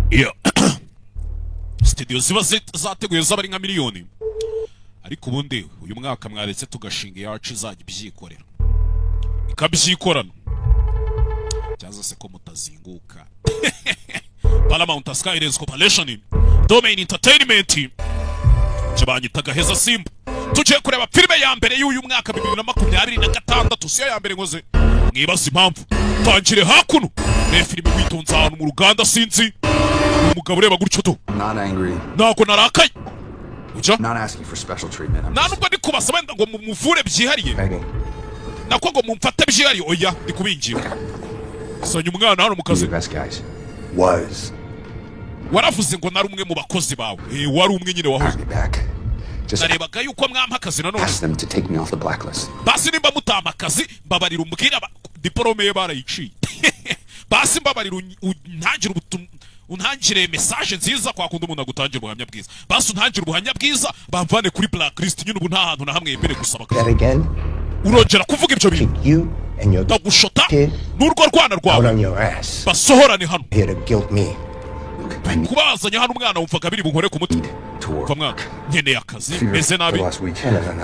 Iyo studio ziba zateguye zaba ari nka miliyoni, ariko ubundi uyu mwaka mwaretse tugashinga iyacu izajya ibyikorera, ikabyikorana, cyangwa se ko mutazinguka. Paramount Skylines Corporation, Domain Entertainment, icyo banyitaga Heza Simba. Tugiye kureba filime ya mbere y'uyu mwaka 2026. Siyo ya mbere nkoze, mwibaza impamvu. Tangire hakuno, reba filime witonze ahantu mu ruganda. Sinzi umugabo ureba gutyo tu. I'm not angry. Ntabwo narakaye ujya. I'm not asking for special treatment. I'm Nta just nubwo ndi kubasaba wenda ngo mumuvure byihariye, begging. nako ngo mumfate byihariye. Oya, ndi kubinginga. Sanya umwana hano mu kazi. The best guys. Was. Waravuze ngo nari umwe mu bakozi bawe. Eh, wari umwe nyine wahoze. Be back. Just Narebaga yuko mwampa akazi nanone. ask them to take me off the blacklist. Basi nimba mutampa akazi, mbabarira umbwire diporome ye barayiciye. Basi mbabarira untangire untangire message nziza, kwa kundi umuntu agutangira ubuhamya bwiza. Basi untangire ubuhamya bwiza, bamvane kuri blacklist nyine. Ubu nta hantu na hamwe yemerewe gusaba akazi. That again? Urongera kuvuga ibyo bintu, You and your ndagushota kid n'urwo rwana out rwawe on your ass. basohorane hano. Here to guilt me. Kubazanya hano umwana wumvaga biri bunkore ku mutima. Umva mwana, nkeneye akazi, meze nabi. Last week.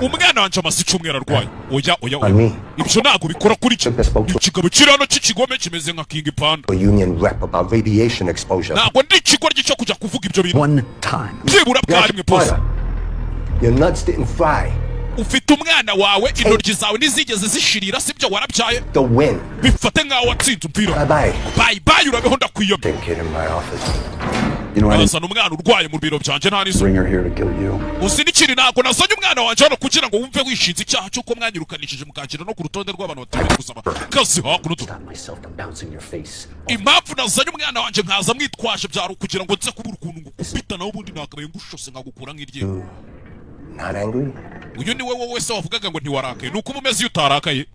Umwana wanjye amaze icyumweru arwaye. Oya, oya, oya, ibyo ntabwo bikora kuri cyo. Ikigabo kiri hano cy'ikigome kimeze nka King Panda. A union rep about radiation exposure. Ntabwo ndi ikigoryi cyo kujya kuvuga ibyo bintu. One time. Byibura bwa rimwe pose. Your nuts didn't fry. Ufite umwana wawe, intoryi zawe ntizigeze zishirira, sibyo? Warabyaye. The win. Bifate nk'aho watsinze umupira. Bye bye. Bye bye, urabeho, ndakwiyamye. Kid in my office. You know, I didn't Bazana umwana urwaye mu biro byanjye, nta n'izo. bring her here to guilt you. Uzi n'ikindi? Ntabwo nazanye umwana wanjye hano kugira ngo wumve wishinze icyaha cy'uko mwanyirukanishije, mukanshyira no ku rutonde rw'abantu batemerewe gusaba kazi hakuno tu. Myself from bouncing your face. Impamvu nazanye umwana wanjye nkaza mwitwaje byari ukugira ngo nze kubura ukuntu ngukubita, nawe ubundi nakabaye ngushose nkagukura nk'iryinyo. Not angry? Uyu ni wowe wese wavugaga ngo ntiwarakaye, ni uko uba umeze iyo utarakaye.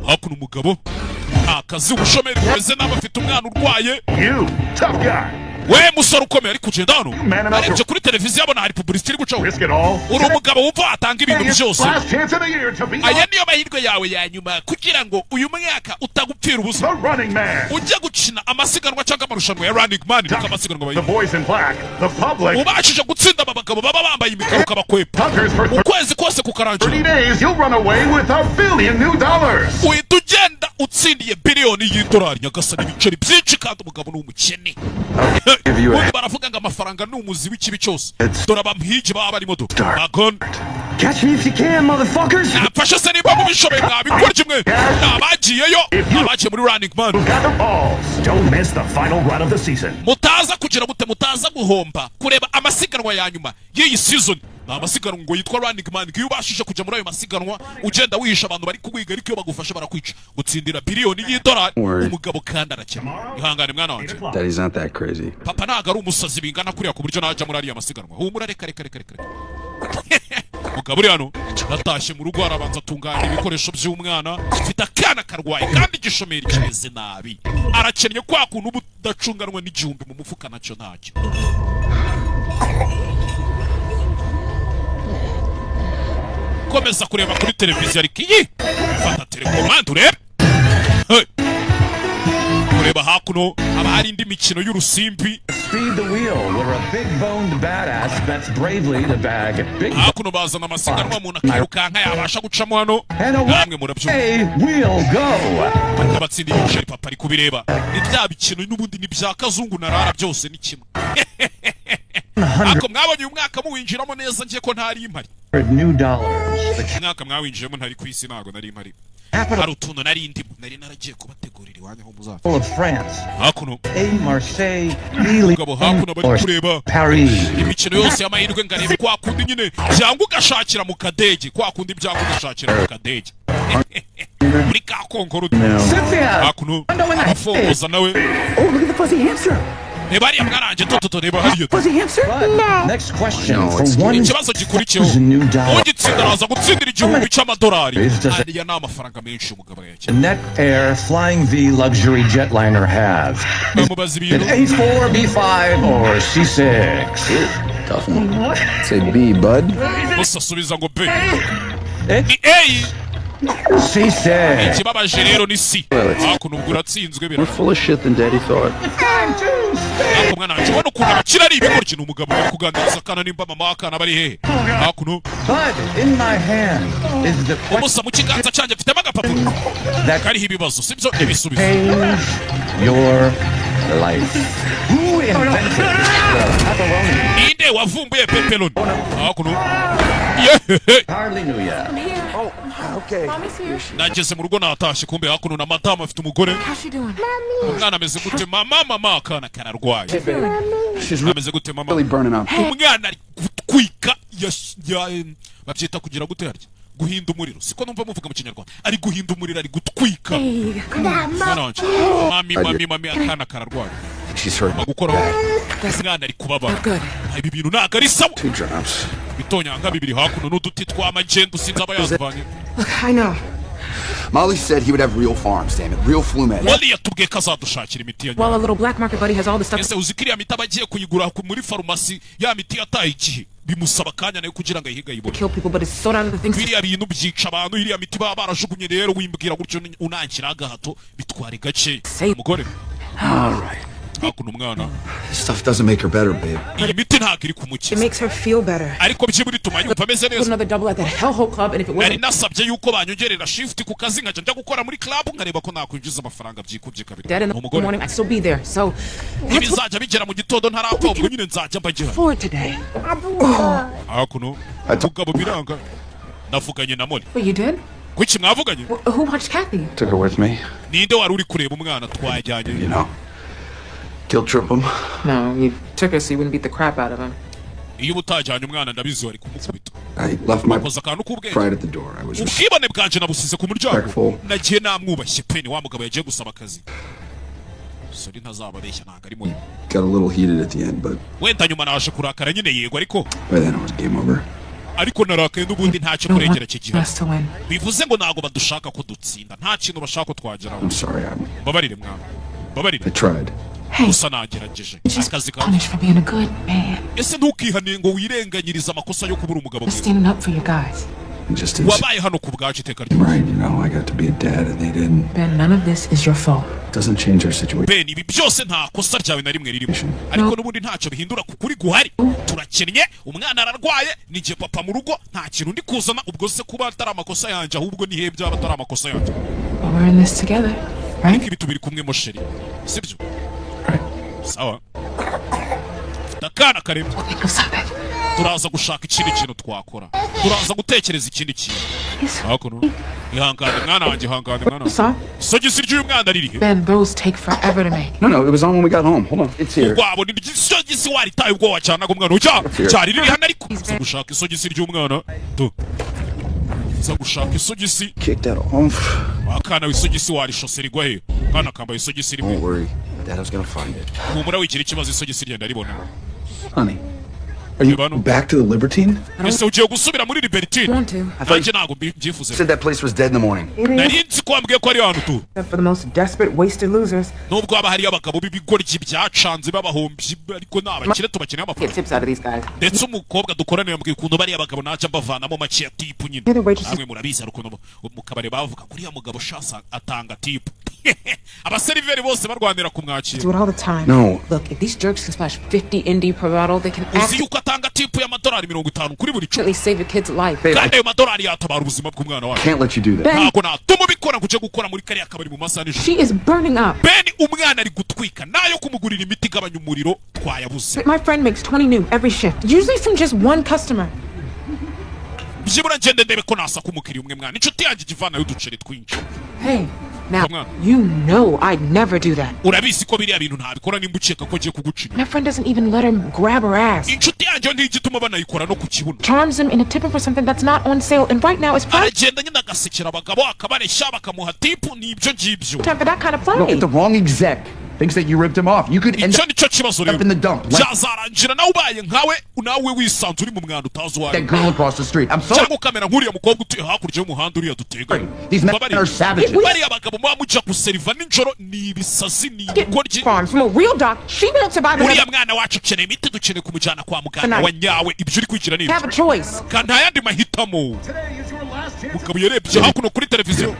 Hakuno umugabo nta kazi, ubushomeri bumeze nabi, afite umwana urwaye. You, tough guy. We musore ukomeye, ari kugenda hano, Man enough. arebye kuri televiziyo abona hari publicity iri gucaho. Risk it all. Uri umugabo wumva watanga ibintu byose. Last chance of the year to be Aya niyo mahirwe yawe ya nyuma kugira ngo uyu mwaka utagupfira ubusa. the running man. Ujya gukina amasiganwa cyangwa amarushanwa ya Running Man, niko amasiganwa The bayita. boys in black, the public. Ubashije gutsinda aba bagabo baba bambaye imikara, ukabakwepa Hunters for ukwezi kose kukarangira, 30 days, you'll run away with a billion new dollars. uhita ugenda utsindiye biliyoni y'idolari. Nyagasani, ibiceri byinshi, kandi umugabo ni umukene. Ubundi baravuga ngo amafaranga ni umuzi w'ikibi cyose. Dore abampigi baba barimo, do Magon. Catch me if you can, motherfuckers! Nafashe se niba mubishoboye, mwabikora kimwe. Ni abagiyeyo, ni abagiye muri Running Man. Got the balls. Don't miss the final run of the season. Mutaza kugira mute, mutaza guhomba kureba amasiganwa ya nyuma y'iyi season. Ni amasiganwa ngo yitwa Running Man. Iyo ubashije kujya muri ayo masiganwa ugenda wihisha abantu bari kuguhiga, ariko iyo bagufashe barakwica, gutsindira biliyoni y'idolari. Umugabo kandi arakena. Ihangane mwana wanjye. Daddy's not that crazy. Papa ntabwo ari umusazi bingana kuriya ku buryo najya muri ariya masiganwa. Humura, reka reka reka reka reka. Mugabo uri hano natashye mu rugo, arabanza atunganya ibikoresho by'umwana. Mfite akana karwaye kandi igishomeri kimeze nabi, arakennye, kwa kuntu uba udacunganwa n'igihumbi mu mufuka nacyo ntacyo. Komeza kureba kuri televiziyo, ariko iyi fata telekomande urebe. Hey. Kureba hakuno haba hari indi mikino y'urusimbi. Speed the wheel, where a big-boned badass bets bravely to bag big Hakuno bazana amasiganwa, umuntu akirukanka yabasha gucamo hano, namwe murabyumva. Hey, we'll go. Abatsinda ibiceri, papa ari kubireba. Ni bya bikino n'ubundi, ni bya kazungu na rara, byose ni kimwe. Ariko mwabonye uyu mwaka muwinjiramo neza, ngiye ko ntari impari. New dollars. The Umwaka mwawinjiyemo ntari ku isi, ntabwo nari mpari, hari utuntu nari ndimo, nari naragiye kubategurira iwanyu aho muzaza. of France. Hakuno A Marseille, B umugabo hakuno bari or kureba Paris. imikino yose y'amahirwe, ngo arebe kwa kundi nyine byanga ugashakira mu kadege, kwa kundi byanga ugashakira mu kadege muri ka Concorde. Cynthia! Hakuno abafongoza nawe. Oh, look at the fuzzy hamster. Reba hariya mwaranjye toto, reba hariya. Fuzzy hamster? But next question No, for it's- one Ikibazo gikurikiyeho, thousand new dollars. ugitsinda araza gutsindira 1000 cy'amadolari. Does it- Ariya ni amafaranga menshi umugabo arayakira. Net Air Flying V luxury jetliner have? Bamubaza ibintu. Is it A4, B5, or C6? Tough one. Say B, bud. Gusa asubiza ngo B, ni A. C6. Ikibabaje rero ni C. Hakuno ubwo uratsinzwe bira. More full of shit than Daddy thought. It's time to Ariko mwana wanjye, ubona ukuntu abakire ari ibigoryi. Ni umugabo bari kuganiriza akana nimba mama w'akana bari hehe hakuno. But in my hand is the Umusa mu kiganza cyanjye mfitemo agapapuro that kariho ibibazo, sibyo, n'ibisubizo. change your life. Who invented the pepperoni? Ninde wavumbuye pepperoni? Hakuno, yehehe. Hardly knew ya. Okay. Mommy's here. Nageze mu rugo, natashye. Kumbe hakuno na madamu afite umugore. How's she doing? Umwana ameze gute mama? Mama, akana kararwaye. She's Ameze gute mama? really burning up. Umwana ari gutwika, babyita kugira gute harya? Guhinda umuriro, siko numva muvuga mu Kinyarwanda? Ari guhinda umuriro, ari gutwika. Hey, come on. Mwana wanje, mami, mami, mami, akana kararwaye. She's hurt. Gukoraho umwana ari kubabara. Good. Ibi bintu ntabwo ari sawa. Two drops. Bitonyanga bibiri hakuno n'uduti tw'amagenda, usinzi aba yatuvanye. Look, I know. Molly said he would have real farms, damn it. Real flu meds. Wali yatubwiye ko azadushakira imiti ya While a little black market buddy has all the stuff. Ese uzi ko iriya miti aba agiye kuyigura muri farumasi, ya miti yataye igihe, bimusaba akanya nayo kugira ngo ayihige ayibone? Kill people, but it's sold out of the things. Biriya bintu byica abantu, iriya miti baba barajugunye. Rero wimbwira gutyo unangira agahato, bitwara gace umugore. All right. Hakuno umwana. This stuff doesn't make her better, babe. Iyi miti ntabwo iri It kumukiza. makes her feel better. Ariko byibura ituma yumva ameze Put neza. another double at that hellhole club, and if it Nari wasn't nasabye yuko banyongerera shift ku kazi, nkajya njya gukora muri club, nkareba ko nakwinjiza amafaranga byikubye kabiri. dead in the Umugore morning, I'd still be there. So that's what ntibizajya bigera mu gitondo ntarapfa, ubwo nyine nzajya mba gihari. for today. Hakuno mugabo biranga, navuganye na Molly. Wait, you did? Kuki mwavuganye? Who watched Kathy? Took her with me. Ninde wari uri kureba umwana twajyanye? You know. Guilt trip him. No, you took her so you wouldn't beat the crap out of him. Iyo uba utajyanye umwana, ndabizi wari kumukubita. I left my Wakoze akantu k'ubwenge. pride at the door. I was Ubwibone bwanje nabusize ku muryango. Respectful. Nagiye namwubashye pe. Ni wa mugabo yagiye gusaba akazi, sorry, ntazababeshya, ntabwo ari muri. Got a little heated at the end, but Wenda nyuma naje kurakara nyine, yego, ariko by then it was game over. Ariko narakaye n'ubundi, ntacyo kurengera kigira. Us to win. Bivuze ngo ntabwo badushaka ko dutsinda, nta kintu bashaka ko twageraho. I'm sorry. Mbabarire mwana, mbabarire. I tried. Hey, Gusa nagerageje just akazi kawe. punished for being a good man. Ese ntukihane ngo wirenganyirize amakosa yo kubura umugabo For mwiza. standing up for your guys. It just didn't seem Wabaye hano ku bwacu iteka ryose. right. I got to be a dad and they didn't. Ben, none of this is your fault. Doesn't change our situation. Ben, ibi byose nta kosa ryawe na rimwe ririmo, ariko n'ubundi ntacyo bihindura ku kuri guhari. Turakennye, umwana ararwaye, ni papa mu rugo nta kintu ndi kuzana. Ubwo se kuba atari amakosa yanjye, ahubwo ni he byaba atari amakosa yanjye? But we're in this together, right? Ariko ibi tubiri kumwe mo chéri, sibyo? Sawa, mfite akana karembye. We'll think of something. Turaza gushaka ikindi kintu twakora, turaza gutekereza ikindi kintu. Hakuno, ihangane mwana wanjye, ihangane mwana wanjye. Saw? Isogisi ry'uyu mwana riri he? Ben, those take forever to make. No, it was on when we got home. Hold on. It's here. Wabo ni isogisi waritaye ubwo wacanaga umwana ujya cyari riri hano, ariko nza gushaka isogisi ry'umwana tu, nza gushaka isogisi. Kick that off. Akana, isogisi warishose rigwa he? Akana kambaye isogisi rimwe. Don't worry. Dad's gonna find it. Humura, wigira ikibazo, isogisi ryenda ribona. Honey, are you Ivano. back to the Libertine? Ese ugiye gusubira muri Libertine? Want to. Nanjye ntabwo mbyifuze. Said that place was dead in the morning. Nari nzi ko wambwiye ko ari ahantu tu. Except for the most desperate, wasted losers. Nubwo haba hariyo abagabo b'ibigoryi byacanze b'abahombyi, ariko ni abakire, tubakeneye Get amafaranga. tips out of these guys. Ndetse umukobwa dukorana yambwiye ukuntu bariya bagabo najya mbavanamo make ya tip nyine. You're the waitresses. Namwe murabizi, hari ukuntu mu kabari bavuga kuriya mugabo shasa atanga tip, abaseriveri bose barwanira kumwakira. Do it all the time. No. Look, if these jerks can splash 50 ND per bottle, they can Uzi yuko atanga tip y'amadolari 50 kuri buri cupa? actually save your kid's life. Babe, I Kandi ayo madolari yatabara ubuzima bw'umwana wacu. can't let you do that. Ben, Ntabwo natuma ubikora ngo ujye gukora muri kariya kabari mu masaha nijoro. she is burning up. Ben, umwana ari gutwika, nayo kumugurira imiti igabanya umuriro twayabuze. My friend makes 20 new every shift, usually from just one customer. Byibura ngende ndebe ko nasaka umukiriya umwe mwana, inshuti yanjye ijya ivanayo uduceri twinshi. Hey, now, Come on. you know I'd never do that. Urabizi ko biriya bintu ntabikora nimba ukeka ko agiye kuguca inyuma. My friend doesn't even let him grab her ass. Inshuti yanjye yo ntijya ituma banayikora no ku kibuno. Charms him into tipping for something that's not on sale, and right now it's prime Aragenda nyine agasekera abagabo, akabareshya, bakamuha tip, ni ibyo ngibyo. time for that kind of play. Look, if the wrong exec thinks that you ripped him off, you could end Icyo nicyo kibazo rero. up in the dump like Byazarangira nawe ubaye nkawe, nawe wisanze uri mu mwanda utazi uwo ari that girl across the street. I'm sorry. cyangwa ukamera nk'uriya mukobwa utuye hakurya y'umuhanda, uriya duteganye. These men Mbabarira. are savages. Bariya bagabo muba mujya guseriva nijoro ni ibisazi, ni ibigoryi. Farms from a real doc, she won't survive Uriya another mwana wacu akeneye imiti, dukeneye kumujyana kwa muganga wa nyawe. Ibyo uri kwigira ni ibyo. have a choice. Kandi nta yandi mahitamo. Mugabo yarebye hakuno kuri televiziyo.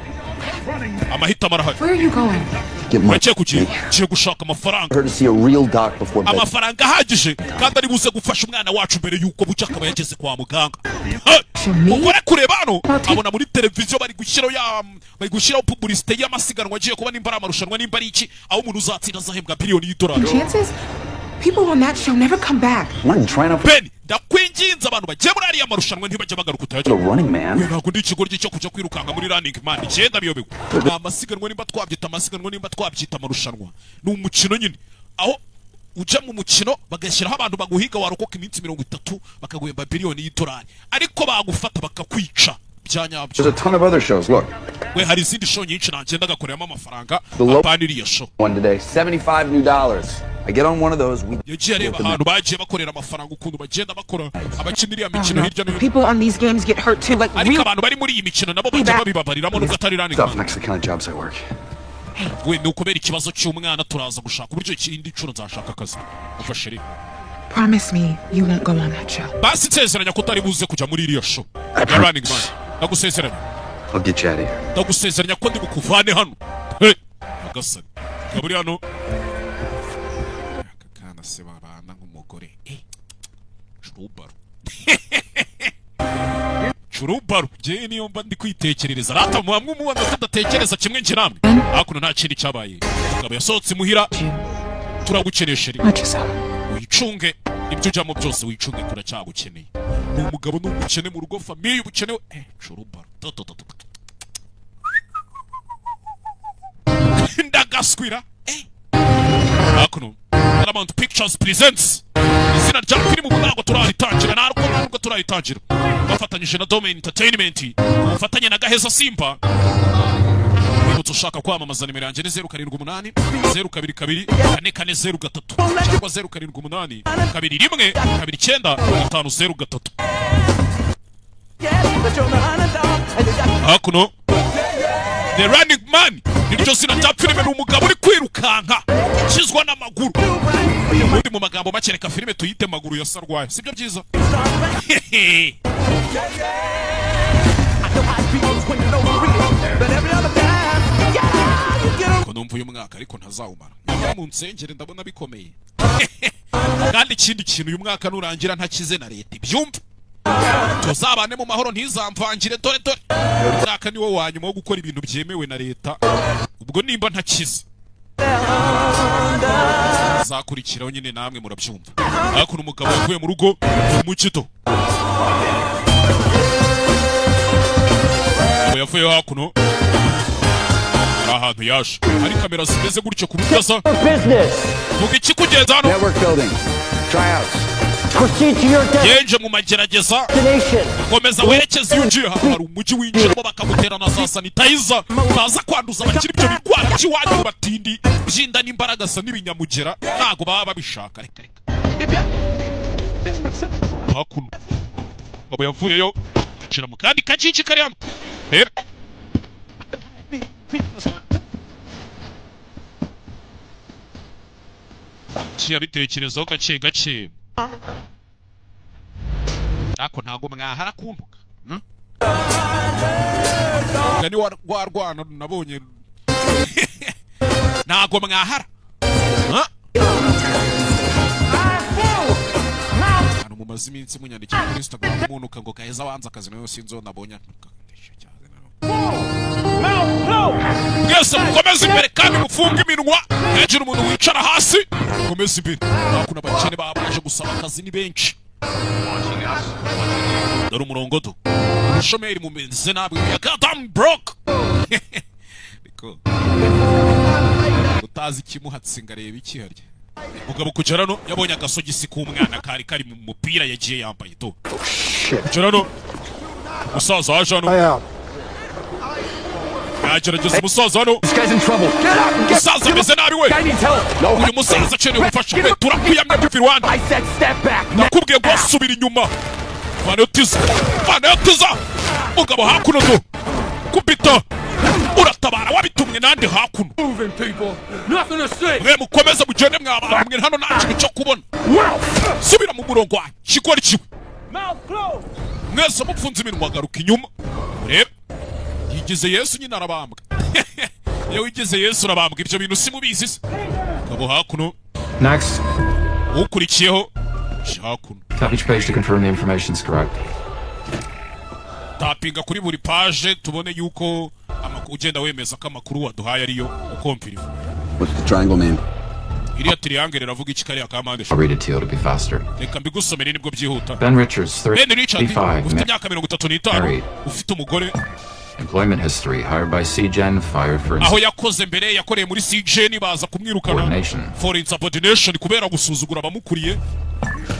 Amahitamo arahari. Where are you going? Get money. Uragiye kugiye ngiye gushaka amafaranga. Her to see a real doc before bed. Amafaranga ahagije kandi ari buze gufasha umwana wacu mbere y'uko bucya akaba yageze kwa muganga. Ha! Mugore kureba hano, abona muri televiziyo bari gushyiraho ya bari gushyiraho publicité y'amasiganwa agiye kuba, nimba ari amarushanwa, nimba ari iki, aho umuntu uzatsinda azahembwa biliyoni y'idolari. Chances? People on that show never come back. I'm not trying to Ben, ndakwinginze, abantu bagiye muri ariya marushanwa ntibajya bagaruka utayajya. the Running Man. Ntabwo ndi ikigoryi cyo kujya kwirukanka muri Running Man. Icyenda biyobewe ni amasiganwa, nimba twabyita amasiganwa, nimba twabyita amarushanwa, ni umukino nyine aho ujya mu mukino bagashyiraho abantu baguhiga, warokoka iminsi 30 bakaguhemba biliyoni y'idolari, ariko bagufata bakakwica bya nyabyo. There's a ton of other shows. Look, We, hari izindi show nyinshi nagenda agakoreramo amafaranga, The low- apana iriya show. one today, 75 new dollars. I get on one of those. We Yagiye areba ahantu bagiye bakorera amafaranga, ukuntu bagenda bakora abakina iriya mikino hirya no hino. People on these games get hurt too, like Ariko real. abantu bari muri iyi mikino nabo bajya babibabariramo nubwo atari Running stuff Man. next to the kind of jobs I work. We, ni ukubera ikibazo cy'umwana, turaza gushaka uburyo ikindi nshuro nzashaka akazi. Umva chérie. Promise me you won't go on that show. Basi nsezeranya ko utari buze kujya muri iriya show ya Running Man, ndagusezeranya. I'll get you out of here. Ndagusezeranya ko ndi bukuvane hano. Hey, nyagasani, ngabo uri hano, aka kana se babana nk'umugore, eh, curubaro curubaro. Njyewe niyo mba ndi kwitekerereza rata, mwamwe mubona tudatekereza kimwe njye namwe. Hakuno nta kindi cyabaye, umugabo yasohotse imuhira. Turagukeneye chérie. Watch yourself. Wicunge ibyo ujyamo byose, wicunge, turacyagukeneye. Ni umugabo, ni umukene mu rugo, famille ubukene, eh, curubaro. To, to, to, to, to. Ndagaswira, eh. Hakuno Paramount Pictures presents, izina rya filime ubu ntabwo turaritangira, ntabwo nubwo turaritangira, bafatanyije na Domain Entertainment ku bufatanye na Gaheza Simba. Wibutse, ushaka kwamamaza, nimero yanjye ni 0780224403 cyangwa 0782129503. Hakuno The Running Man niryo zina rya filime, ni umugabo uri kwirukanka ukizwa n'amaguru. Ubundi mu magambo make, reka filime tuyite Maguru ya Sarwaye, sibyo byiza? Hehe. Ko numva uyu mwaka ariko ntazawumara, nyamara mu nsengere ndabona bikomeye. Kandi ikindi kintu, uyu mwaka nurangira ntakize na leta ibyumva, tuzabane mu mahoro, ntizamvangire. Dore dore uyu mwaka niwo wa nyuma wo gukora ibintu byemewe na leta. Ubwo nimba ntakize zakurikiraho nyine namwe murabyumva. Hakuno umugabo yavuye mu rugo mu gito, umugabo yavuye hakuno, hari ahantu yaje hari kamera zimeze gutyo ku buryo aza. Business. Vuga ikikugenza hano. Network building. Tryouts. Proceed to your Yenje mu magerageza. destination. Komeza werekeze iyo ugiye. Hano hari umujyi winjiramo bakagutera na za sanitizer, baza kwanduza abakiri ibyo birwara by'iwanyu batindi by'inda n'imbaragasa n'ibinyamugera, ntago baba babishaka. Reka reka. Hakuno abo yavuyeyo yinjira mu kandi kajiji kari hano rero. Kiyabitekerezaho gake gake, ariko ntabwo mwahara kumbuka mugani wa rwa rwana nabonye, ntabwo mwahara. Ha? Hano mumaze iminsi munyandikira kuri Instagram munuka ngo "Gaheza wanze akazi", nayo sinzi uwo nabonye. Mwese mukomeze imbere kandi mufunge iminwa hejuru, umuntu wicara hasi mukomeze imbere. Hakuno abakene baba baje gusaba akazi ni benshi. Dore umurongo do ubushomeri mumeze nabi ya goddamn broke. Ariko utazi ikimuhatse ngo arebe iki harya. Mugabo kugera hano yabonye agasogisi k'umwana kari kari mu mupira yagiye yambaye do. Kugera hano umusaza waje hano yagerageza, umusaza hano. This guy's in trouble. Get up! Get Umusaza ameze nabi we. I need help. Uyu musaza akeneye ubufasha we. Turakuyamye tuva iruhande. I said step back. Nakubwiye ngo wasubira inyuma. Vanayo tiza, vanayo tiza. Mugabo hakuno do kubita, uratabara wabitumwe nande hakuno? Mwe mukomeze mugende mwabana mwe, hano nta kintu cyo kubona. Subira mu murongo wanyu kigori kiwe. Mwese mupfunze iminwa, garuka inyuma urebe. Yigize Yesu nyine, arabambwa. Iyo wigize Yesu urabambwa, ibyo bintu simubizi se? Kabo hakuno. Next. Ukurikiyeho hakuno. Tap each page to confirm the information's correct. Tapinga kuri buri page tubone yuko ugenda wemeza ko amakuru waduhaye ariyo, ukomfirima. What's the triangle mean? Iriya triangle iravuga iki, kariya ka mpande I'll read it to you, it'll be faster. Reka mbigusomere nibwo byihuta. Ben Richards, Ben Richard, 35, ufite imyaka 35, married. ufite umugore. Employment history, hired by CGen, fired for Aho yakoze mbere, yakoreye muri CGN, baza kumwirukana insubordination. for insubordination, kubera gusuzugura abamukuriye.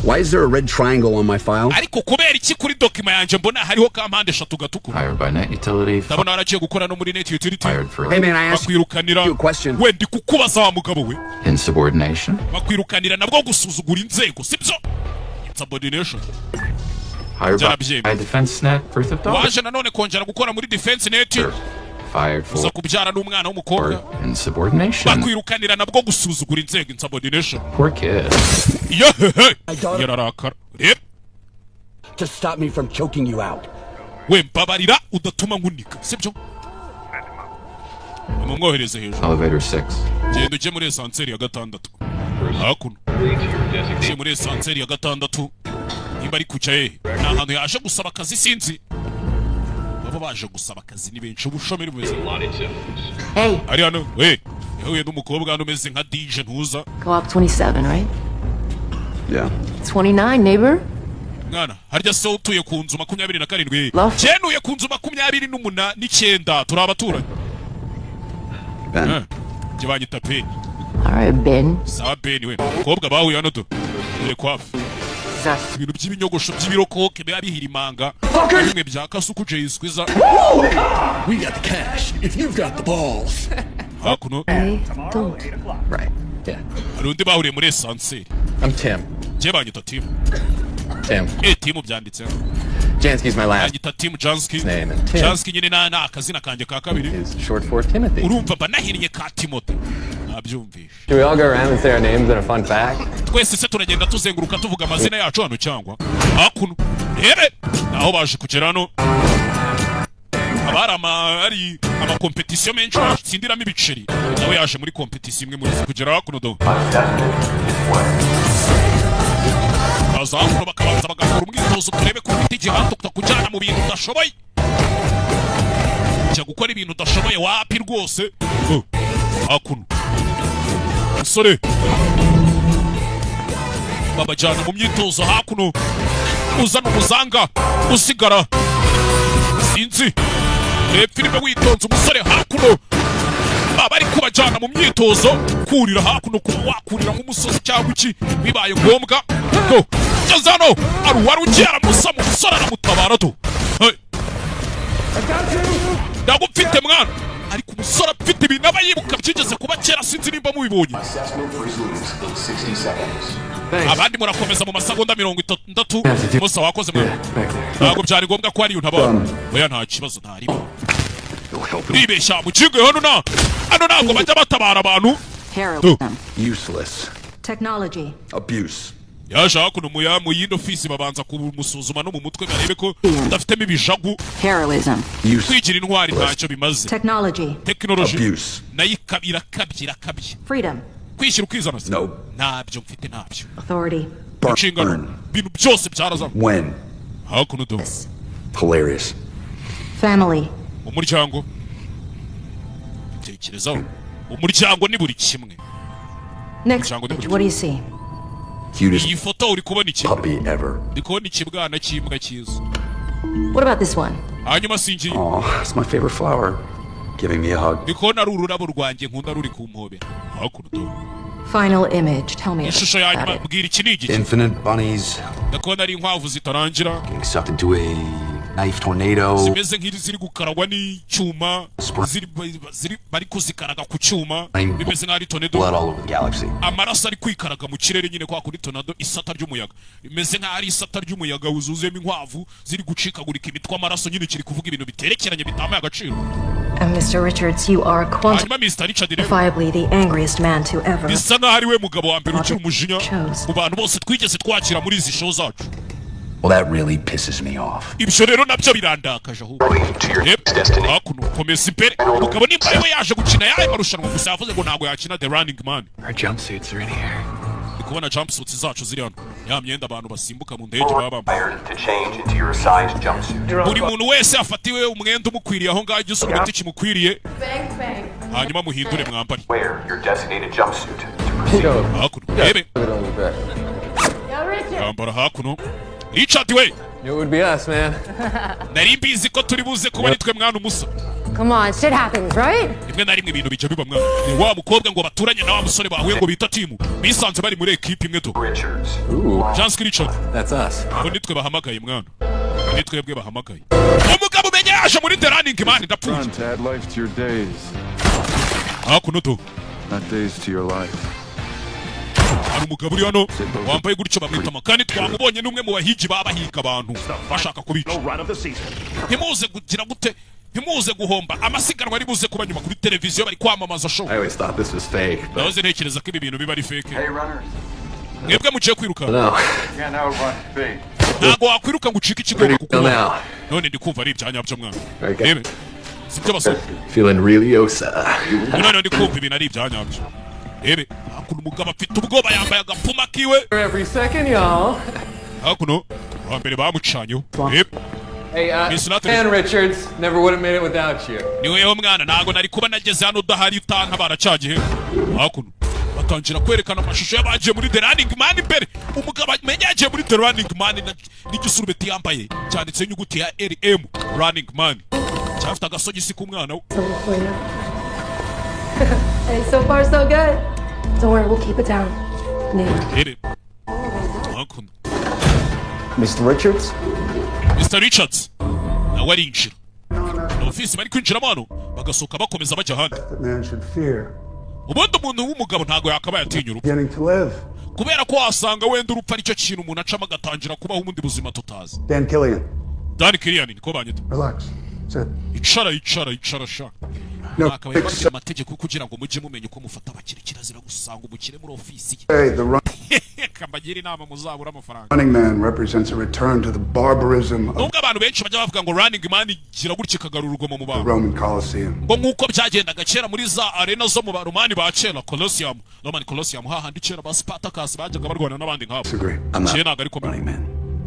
Why is there a red triangle on my file? Ariko kubera iki kuri document yanjye mbona hariho ka mpande eshatu gatukura? Hired by Net Utility, Ndabona waragiye gukora no muri Net Utility. fired for Hey man, I asked Bakwirukanira you a question. We, ndi kukubaza wa mugabo we. insubordination. Bakwirukanira nabwo gusuzugura inzego, sibyo? Insubordination. Hired by Byarabyemeye. Defense Net, birth of daughter. Waje nanone kongera gukora muri Defense Net, Fired uza for kubyara n'umwana w'umukobwa. insubordination. Bakwirukanira nabwo gusuzugura inzego, insubordination. Poor kid. Iyo hehe yararakara rero. To stop me from choking you out. We, mbabarira udatuma nkunika, sibyo? Mumwohereze hejuru. Elevator 6. Genda ujye muri ascenseur ya gatandatu hakuno, ujye muri ascenseur ya gatandatu. Nimba ari kujya hehe? Ni ahantu yaje gusaba akazi, sinzi. Baba baje gusaba akazi ni benshi, ubushomeri bumeze. Hey, Ari hano we yahuye n'umukobwa hano umeze nka DJ ntuza. Co-op 27, right? Yeah. 29, neighbor? Mwana, harya se utuye ku nzu 27? Love. Cyenuye ku nzu 28 n'icyenda, turi abaturanyi. Ben. Jye banyita Ben. All right, Ben. Sawa Ben we. Umukobwa bahuye hano do, dore kwafu ibintu by'ibinyogosho by'ibirokoke biba bihira imanga bimwe bya Kasuku Jay Squeezer. We got the cash if you've got the balls. Hakuno I don't. Right. Yeah. hari undi bahuriye muri ascenseur. I'm Tim. Jye banyita Tim. Tim. Eh, Tim byanditseho. Jansky's my last Banyita Tim Jansky. name, and Tim Jansky nyine ni akazina kanjye ka kabiri. is short for Timothy. Urumva mba nahinnye ka Timote, nabyumvishe. Should we all go around and say our names and a fun fact? Twese se turagenda tuzenguruka tuvuga amazina yacu hano cyangwa hakuno rebe naho baje kugera hano? Haba hari hari amakompetisiyo menshi batsindiramo ibiceri, nawe yaje muri kompetisiyo imwe muri zo. Kugera hakuno do, baza hakuno bakabanza bagakora umwitozo, turebe ko ufite igihanda utakujyana mu bintu udashoboye. Jya gukora ibintu udashoboye wapi rwose. Oh, hakuno musore babajyana mu myitozo hakuno, uzana umuzanga usigara sinzi. Reba filime witonze. Umusore hakuno baba ari kubajyana mu myitozo kurira hakuno, kuba wakurira nk'umusozi cyangwa iki bibaye ngombwa. Do, ngeze hano hari uwari ugiye aramusama, umusore aramutabara do. Hey. Ndagufite mwana. Ariko umusore afite ibintu aba yibuka byigeze kuba kera, sinzi nimba mubibonye. Abandi murakomeza mu masegonda 60. Musa wakoze mwana, ntabwo byari ngombwa ko hariyo untabara. Oya, nta kibazo, ntarimo nibeshya mukingo hano na hano ntabwo bajya batabara abantu. Heroism. Useless. Technology. Abuse. Yaje hakuno mu yindi ofisi, babanza kumusuzuma no mu mutwe barebe ko udafitemo ibijagu. Heroism. Kwigira intwari ntacyo bimaze. Technology. Tekinoloji Abuse. nayo irakabye, irakabye. Freedom. Kwishyira ukizana se? No. Ntabyo mfite, ntabyo. Authority. Inshingano, ibintu byose byarazamu. When? Hakuno do. Hilarious. Family. Umuryango, tekerezaho, umuryango ni buri kimwe. Next Umuryango ni buri image, what do you see? Cutest Iyi foto uri kubona iki? puppy ever. Ndi kubona ikibwana cy'imbwa cyiza. What about this one? Hanyuma singiye. Oh, it's my favorite flower. Giving me a hug. Ndi kubona ari ururabo rwanjye nkunda ruri kumpobera hakuno do. Final image. Tell me Ishusho ya about nyuma, it. mbwira iki ni igiki? Infinite bunnies Ndakubona ari inkwavu zitarangira getting sucked into a knife tornado. zimeze nk'iziri gukaragwa n'icyuma, ziri bari kuzikaraga ku cyuma, bimeze nk'aho ari tornado. Blood all over the galaxy. Amaraso ari kwikaraga mu kirere nyine kwa kuri tornado, isata ry'umuyaga rimeze nk'aho ari isata ry'umuyaga wuzuzuyemo inkwavu ziri gucikagurika imitwe, amaraso nyine. Kiri kuvuga ibintu biterekeranye bitamaye agaciro. And Mr. Richards, you are Hanyuma Mr. Richard rero, quantifiably the angriest man to ever. bisa nk'aho ari we mugabo wa mbere ugira umujinya mu bantu bose twigeze twakira muri izi show zacu. Well, that really pisses me off. Ibyo rero nabyo birandakaje ahubwo. Yep. Hakuno komeza imbere. Umugabo nimba ariwe yaje gukina yayo marushanwa, gusa yavuze ngo ntabwo yakina The Running Man. Our jumpsuits are in here. Ndi kubona jumpsuits zacu ziri hano, ya myenda abantu basimbuka mu ndege baba bambaye. To change into your assigned jumpsuit. Buri muntu wese afatiwe umwenda umukwiriye aho ngaho, igisurubeti kimukwiriye, hanyuma muhindure mwambare. Wear your designated jumpsuit. Hakuno rebe, yambara hakuno. Richard we. It would be us, man. Nari mbizi ko turi buze kuba ari twe mwana umusa. Come on, shit happens, right? Rimwe na rimwe ibintu bijya biba mwana. Ni wa mukobwa ngo baturanye na wa musore bahuye ngo bita timu, bisanze bari muri ekipe imwe do. Janski Richard. That's us. Ngo nitwe bahamagaye mwana, ni twebwe bahamagaye. Umugabo umenya yaje muri The Running Man, ndapfuye. Run to add life to your days, Hakuno do. not days to your life. Hari umugabo uri hano wambaye gutyo, bamwita Makani. Twamubonye, n'umwe mu bahigi baba bahiga abantu bashaka kubica. Ntimuze kugira gute, ntimuze guhomba amasiganwa ari buze kuba nyuma kuri televiziyo, bari kwamamaza show. I always thought this was fake, but Nahoze ntekereza ko ibi bintu biba ari fake. Mwebwe mugiye kwiruka. No. Can't outrun fate. Ntabwo wakwiruka ngo ucike ikigongo Pretty kuko real now. none ndi kumva ari ibyanyabyo mwana. Okay. Rebe, sibyo basore? Feeling really osa. None ndi kumva ibintu ari ibyanyabyo. Rebe hakuno, umugabo afite ubwoba, yambaye agapfuma kiwe. Every second, y'all. Hakuno wa mbere bamucanyeho, rebe. Hey, Miss Natalie. Dan Richards, never would have made it without you. Niweho mwana, ntabwo nari kuba nageze hano udahari, utantabara cya gihe. Hakuno batangira kwerekana amashusho y'abagiye muri The Running Man imbere. Umugabo amenya yagiye muri The Running Man n'igisurubeti yambaye cyanditseho inyuguti ya RM, Running Man, cyafite agasogisi k'umwana we. Hey, so far so good. Don't worry, we'll keep it down. Nate. Rere hakuno. Mr. Richards? Mr Richards nawe arinjira na ofisi, bari kwinjiramo hano bagasohoka bakomeza bajya ahandi. That man should fear Ubundi umuntu w'umugabo ntabwo yakabaye atinya urupfu, beginning to live. kubera ko wasanga wenda urupfu aricyo kintu umuntu acamo agatangira kubaho ubundi buzima tutazi. Dan Killian, Dan Killian niko banyita. relax. Sit. Icara, icara, icara sha. No, Bakabaye bagira amategeko kugira ngo mujye mumenya uko mufata abakire. Kirazira gusanga umukire muri ofisi ye. Hey, the Kambagira inama, muzabura amafaranga. Running Man represents a return to the barbarism of Nubwo abantu benshi bajya bavuga ngo Running Man igira gutya ikagarura urugomo mu the bantu, Roman Colosseum. ngo nk'uko byagendaga kera muri za arena zo mu baromani ba kera, Colosseum, Roman Colosseum, hahandi kera ba Spartacus bajyaga barwana n'abandi nk'abo. Disagree. Njye ntabwo, ariko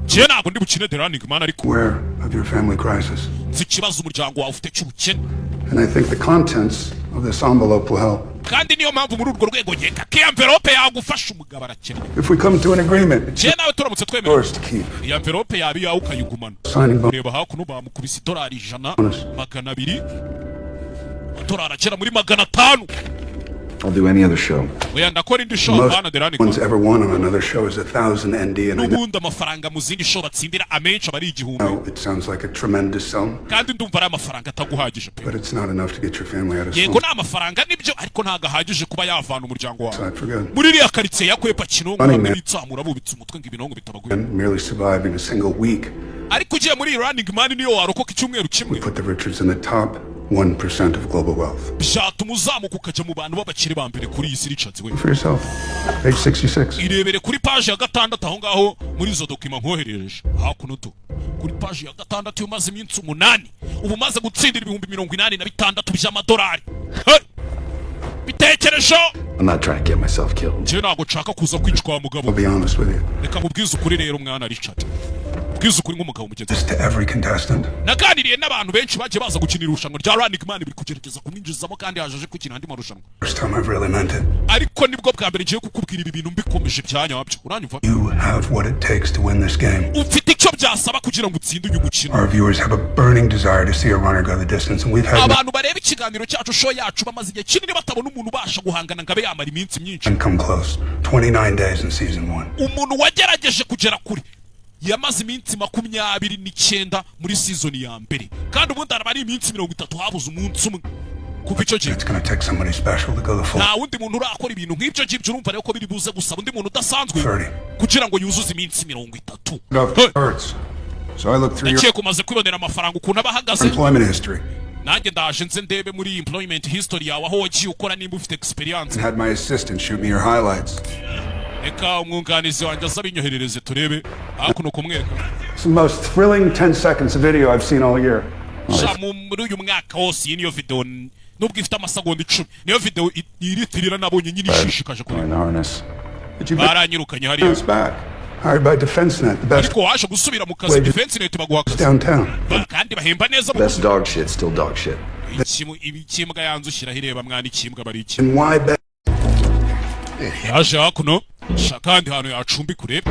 njye ntabwo ndi bukine The Running Man, ariko Aware of your family crisis. nzi ikibazo umuryango wawe ufite cy'ubukene. And I think the contents of this envelope will help. Kandi niyo mpamvu muri urwo rwego nkeka ko iyo envelope yagufasha. Umugabo arakennye. If we come to an agreement, it's Njye nawe turamutse twemewe, yours to keep. iyo envelope yaba iyawe ukayigumana. Signing bonus. Reba hakuno, bamukubise idolari 100, 200, amadolari agera muri 500. I'll do any other show. Oya, ndakora indi show, Most bana The Running one's Man. ever won on another show is 1,000 ND, and I N'ubundi amafaranga mu zindi show batsindira amenshi aba ari 1000. know it sounds like a tremendous sum, Kandi ndumva ari amafaranga ataguhagije pe. but it's not enough to get your family out of Yego, ni slum amafaranga nibyo, ariko ntabwo ahagije kuba yavana umuryango wawe for good. muri iriya karitsiye ya Kwepa Kinonko. Running Bamwe Man. bitsamura bubitse umutwe ngo ibinonko bitabaguye. And merely surviving a single week Ariko ugiye muri iyi Running Man, niyo warokoka icyumweru kimwe, put the Richards in the top 1% of global wealth. Byatuma uzamuka ukajya mu bantu b'abakire ba mbere kuri iyi si. Richards we. For yourself. Page 66. Irebere kuri paji ya 6 aho ngaho muri izo document nkoherereje. Hakuno tu kuri paji ya 6, iyo umaze iminsi 8 uba umaze gutsindira 86,000 by'amadolari. Hey! Bitekerezo. I'm not trying to get myself killed. Njyewe ntabwo nshaka kuza kwicwa wa mugabo. I'll be honest with you. Reka nkubwize ukuri rero mwana Richard, ubwize ukuri nk'umugabo mugenzi. This to every contestant. Naganiriye n'abantu benshi bagiye baza gukina irushanwa rya Running Man, biri kugerageza kumwinjizamo kandi yaje gukina andi marushanwa. First time I've really meant it. Ariko nibwo bwa mbere ngiye kukubwira ibi bintu mbikomeje bya nyabyo, uranyumva? You have what it takes to win this game. Ufite icyo byasaba kugira ngo utsinde uyu mukino. Our viewers have a burning desire to see a runner go the distance, and we've had Abantu bareba ikiganiro cyacu, show yacu, bamaze igihe kinini batabona umuntu ubasha guhangana ngo abe yamara iminsi myinshi. none come close. 29 days in season one. Umuntu wagerageje kugera kure yamaze iminsi 29 muri season ya mbere, kandi ubundi araba ari iminsi 30, habuze umunsi umwe kuva icyo gihe. It's going to take somebody special to go the full Nta wundi muntu urakora ibintu nk'ibyo ngibyo. Urumva rero ko biri buze gusaba undi muntu udasanzwe 30. kugira ngo yuzuze iminsi 30. Enough hurts. So I looked through your Ndakeka umaze kwibonera amafaranga ukuntu aba ahagaze. employment history Nanjye ndaje nze ndebe muri employment history yawe aho wagiye ukora, nimba ufite experience. and had my assistant shoot me your highlights. Reka umwunganizi wanjye aza abinyoherereze turebe. Hakuno kumwereka It's the most thrilling 10 seconds of video I've seen all year. Sha, muri uyu mwaka wose iyi niyo video, nubwo ifite amasegonda 10, niyo video iritirira nabonye nyine ishishikaje kuri. In the harness. Did you Baranyirukanye hariya. bounce back? Hired by DefenseNet, the best Ariko waje gusubira mu kazi Wages. Defense Net baguha akazi downtown. Kandi bahemba neza mu Best dog shit, still dog shit. Ikimbwa yanze ushyiraho ireba mwana, ikimbwa bari iki. And why bet? Yaje hakuno shaka ahandi hantu yacumbika, urebe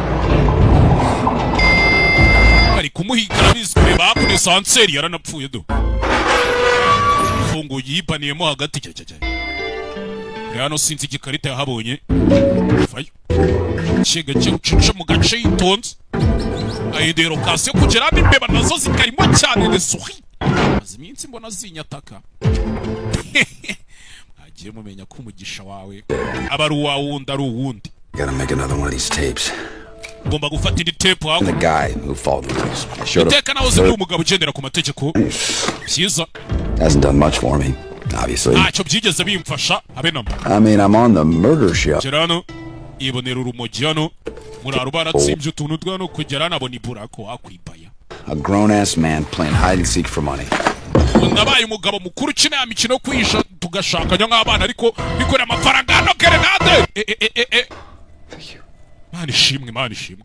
bari kumuhiga, arabizi. Kureba hakuno esanseri yaranapfuye do, ifunguye yibaniyemo hagati. Cya cya cya rero hano sinzi igikarita yahabonye. Vayo gake gake, ucice mu gace yitonze, ahinduye location kugeramo. Imbeba nazo zikarimo cyane, les souris, maze iminsi mbona zinyataka. Mwagiye mumenya ko umugisha wawe aba ari uwawe, wundi ari uwundi. Gotta make another one of these tapes. Ugomba gufata indi tape And the hakuno. guy who followed the rules. I showed up. Iteka nahoze ndi umugabo ugendera ku mategeko, byiza. Hasn't done much for me, obviously. Ntacyo byigeze bimfasha habe namba. I mean, I'm on the murder show. Gera hano yibonera urumogi hano, muraro baratsimbye utuntu twa hano. Kugera hano abona iburako wakwibaya. A grown ass man playing hide and seek for money. Nabaye umugabo mukuru ukina ya mikino yo kwihisha tugashakanya nk'abana, ariko bikorera amafaranga hano. Gerenade, e e e e e, Mana ishimwe, Mana ishimwe.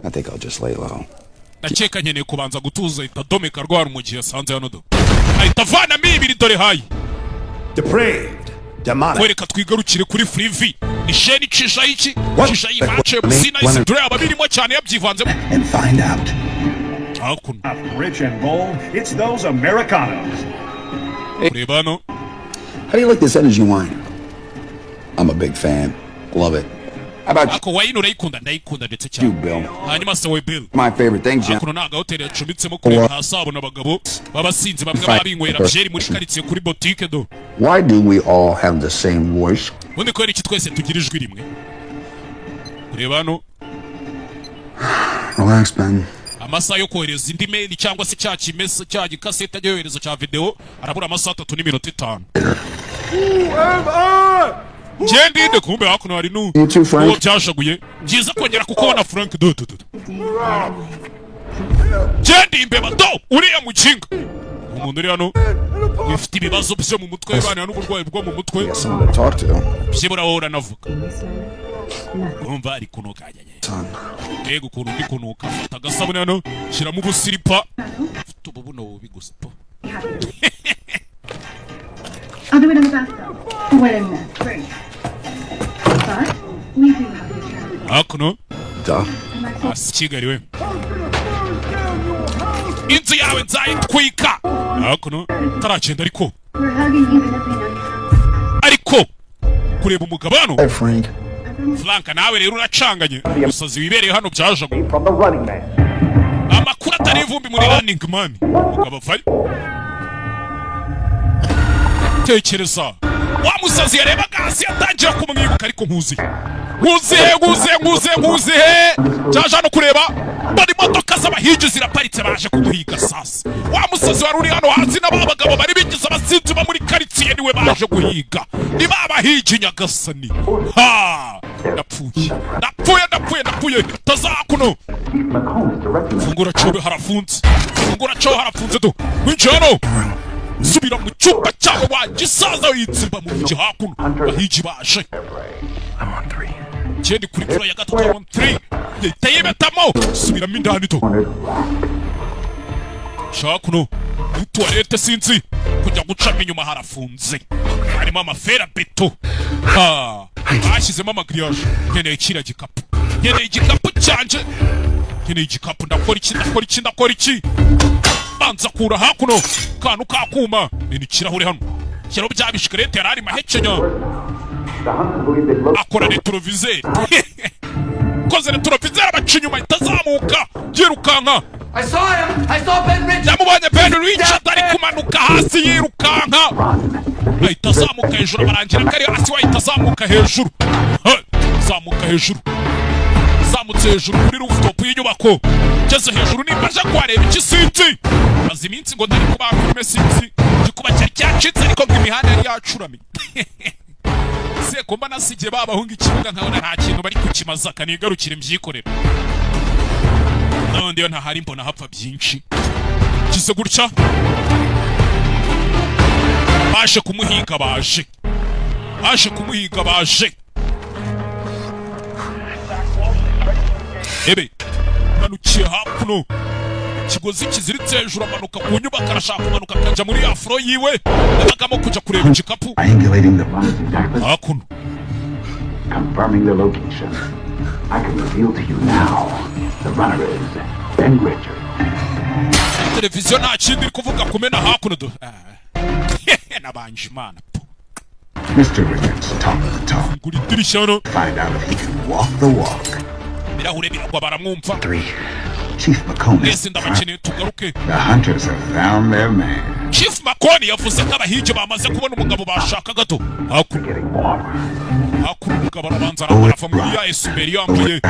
I think I'll just lay low. Ndakeka nkeneye kubanza gutuza. Ahita adomeka rwa rumogi yasanze hano do, ahita avanamo ibiri, dore hayi. Depraved. Demonic. Kwereka twigarukire kuri FreeV ni sheni icishaho iki, icishaho imace sinahise tureba birimo cyane yabyivanzemo. And find out. Hakuno. Rich and bold, it's those Americanos. Kureba hano. How do you like this energy wine? I'm a big fan. Love it. How about Ako wine urayikunda? Ndayikunda ndetse you, cyane. Bill? Hanyuma se we, Bill? My favorite thing, Jim. Hakuno ni agahoteli yacumbitsemo. Kureba hasi habona abagabo b'abasinzi, bamwe baba binywera byeri muri karitsiye kuri botike do. Why do we all have the same voice? Ubundi kubera iki twese tugira ijwi rimwe? Kureba hano. Relax, Ben. Amasaha yo kohereza indi mail cyangwa se cya kimesa cya gikasete ajya yohereza cya video, arabura amasaha 3 n'iminota 5. Ngende kumbe hakuno hari nu You too, Frank. uwo byashaguye. Byiza kongera kukubona, Frank. Do do do genda imbeba do, uriya mukinga. Umuntu uri hano ufite ibibazo byo mu mutwe, bana n'uburwayi bwo mu mutwe. Got someone to talk to. Byibura wowe uranavuga, urumva ari kunuka. Mbega ukuntu ndi kunuka! Fata agasabune hano, shyiramo ubusiripa, ufite ububuno bubi gusa po. I'll do it in the bathtub. Wait a minute. Great. But we do have the insurance. Hakuno. Duh. Hasi Kigali we, inzu yawe nzayitwika. Hakuno taragenda ariko. We're hugging even if we know you Ariko kureba umugabo hano. Hey, Frank. Frank, nawe rero uracanganye, umusazi wibereye hano byajago. Amakuru atari ivumbi muri Running Man. Umugabo avayo, tekereza wa musazi yarebaga hasi yatangira kumwibuka. Ariko nkuzihe, nkuzihe, nkuzihe, nkuzihe, nkuzihe? Cyaje hano kureba, mbona imodoka z'abahigi ziraparitse, baje kumuhiga. Sasa wa musazi wari uri hano hasi n'aba bagabo bari bigize abasinzi bo muri karitsiye niwe baje guhiga, ni ba bahigi. Nyagasani, ha, ndapfuye, ndapfuye, ndapfuye, ndapfuye! Tazakuno, fungura cobe, harafunze, fungura cobe, harafunze do. Winjiye hano, subira mu cyumba cyawe wa gisaza witsimba mu rugi. Hakuno bahigi baje. Kindi kuri floor ya gatatu, on 3, yahita yibetamo, subiramo indani to. Shaka kuno muri toilette, sinzi kujya gucamo inyuma, harafunze, harimo amafera beto, ha, bashyizemo amagriyaje. Nkeneye kiriya gikapu, nkeneye igikapu cyanje, nkeneye igikapu. Ndakora iki, ndakora iki, ndakora iki? Banza kura hakuno kantu kakuma ni ikirahure hano, shyiraho bya bishikarete yari arimo ahekenya, akora rétroviseur, koze rétroviseur, abaca inyuma, ahita azamuka yirukanka. I saw him! I saw Ben Richards! Yamubonye, Ben Richard ari kumanuka hasi yirukanka, ahita azamuka hejuru, abarangira ko ari hasi, we ahita azamuka hejuru. Ha! Zamuka hejuru, zamutse hejuru kuri rooftop y'inyubako, ngeze hejuru nimba aje kuhareba iki sinzi. Maze iminsi ngo ntari kubaha filime, sinzi igikuba cyari cyacitse, ariko ngo imihanda yari yacuramye. Se mba nasigiye babahunga ikibuga, nkabona nta kintu bari kukimaza, kanigarukire mbyikorera. N'ubundi iyo ntahari mbona hapfa byinshi. Kize gutya, baje kumuhiga, baje kumuhiga, baje ebe manukiye hakuno, ikigozi kiziritse hejuru, amanuka ku nyubako, arashaka kumanuka akajya muri afro yiwe yabagamo kujya kureba igikapu. Triangulating the funds exactly. Hakuno. Confirming the location. I can reveal to you now. The runner is Ben Richards. Televiziyo nta kindi iri kuvuga, kumena hakuno do. Ah. Nabanje Imana. Mr. Richards talked the talk. Ngura idirishya hano. Find out if he can walk the walk. Ibirahure biragwa, baramwumva. 3. Chief McConan. Mwese ndabakeneye, tugaruke. The hunters have found their man. Chief Makoni yavuze ko abahigi bamaze kubona umugabo bashakaga gato. Hakuno hakuno, umugabo arabanza arava muri ya esumeri yambaye,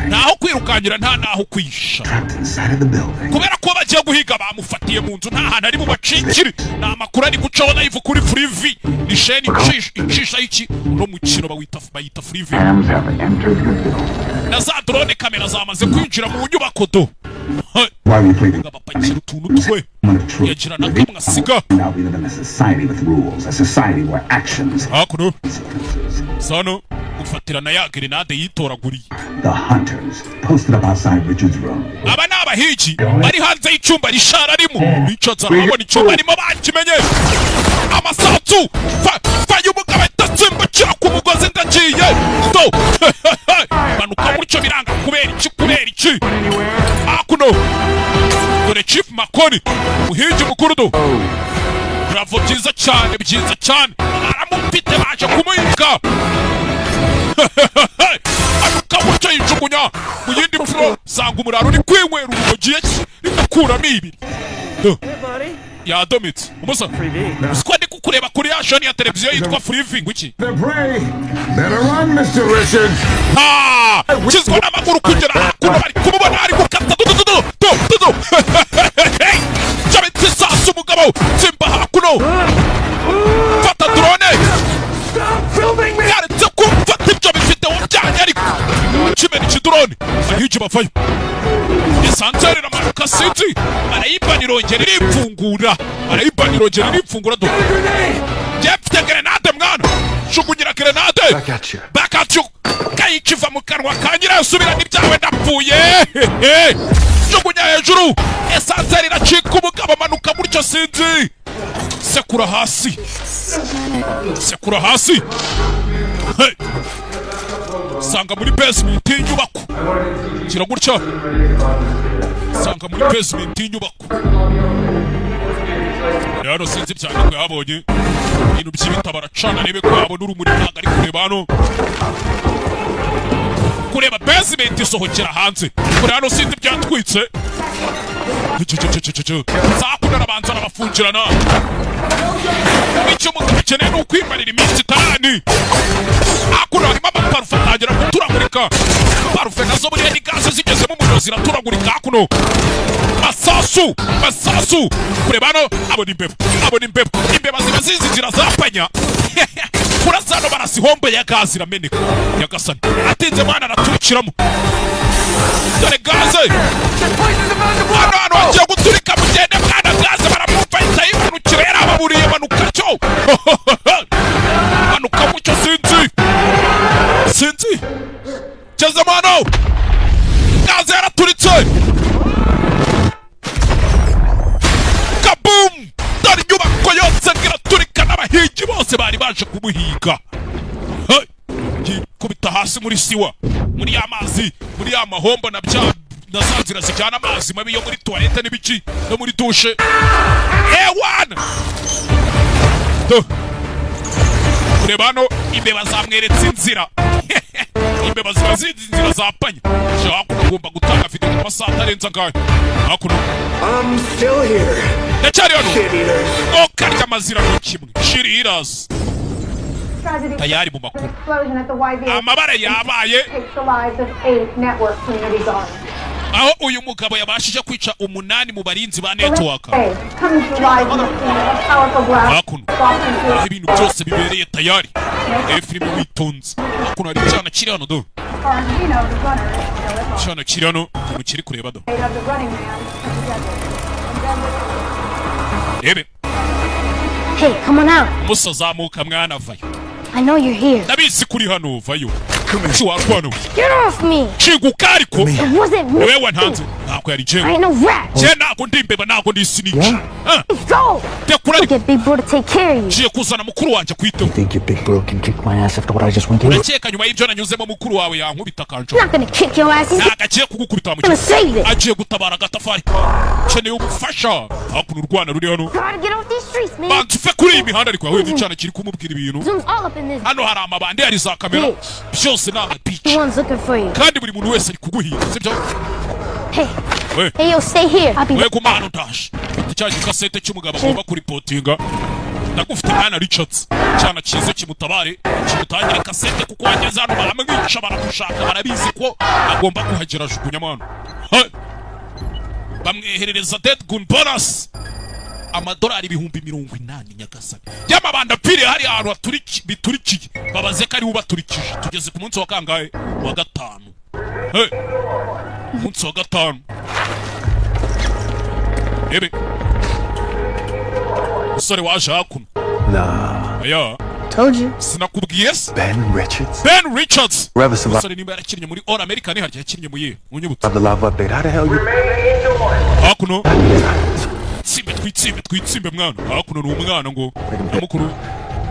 ntaho kwirukankira, nta naho kwisha, Trapped inside of the building. kubera ko bagiye guhiga bamufatiye mu nzu, nta hantu ari bubacikire. Ni amakuru ari gucaho live kuri Freevee, ni sheni icisha iki, uno mukino bawita, bayita Freevee. Hams have entered the building. Na za drone kamera zamaze kwinjira mu nyubako do. Why are you pleading? Abapakira utuntu twe, yagira na kamwe asiga. Now we live in a society with rules, a society where actions. Hakuno sano gufatira na ya grenade yitoraguriye. The hunters posted up outside Richard's room. Aba ni abahigi bari hanze y'icyumba rishara arimo. Richards arabona icyumba arimo, bakimenye. Amasasu fa fa y'umugabo ahita asimbukira ku mugozi, ndagiye do, manuka gutyo, biranga. Kubera iki? Kubera iki? Hakuno dore Chief Makoni, muhigi mukuru do. Bravo, byiza cyane, byiza cyane, aramufite, baje kumuhiga. Anuka gutyo, yijugunya mu yindi mfuro, sanga umuraro uri kwinywera urumogi, uri gukuramo ibiri. Yadometse umusa usiko ndi kukureba kuri ya shoni ya televiziyo yitwa Freevee, ngo iki? The prey. Better run, Mr. Richards. Ha! Kizwa n'amaguru kugera hakuno, bari kumubona ari gukata du du du du du du. Cyabitse isasu, umugabo tsimba hakuno, fata drone, yaretse kumfata ibyo bifite byanya, ariko kimena ikidrone, ahigi bavayo, esanseri iramanuka, sinzi, barayibana, irongera iripfungura, barayibana, irongera iripfungura do. Njye mfite grenade mwana, jugunyira grenade. Back at you. Kayikiva mu kanwa ka nyirayo, subirana ibyawe, ndapfuye. Jugunya hejuru, esanseri iracika, umugabo amanuka gutyo, sinzi, sekura hasi, sekura hasi. Hey. Sanga muri basement y'inyubako, kira gutya, sanga muri basement y'inyubako. Rero sinzi cyane ko yabonye ibintu by'ibita, baracana arebe ko yabona urumuri, ntabwo ari kureba hano, kureba basement isohokera hanze. Kure hano sinzi byatwitse zakuna, arabanza arabafungirana. Icyo umugabo akeneye ni ukwimarira iminsi itarani. Hakuno harimo amaparufe, atangira guturagurika. Parufe nazo buriya ni gaze, zigezemo umuriro ziraturagurika. Hakuno masasu, masasu. Kureba hano, abona imbeba, abona imbeba. Imbeba ziba zizi inzira zapanya kurasa hano, barasihombe ya gaze irameneka. Nyagasani, atinze mwana araturikiramo. Dore gaze hano, hano hagiye guturika, mugende mwana. Gaze baramwumva, ahita yimanukira, yarababuriye. Manuka cyo, manuka gutyo, sinzi, sinzi ngezemo hano, gaze yaraturitse, kaboom! Dore inyubako yose ngo iraturika, n'abahigi bose bari baje kumuhiga. Hey! Yikubita hasi muri sewer, muri ya mazi, muri ya mahombo na bya na za nzira zijyana amazi mabi yo muri toilette n'ibiki no muri douche. Ewana Do. Kureba hano, imbeba zamweretse inzira. Imbeba ziba zizi inzira zapanye. Hakuno ugomba gutanga video mu masaha atarenze angahe? Hakuno. I'm still here. Ndacyari hano. Shit eaters. Okarya amazira ni kimwe. Shit eaters. Tragedy Tayari mu makuru. explosion at the YBA Amabara yabaye takes the lives of eight network community guards. aho uyu mugabo yabashije kwica umunani mu barinzi ba network. Hey, coming to life in the scene of a powerful blast. Hakuno aho ibintu byose bibereye, tayari reba filime witonze. Hakuno hari icyana kiri hano do. Far as we know, the runner is still at large. Cyana kiri hano, ukuntu kiri kureba do. Of the running man put together. And Ben Richards. Rebe. Hey, come on out. Musa, zamuka mwana, vayo. I know you're here. Ndabizi kuri hano, vayo. Warwano. Get off me! Ciguka ariko. It wasn't me. Niwe wantanze, ntabwo yari jewe. I ain't no rat. Je ntabwo ndi imbeba, ntabwo ndi snitch. Go! Tekura ariko. Get big bro to take care of you. Ngiye kuzana mukuru wanjye akwiteho. Think your big bro can kick my ass after what I just went through? Urakeka nyuma y'ibyo nanyuzemo mukuru wawe yankubita akanjo? I'm not gonna kick your ass. He's Ntabwo agiye kugukubita wa gonna save it. Agiye gutabara agatafari, ukeneye ubufasha. Hakuno urwana ruri hano. Gotta get off these streets, man. Banza uve kuri iyi mihanda ariko. Yahuye n'icyana kiri kumubwira ibintu. Zoom's all up in this. Hano hari amabandi, hari za kamera, byose ni amapici. Everyone's looking for you. Kandi buri muntu wese ari kuguhiga, sibyo? Hey, We. hey, yo, stay here. I'll be We, guma hano, ndaje. Mfite cya gikasete cy'umugabo agomba kuripotinga. Ndagufite mwana Richards. Cyana cyiza kimutabare, kimutangire kasete, kuko wageze hano baramwica, baramushaka, barabizi ko agomba kuhagera. Ajugunyamo hano. Hey! Bamweherereza dead gun bonus, amadolari 80,000. Nyagasani, y'amabanda apfiriye hariya ahantu biturikiye, babaze ko ariwe ubaturikije. Tugeze ku munsi wa kangahe? Wa gatanu. Hey! Umunsi wa gatanu. Ebe umusore waje hakuno. Nah. Aya. Told you. Sinakubwiye se? Ben Richards. Ben Richards. Reverend survived Umusore nimba yarakinnye muri All American, harya yakinnye mu yihe? Munyibutse. the live update. How the hell you? Hakuno tsimbe, twitsimbe, twitsimbe mwana. Hakuno ni umwana ngo na mukuru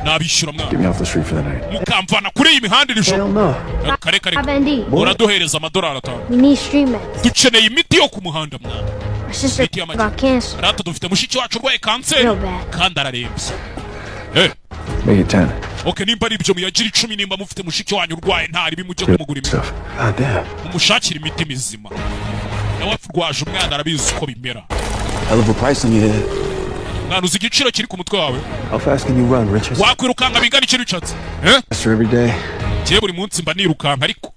nabishyura mwana. Get me off the street for the night. Mukamvana kuri iyi mihanda iri joro kare kare. Bendy. Uraduhereza amadolari 5. We need street meds. Dukeneye imiti yo ku muhanda mwana. My sister Imiti y'amagi. got cancer. Rata, dufite mushiki wacu urwaye kanseri Real bad. kandi ararembye. Eh. Make it 10. Okay, nimba ari ibyo muyagira 10. Nimba mufite mushiki wanyu urwaye, ntari bimujye kumugura imiti. Stuff. God damn. Mumushakire imiti mizima. Nawe arwaje umwana, arabizi uko bimera. Hell of a price on your head. Mwana, uzi igiciro kiri ku mutwe wawe? How fast can you run, Richards? Wakwirukanka bingana iki, Richards? Eh? Faster every day. Njyewe buri munsi mba nirukanka ariko.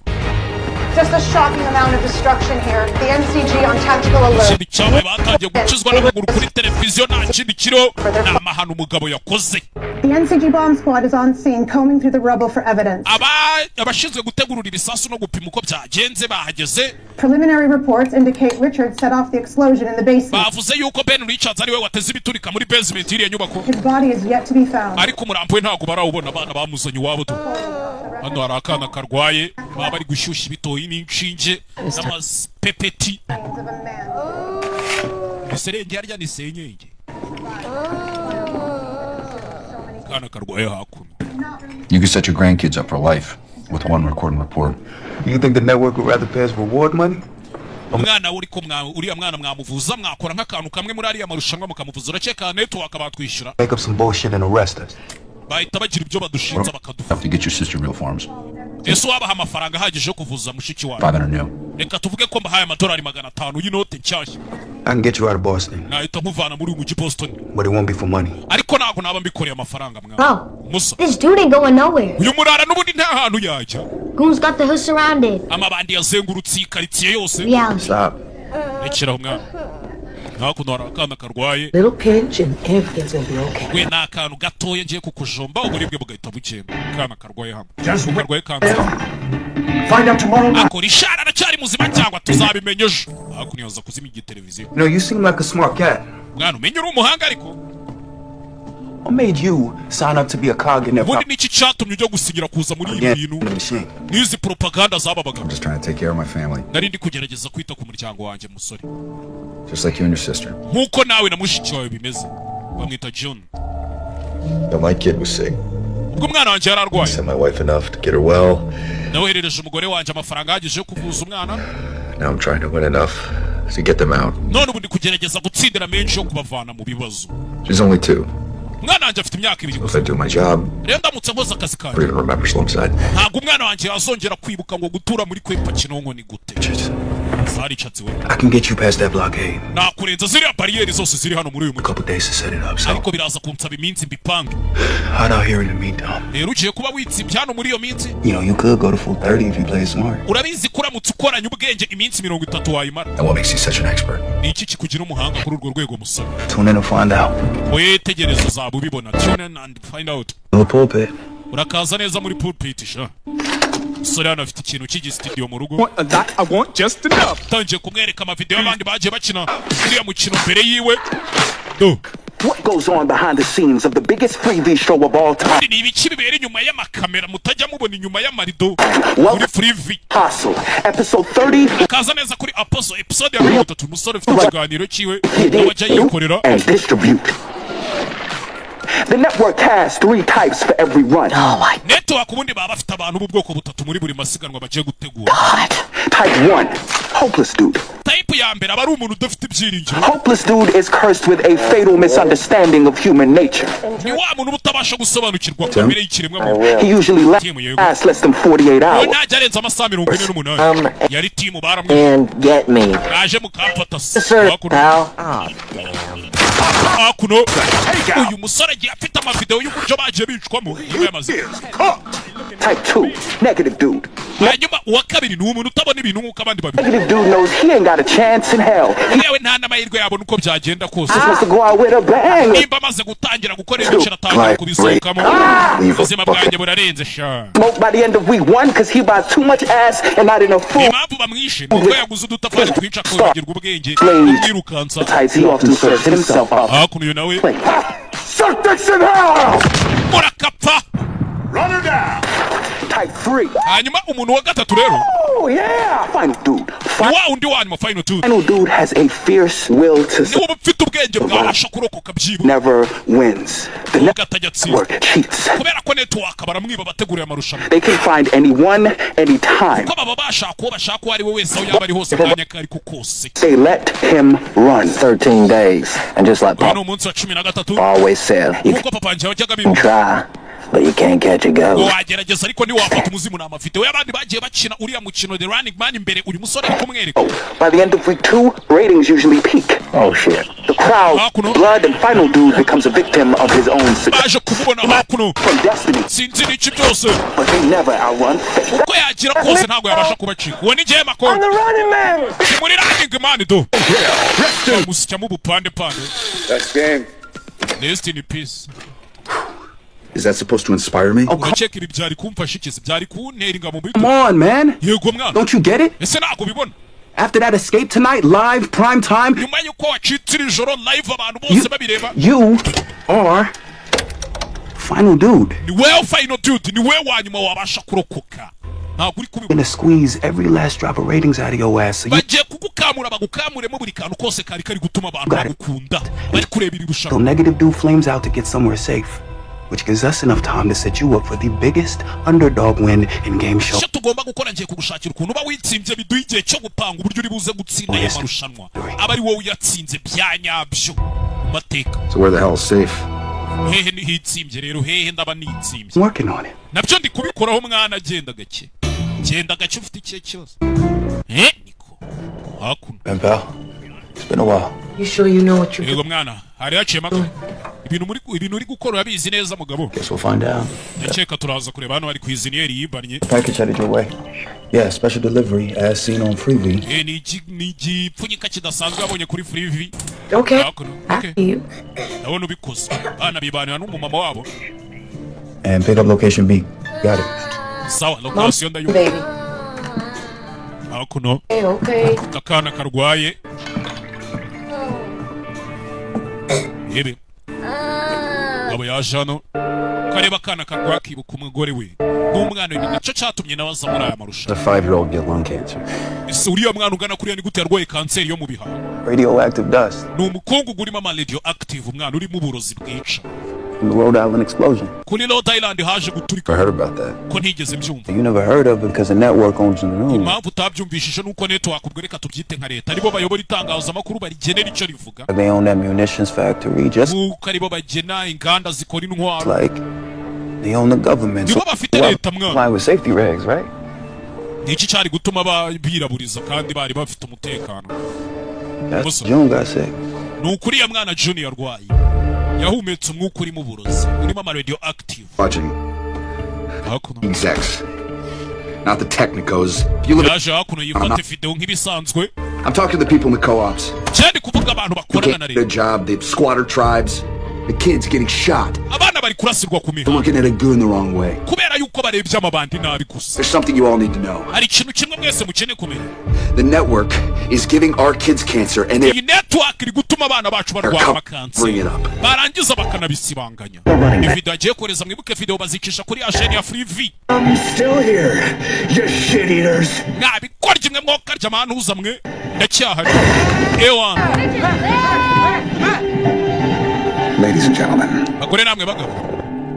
Just a shocking amount of destruction here. The NCG on tactical alert. Ikindi cyabaye, batangiye gukizwa n'amaguru kuri televiziyo. Nta kindi kiriho, ni amahano umugabo yakoze. The NCG bomb squad is on scene, combing through the rubble for evidence. Aba abashinzwe gutegurura ibisasu no gupima uko byagenze bahageze. Preliminary reports indicate Richards set off the explosion in the basement. Bavuze yuko Ben Richards ariwe wateze ibiturika muri basement y'iriya nyubako. His body is yet to be found. Ariko umurambo we ntabwo barawubona. Abana bamuzanye iwabo tu. Hano hari akana karwaye, baba bari gushyushya ibitoyi n'inshinge n'amapepeti. Ni serenge harya, ni senyenge. Akana karwaye hakuno. You could set your grandkids up for life with one recording report. You think the network would rather pay us reward money? Umwana we uriko uriya mwana mwamuvuza, mwakora nk'akantu kamwe muri ariya marushanwa mukamuvuza. Urakeka network batwishyura? Make up some bullshit and arrest us. Bahita bagira ibyo badushinza bakadufa. Have to get your sister real forms. Ese wabaha amafaranga ahagije yo kuvuza mushiki wawe? 500 new. Reka tuvuge ko mbahaye amadolari 500 y'inote nshyashya. I can get you out of Boston, Nahita nkuvana muri uyu mujyi Boston. but it won't be for money. Ariko ntabwo naba mbikoreye amafaranga mwana. Bro, Musa. this dude ain't going nowhere. Uyu murara n'ubundi nta hantu yajya. Goons got the hood surrounded. Amabandi yazengurutse iyi karitsiye yose. Reality. Stop. Rekeraho mwana. Hakuno hari akana karwaye. Little pinch and everything's gonna be okay. We, ni akantu gatoya ngiye kukujomba, uburibwe bugahita bugenda. Akana karwaye hano Just wait. karwaye kanseri. Find out tomorrow night. Akora ishara, aracyari muzima cyangwa tuzabimenya ejo. Hakuno yaza kuzimya igiteleviziyo. You know, you seem like a smart cat. Mwana, umenye uri umuhanga ariko. What made you sign up to be a cog in their Ubundi niki cyatumye ujya gusinyira kuza muri ibi bintu propaganda machine? n'izi propaganda zababaga? I'm just trying to take care of my family, Nari ndi kugerageza kwita ku muryango wanjye, musore. just like you and your sister. Nk'uko nawe na mushiki wawe bimeze. Bamwita John. But my kid was sick. Ubwo umwana wanjye yari arwaye, Sent my wife enough to get her well. nawoherereje umugore wanjye amafaranga ahagije yo kuvuza umwana. Now I'm trying to win enough to get them out. None ubu ndi kugerageza gutsindira menshi yo kubavana mu bibazo. She's only 2. Umwana wanjye afite imyaka 2 If gusa. I do my job, Rero ndamutse nkoze akazi I kanjye, don't even remember Slumside. ntabwo umwana wanjye yazongera kwibuka ngo gutura muri kwepa Kinonko ni gute. Zaricatsi we. I can get you past that blockade. Nakurenza ziriya bariyeri zose ziri hano muri uyu A mujyi. couple days to set it up, so Ariko biraza kunsaba iminsi mbipange. hide out here in the meantime. Rero ugiye kuba witsibye hano muri iyo minsi. You know, you could go to full 30 if you play smart. Urabizi ko uramutse ukoranye ubwenge iminsi 30 wayimara. And what makes you such an expert? Ni iki kikugira umuhanga kuri urwo rwego, musore? Tune in to find out. Wetegereza uzaba ubibona. Tune in and find out. The pulpit. Urakaza neza muri pulpit sha. Umusore hano afite ikintu cy'igisitidiyo mu rugo. Want a lot, I want just enough. Tangiye kumwereka amavideo y'abandi bagiye bakina uriya mukino mbere yiwe. Do. What goes on behind the scenes of the biggest FreeVee show of all time? Ni ibiki bibera inyuma y'amakamera mutajya mubona inyuma y'amarido muri FreeVee? Apostle, episode 30. Kaza neza kuri Apostle episode ya 30. Umusore ufite ikiganiro cyiwe nawe ajya yikorera. And distribute. The network has three types for every run. Oh my Network ubundi baba bafite abantu b'ubwoko butatu muri buri masiganwa bagiye gutegura. Type 1, hopeless dude. Type ya mbere aba ari umuntu udafite ibyiringiro. Hopeless dude is cursed with a fatal misunderstanding of human nature. Ni wa muntu uba utabasha gusobanukirwa kamere y'ikiremwamuntu. He usually lasts less than 48 We hours. ntajya arenza amasaha 48. Yari timu baramwe. And get me. Mwaje mukamfata se. Sir, Hakuno. pal. Oh, damn. Hakuno uyu musore agiye afite amavideo y'uburyo bagiye bicwamo nyuma y'amazina. Type 2, negative dude. Hanyuma uwa kabiri ni umuntu utabona ibintu nk'uko abandi babibona. Negative dude knows he ain't got a chance in hell. He Yewe, nta n'amahirwe yabona uko byagenda kose. just wants to go out with a bang. Nimba amaze gutangira gukora ibiciro, atangira kubisohokamo. Ubuzima bwanjye burarenze sha. Smoke by the end of week 1 because he buys too much ass and not enough food. Impamvu bamwishe ni uko yaguze udutafari twinshi akibagirwa ubwenge umwirukansa. Types he often serves himself up. Hakuno uyu nawe. Suck dicks in hell! Murakapfa. Runner down! Type 3. Hanyuma umuntu wa gatatu rero Oh yeah! Final dude. ni wa undi wa nyuma, final dude. Final dude has a fierce will to Niba uba ufite ubwenge bwabasha kurokoka byibura. never wins. The Nubwo atajya atsinda. network cheats. Kubera ko network baramwiba bateguriye amarushanwa. They can find anyone, anytime. Kuko baba bashaka uwo bashaka, uwo ari we wese, aho yaba ari hose, akanya ako ari ko kose. They let him run. 13 days. And just like Uyu ni Pop umunsi wa 13. always said, you Nk'uko papa wanjye yajyaga can abivuga try, but you can't catch a ngo ghost. wagerageza ariko ntiwafata umuzimu. Ni amavideo y'abandi bagiye bakina uriya mukino The Running Man imbere uyu musore ari kumwereka. By the end of week 2, ratings usually peak. Oh, shit. The crowd, blood, and final dude becomes a victim of his own success. Baje kumubona hakuno. From destiny. Sinzi n'iki byose. But they never outrun fate. Uko yagira kose ntabwo yabasha kubacika. Uwo ni njyewe makoro. Ni muri Running Man do bamusyamo ubupande pande. That's game. Rest in peace. Is that supposed to inspire me? Urakeka ibi byari kumfasha iki se? Byari kuntera ingabo muri Come on, man. Yego mwana. Don't you get it? Ese ntabwo ubibona? After that escape tonight, live, prime time, Nyuma y'uko wacitse iri joro live, abantu bose babireba, you are final dude. Ni wewe final dude, ni wewe wa nyuma wabasha kurokoka. Ntabwo uri kubibona? Gonna squeeze every last drop of ratings out of your ass. So you Bagiye kugukamura, bagukamuremo buri kantu kose kari kari gutuma abantu Got it. bagukunda, bari kureba iri till rushanwa. negative dude flames out to get somewhere safe, which gives us enough time to set you up for the biggest underdog win in game show. Icyo tugomba gukora, ngiye kugushakira ukuntu uba witsinze, biduha igihe cyo gupanga uburyo uri buze gutsinda aya marushanwa, aba ari wowe uyatsinze bya nyabyo mu mateka. So where the hell is safe? Hehe nihitsimbye rero? Hehe ndaba nitsimbye? I'm working on it. Nabyo ndi kubikoraho mwana. Genda gake, genda gake. Ufite ikihe kibazo? Niko hakuno. Ben pal, it's been a while. You sure you know what you're Yego mwana, hari haciyemo ibintu muri ibintu uri gukora, urabizi neza mugabo? Guess we'll find out. Ndakeka turaza kureba. Hano hari cuisinier yibannye. Package headed your way. Yeah, special delivery as seen on Freevee. Ni igipfunyika kidasanzwe yabonye kuri FreeVee. Okay. Hakuno. Okay. You. Ndabona ubikoze. Bana bibanira n'umumama wabo. And pick up location B. Got it. Sawa, location ndayumva. Baby. Hakuno Okay, okay. akana karwaye yebe. Ngabo yaje hano kareba akana karwaye, akibuka umugore we n'umwana we. Ni nacyo cyatumye nawe aza muri aya marushanwa. A 5-year-old get lung cancer. Ese uriya mwana ungana kuriya ni gute yarwaye kanseri yo mu bihaha? Radioactive dust Ni umukungugu urimo ama radioactive, umwana, urimo uburozi bwica. from the Rhode Island explosion. Kuri Rhode Island haje guturika. I heard about that. Ko ntigeze mbyumva? You never heard of it because the network owns the news. Impamvu utabyumvishije nuko network, ubwo reka tubyite nka leta, aribo bayobora itangazamakuru, barigenera icyo rivuga. They own that munitions factory just Nk'uko aribo bagena inganda zikora intwaro. like they own the government. Nibo bafite leta mwana. Comply with safety regs, right? Ni iki cyari gutuma biraburiza kandi bari bafite umutekano? That's June got sick. Ni ukuri ya mwana Junior arwaye, yahumetse umwuka urimo uburozi, urimo ama radioactive. Watching. Hakuno. Execs. Not the technicos. If you live Yaje hakuno yifata video nk'ibisanzwe. I'm talking to the people in the co-ops. Cyane kuvuga abantu Who bakorana can't na get a leta. job, the squatter tribes. The kids getting shot. Abana bari kurasirwa ku mihanda. Looking at a goon the wrong way. Kubera yuko barebye amabandi nabi gusa. There's something you all need to know. Hari ikintu kimwe mwese mukeneye kumenya. The network is giving our kids cancer and Iyi they're network iri gutuma abana bacu barwara amakanseri, covering it up. barangiza bakanabisibanganya. Ni video agiye kohereza. Mwibuke video bazicisha kuri asheni ya Free V. I'm still here, you shit eaters. Mwabikorya imwe, mwokarya amantuza mwe, ndacyahari ewana. Ladies and gentlemen, Bagore namwe bagabo,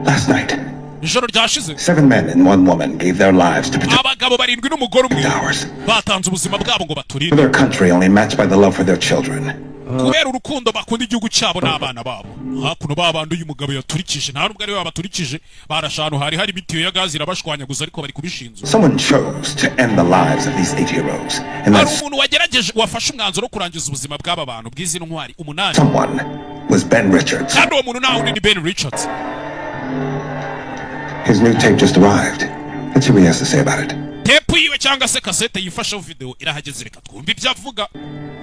last night, ijoro ryashize, seven men and one woman gave their lives to protect abagabo barindwi n'umugore umwe ours. batanze ubuzima bwabo ngo baturinde Their country only matched by the love for their children. Kubera urukundo bakunda igihugu cyabo n'abana babo. Hakuno ba bandi uyu mugabo yaturikije, nta nubwo ari we babaturikije, barashe ahantu hari hari imitiyo ya gazi irabashwanyaguza, ariko bari kubishinzura. Someone chose to end the lives of these eight heroes, and Hari that umuntu wagerageje, wafashe umwanzuro wo kurangiza ubuzima bw'aba bantu, bw'izi ntwari umunani. someone was Ben Richards. Kandi uwo muntu nta wundi ni Ben Richards. His new tape just arrived. Let's hear what he has to say about it. Tepu yiwe cyangwa se kasete yifasheho video irahageze, reka twumve ibyo avuga.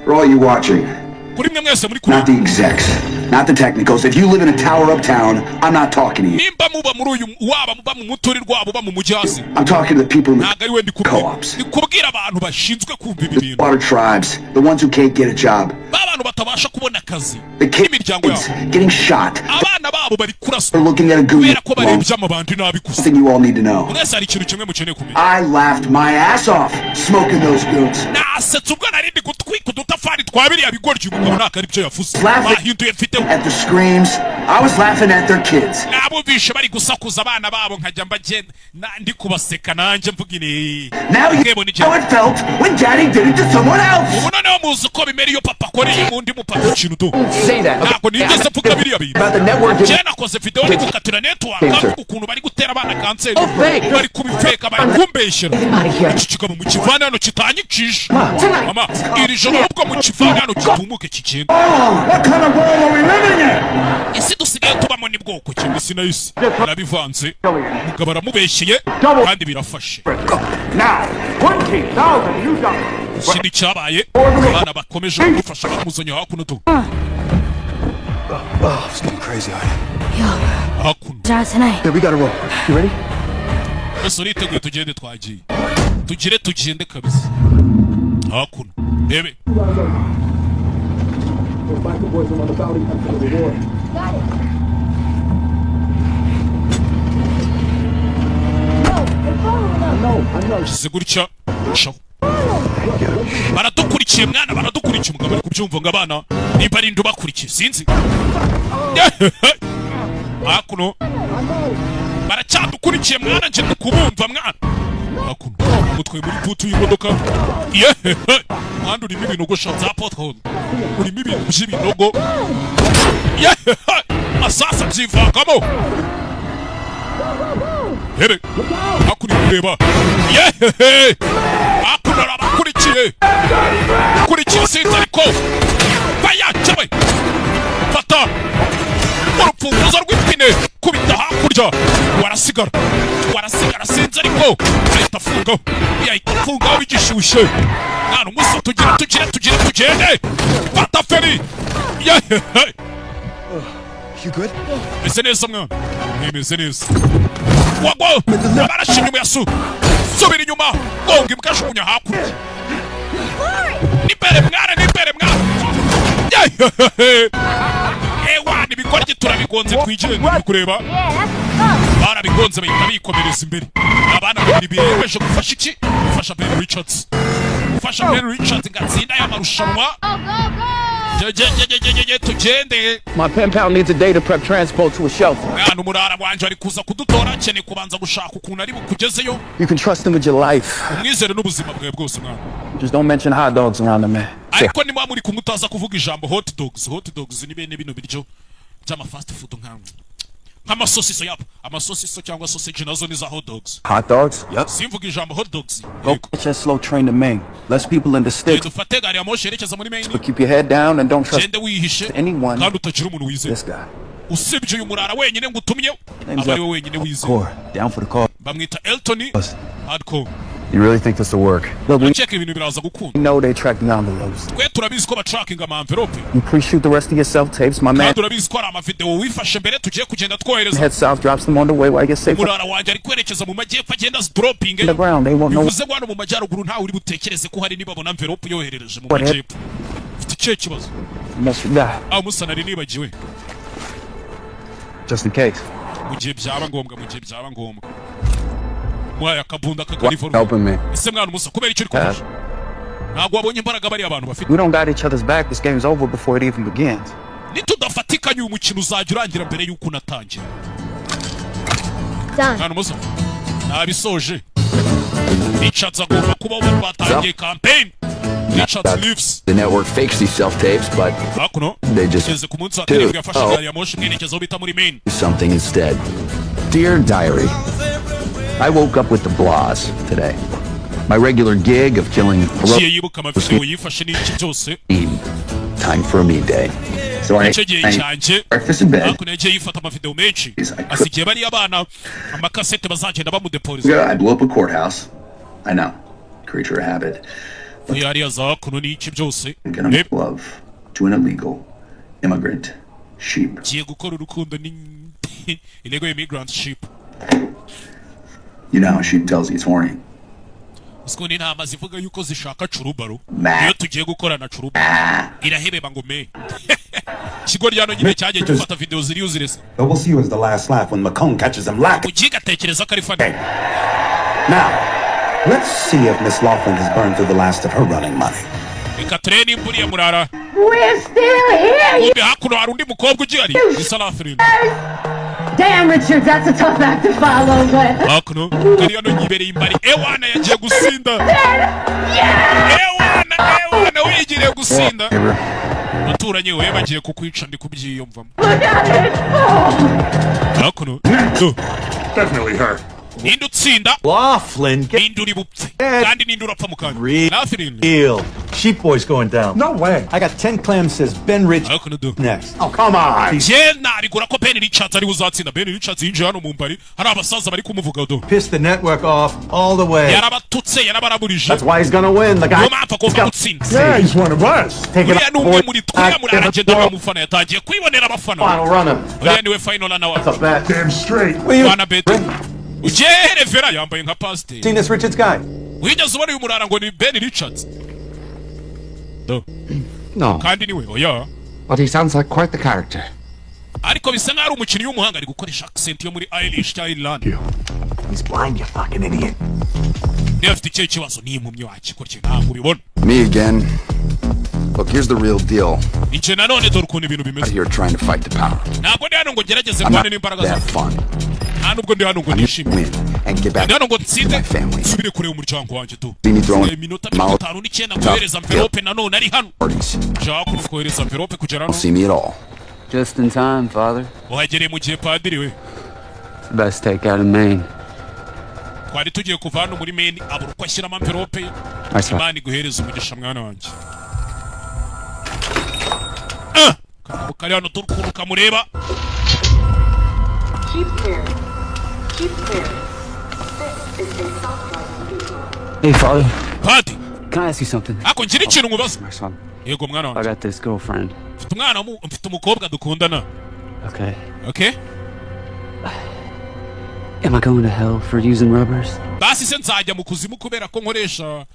For all you watching, Kuri mwe mwese muri not the execs, not the technicals. If you live in a tower uptown, I'm not talking to you. Nimba muba muri uyu, waba muba mu muturirwa, waba uba mu mujyi hasi, I'm talking to the people in the ntabwo ari we ndi kubwira. co-ops, Ndi kubwira abantu bashinzwe kumva ibi bintu, water tribes, the ones who can't get a job, ba bantu batabasha kubona akazi, the kids n'imiryango yabo. getting shot. Abana babo bari kuraswa They're looking at a goon. kubera ko barebye amabandi nabi gusa. Something you all need to know. Mwese hari ikintu kimwe mukeneye kumenya. I laughed my ass off smoking those goons. Nasetse ubwo nari ndi gutwika udutafari twa biriya bigoryi. Umugabo ntabwo ari byo yavuze, Laughing bahinduye mfite. at the screams. I was laughing at their kids. Nabumvishe bari gusakuza abana babo, nkajya mbagenda ndi kubaseka nanjye mvuga ini. Now you know how it felt when daddy did it to someone else. Ubu noneho muzi uko bimera iyo papa akoreye undi mupapa ikintu tu. Say that. Ntabwo nigeze mvuga biriya bintu. About the network. Njye nakoze video ndi gukatira network, Cancer. avuga ukuntu bari gutera abana kanseri. Oh, fake. Bari kubifeka, bari kumbeshyera. Iki kigabo mukivane hano kitanyicisha. Mama, iri joro ubwo mukivane hano kitumuke kigenda. What kind of world are we living in? Isi dusigaye tubamo ni bwoko ki? Isi na isi birabivanze. Umugabo aramubeshyeye kandi birafashe. Now, 20,000 new dollars. Ikindi cyabaye, abana bakomeje kumufasha, bamuzanye hakuno tu. Oh, it's getting crazy out here. Hakuno. Drive tonight. Yeah, we gotta roll. You ready? Twese uriteguye? Tugende, twagiye, tugire tugende kabisa. Hakuno rebe. Those biker boys are on the bounty hunt for the reward. Kize gutya shaho, baradukurikiye mwana, baradukurikiye. Umugabo ari kubyumva ngo abana nimba ari ubakurikiye, sinzi. Hakuno baracyadukurikiye mwana, nje kubumva mwana. Hakuno umutwe muri boot y'imodoka yehehe, umuhanda urimo ibinogo sha, za pothole, urimo ibintu by'ibinogo yehehe, masasa byivangamo. Here hakuno kureba yehehe, hakuno arabakurikiye, kurikiye sinzi, ariko bayacawe. Fata urufunguzo rw'ipine, kubita hakurya, warasigara, warasigara, sinzi, ariko ahita afungaho, yahita afungaho bigishyushye mwana. Umusa tugira tugire tugire tugende, fata feri yehehe. You good? Meze neza mwana, nimeze neza. Wagwa barashe inyuma ya su, subira inyuma, gonga imbwa, ajugunya hakurya. N'imbere mwana, n'imbere mwana yehehe. Ewa, ibigoryi turabigonze, twigende. Uri kureba barabigonze, bahita bikomereza imbere. Abana babiri biyemeje gufasha iki? Gufasha Ben Richards, gufasha Ben Richards ngo atsinde aya marushanwa. Ge tugende. My pen pal needs a day to prep transport to a shelter. Mwana, umurara wanje ari kuza kudutora, akeneye kubanza gushaka ukuntu ari bukugezeyo. You can trust him with your life. Umwizere n'ubuzima bwawe bwose mwana. Just don't mention hot dogs around him, man. Ariko niba muri kumwe utaza kuvuga ijambo hot dogs. Hot dogs ni bene bino biryo by'ama fast food, nk'amasosiso yabo, amasosiso cyangwa sausage nazo ni za hot dogs. Hot dogs? Yep. Simvuga ijambo hot dogs. Go catch that slow train to Maine. Less people in the sticks. Dufate gari ya moshi yerekeza muri Maine. But keep your head down and don't trust Gende wihishe anyone. kandi utagira umuntu wizeye This guy. usibye uyu murara wenyine ngo utumye, Name's aba ari we wenyine wizeye. Core. Down for the cause. Bamwita Elton Hardcore. You really think this will work? Look, we Urakeka ibintu biraza gukunda? know they track the envelopes. Twe turabizi ko batrackinga ama envelope. You pre-shoot the rest of your self-tapes. My man Kandi urabizi ko hari amavideo wifashe mbere tugiye kugenda twohereza. head south, drops them on the way while I get safe Umurara wanjye ari kwerekeza mu majyepfo, agenda azidroppinge. on the ground. They won't know Bivuze ngo hano mu majyaruguru ntawe uri butekereze ko hari nibabona envelope yoherereje mu what hit. majyepfo. Ufite ikihe kibazo? Almost forgot. Aho musa nari nibagiwe. Just in case. Mu gihe byaba ngombwa, mu gihe byaba ngombwa. Muhaye akabunda k'akarivorume. Helping me. Ese mwana umusa, kubera icyo uri kumufasha? Ntabwo wabonye imbaraga bariya abantu bafite? We don't got each other's back. This game's over before it even begins. Nitudafatikanya, uyu mukino uzajya urangira mbere y'uko unatangira. Done. Mwana umusa, nabisoje. Richards agomba kuba ubu batangiye campaign. Richards lives. The network fakes these self-tapes, but Hakuno they just tugeze ku munsi wa do karindwi, yafashe gari ya moshi mwerekeza aho bita muri Maine. something instead. Dear Diary, I woke up with the blahs today. My regular gig of killing Yagiye yibuka amavideo yifashe n'iki byose. Time for a me day. So I Icyo gihe cyanjye. breakfast in bed. Hakuno yagiye yifata amavideo menshi, asigiye bariya abana amakasete bazagenda bamudeporeza. I blew up a courthouse. I know. Creature of habit. Hariya za hakuno n'iki byose. I'm gonna make love to an illegal immigrant sheep. Giye gukora urukundo ni illegal immigrant ship. You know how a sheep tells you it's horny. Uziko n'intama zivuga yuko zishaka curubaro? Ma. Iyo tugiye gukorana curubaro irahebeba ngo me ikigo ryano nyine cyagiye gifata video ziri useless. But we'll see who has the last laugh when McCone catches him lacking. Ugiye gatekereza ko ari funny. Now, let's see if Miss Laughlin has burned through the last of her running money. Reka turebe nimba uriya murara. We're still here, you Kumbe hakuno hari undi mukobwa ugihari, bisa Laughlin. Damn, Richard, that's a tough act to follow, but. Hakuno kari hano yibereye imbari, ewana yagiye gusinda. Ewana, ewana wigiriye gusinda. Muturanyi we bagiye kukwica, ndi kubyiyumvamo. Look at it! Oh. Hakuno do. Definitely her. Ninde utsinda? Laughlin, get Ninde uri bupfe kandi ninde urapfa mu kanya? Laughlin. real. Sheep boy's going down. No way. I got 10 clams says Ben Rich Hakuno do. next. Oh, come on. Njye nabigura ko Ben Richards ariwe uzatsinda. Ben Richards yinjiye hano mu mbari, hari abasaza bari kumuvuga do. Piss the network off all the way. Yarabatutse, yarabarabulije. That's why he's gonna win. The guy. Niyo mpamvu agomba gutsinda. Yeah, he's one of us. Take Uriya ni umwe muri twe. Uriya aragenda n'umufana, yatangiye kwibonera abafana. Final runner. Uriya niwe final runner wacu. That's a bet. Damn straight. Bwana Beto ugiye revera yambaye nka pasiteri. Seen this Richards guy? Wigeze ubona uyu murara ngo ni Ben Richards do? No. Kandi niwe, oya. But he sounds like quite the character. Ariko bisa nkaho ari umukinnyi w'umuhanga, ari gukoresha accent yo muri Irish cyangwa Ireland. He's blind, you fucking idiot. Niba afite ikihe kibazo, ni impumyi wakikora, ntabwo ubibona? Me again. Look, here's the real deal. Icyo nanone, dore ukuntu ibintu Out bimeze. here trying to fight the power. Ntabwo ndi hano ngo ngerageze I'm ndwane not n'imbaraga to have zawe. fun. Nta nubwo ndi hano ngo I'm here to nishime. win and get back Ndi hano ngo to nsinde, my family. nsubire kureba umuryango wanjye tu. See me throwing Iminota 59 kohereza envelope nanone ari hano. parties. Nshaka kohereza envelope kugera hano. Don't see me at all. Just in time, Father. Uhagereye mu gihe, padiri we. It's the best takeout in Maine. Twari tugiye kuva hano muri Maine, abura uko ashyiramo envelope ye. Nice one. Imana iguhereze umugisha, mwana wanjye. Ah! Kagabo kari hano, turi ukuntu kamureba. Keep clear. Keep clear. This is a self-driving vehicle. Hey, Father. Padi. Can I ask you something? Ako ngira ikintu nkubaza. My son. Yego, mwana I wanjye. got this girlfriend. Mfite umwana mfite umukobwa dukundana. Okay. Okay. Am I going to hell for using rubbers? Basi se nzajya mu kuzimu kubera ko nkoresha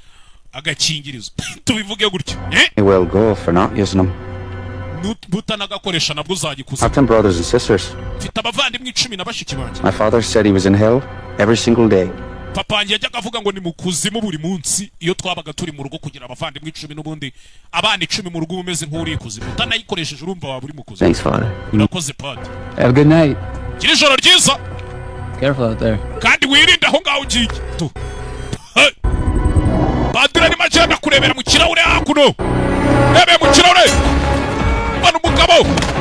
agakingirizo, tubivuge gutyo, eh? You will go for not using them. Butanagakoresha nabwo uzajya I ikuzimu. have 10 brothers and sisters. Mfite abavandimwe 10 na bashiki banjye. My father said he was in hell every single day. Papa wanjye yajyaga avuga ngo ni mu kuzimu buri munsi iyo twabaga turi mu rugo. Kugira abavandimwe 10, n'ubundi abana 10 mu rugo, uba umeze nk'uri ikuzimu. Utanayikoresheje urumva waba uri mu kuzimu. Thanks, Father. Urakoze, padi. Have a good night. Gira ijoro ryiza. Careful out there. Kandi wirinde aho ngaho ugiye tu. Hey! Padiri arimo agenda kurebera mu kirahure hakuno, rebeye mu kirahure mbona umugabo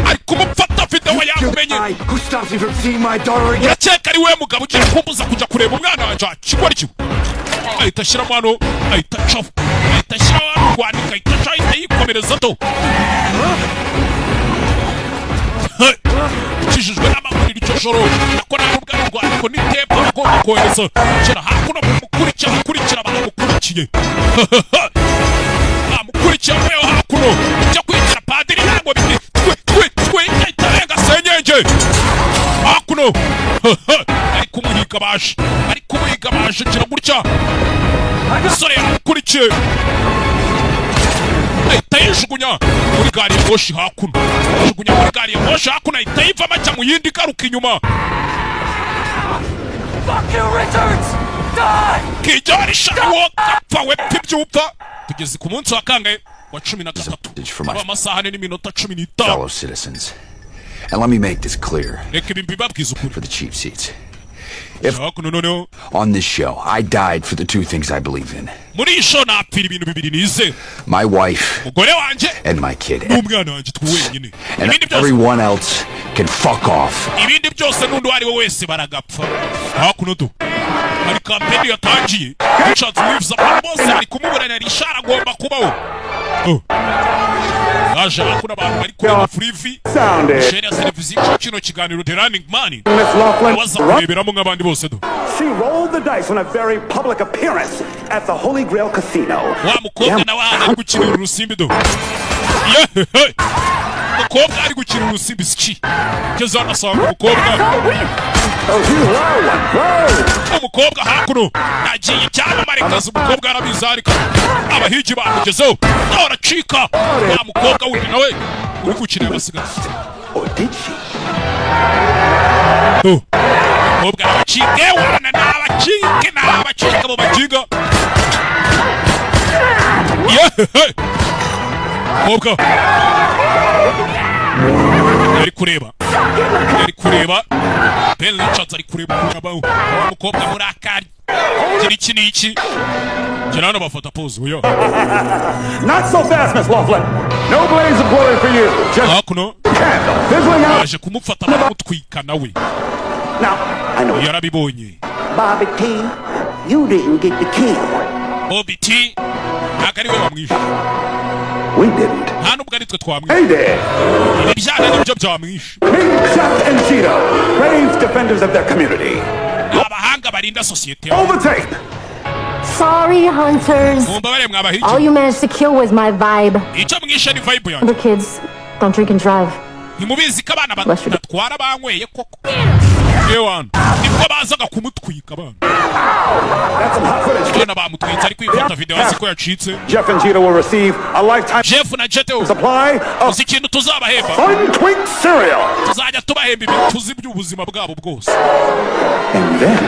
ari kumufata videwo, yamumenye. Who stops me from seeing my daughter again? Urakeka ari we mugabo ugiye kumbuza kujya kureba umwana wanjye? Kigwa kiwe ahita ashyiramo hano, ahita acaho, ahita ashyiraho hano rwandika, ahita acaho, ahita yikomereza do. Hey! Ukijijwe n'amaguru iryo joro nako nta nubwo ari urwandiko, ni tape agomba kohereza. Kera hakuno mukurikira, akurikira abantu. Bamukurikiye, bamukurikiye, avuyeho hakuno cyo kwicara padiri ntabwo biti twe twe twe itarenga senyenge hakuno. Ari kumuhiga, baje, ari kumuhiga, baje. Gira gutya, umusore yamukurikiye, ahita yijugunya muri gari ya moshi hakuno, yijugunya muri gari ya moshi hakuno, ahita yivamo ajya mu yindi igaruka inyuma. Fuck you, Richards! Die! Kijyari shawo gapfa we p'ibyupfa. Tugeze ku munsi wa kangahe? Wa 13, aba amasaha 4 n'iminota 15. Fellow citizens. And let me make this clear Reka ibi mbibabwize ukuri. for the cheap seats. If Hakuno noneho on this show I died for the two things I believe in, muri iyi show napfira ibintu bibiri nizera, my wife umugore wanjye and my kid, n'umwana wanjye, twe wenyine. and Ibindi byose, everyone else can fuck off. ibindi byose n'undi uwo ari we wese baragapfa. Hakuno do hari kampeni yatangiye. Richards Reeves, abantu bose bari kumuburanira. Richard agomba kubaho. Oh. Yaje hakuno, abantu bari kureba FreeVee, Sounded. share ya televiziyo kino kiganiro The Running Man, Miss Laughlin. waza kureberamo nk'abandi bose do. She rolled the dice on a very public appearance at the Holy Grail Casino. Wa mukobwa nawe ahantu ari gukinira urusimbi do. Yehehe! Umukobwa ari gukinira urusimbi ski, ngeze hano asanga umukobwa hakuno yagiye icyamamare kazi. Umukobwa arabizi, ariko abahigi bamugezeho, nawe aracika. Wa mukobwa wundi nawe uri gukinira abasigaye. Or did she? Oh. Umukobwa arabacike, wana n'abacike n'abacike abo bakiga. Yehehe! Umukobwa ari kureba Ben Richards, ari kureba ukuntu abaho wa mukobwa murakari gira iki n'iki. Gira hano bafata pose oya. Not so fast, Miss Laughlin. No blaze of glory for you. Just Hakuno candle fizzling out. baje kumufata baramutwika nawe. Now, I know. Yarabibonye. Bobby T, you didn't get the kill. Bobby T ntabwo ari we wamwishe. We didn't. Nta nubwo ari twe twamwishe. Hey there. Ibi byana nibyo byamwishe. Pink Chuck and Cheeto, brave defenders of their community. Ni abahanga barinda sosiyete. Roll the tape. Sorry, hunters. Mumbabare mwabahigi. All you managed to kill was my vibe. Icyo mwishe ni vibe yanjye. The kids don't drink and drive. Ntimubizi ko abana badatwara banyweye koko? Ewana nibwo bazaga kumutwika abana. That's some hot footage. Abana bamutwitse ari kwifata video azi ko yacitse. Jeff and Cheeto will receive a lifetime Jeff na Jeto supply of uzi ikintu tuzabahemba? Fun Twink cereal. Tuzajya tubahemba ibintu tuzi by'ubuzima bwabo bwose. And then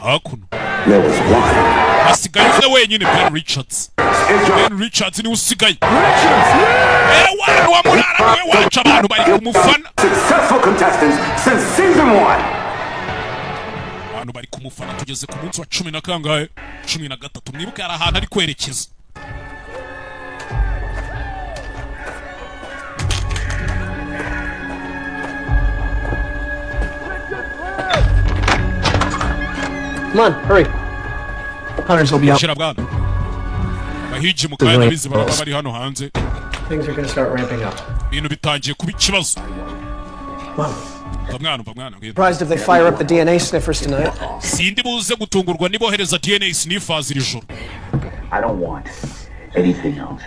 Hakuno there was one. hasigaye umwe wenyine, Ben Richards. Ben Richards niwe usigaye. Ewana wa murara niwe wacu, abantu bari kumufana. Successful contestants since season one. Abantu bari kumufana. Tugeze ku munsi wa cumi na kangahe? 13. Mwibuke hari ahantu ari kwerekeza. Come on, hurry. Hunters will be out. Shira bwana, bahigi mu kanya bizi baraba bari hano hanze. Things are gonna start ramping up. Ibintu bitangiye kuba ikibazo. Mom. Mva mwana, mva mwana, ngwino. Surprised if they fire up the DNA sniffers tonight. Sindi buze gutungurwa nibohereza DNA sniffers iri joro. I don't want anything else.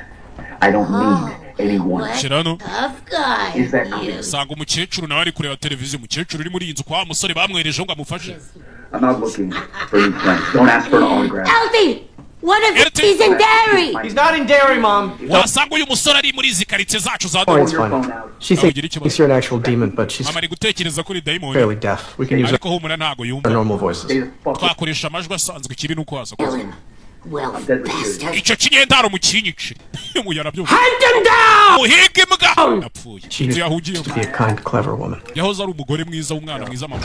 I don't need anyone. Shira hano. Tough guy. Is that clear? Sanga umukecuru nawe ari kureba televiziyo, umukecuru uri muri iyi nzu kwa wa musore bamwerejeho ngo amufashe. I'm not looking for new friends. Don't ask for an autograph. Alfie, what if he's in Derry? He's not in Derry, Mom. Wasanga uyu musore ari muri izi karitsiye zacu za Oh, it's fine. She thinks you're an actual demon, but she's Mama ari gutekereza kuri dayimoni. fairly deaf. We can use Ariko humura ntago yumva. our normal voices. Twakoresha amajwi asanzwe, ikibi ni uko waza kuza. Well, bastard. Icyo kinyendaro mukinyicire uyu arabyumva. Hunt him down! Muhiga imbwa yapfuye. She Inzu used yahugiyemo. to be a kind, clever woman. Yahoze ari umugore mwiza w'umwana mwiza, mama.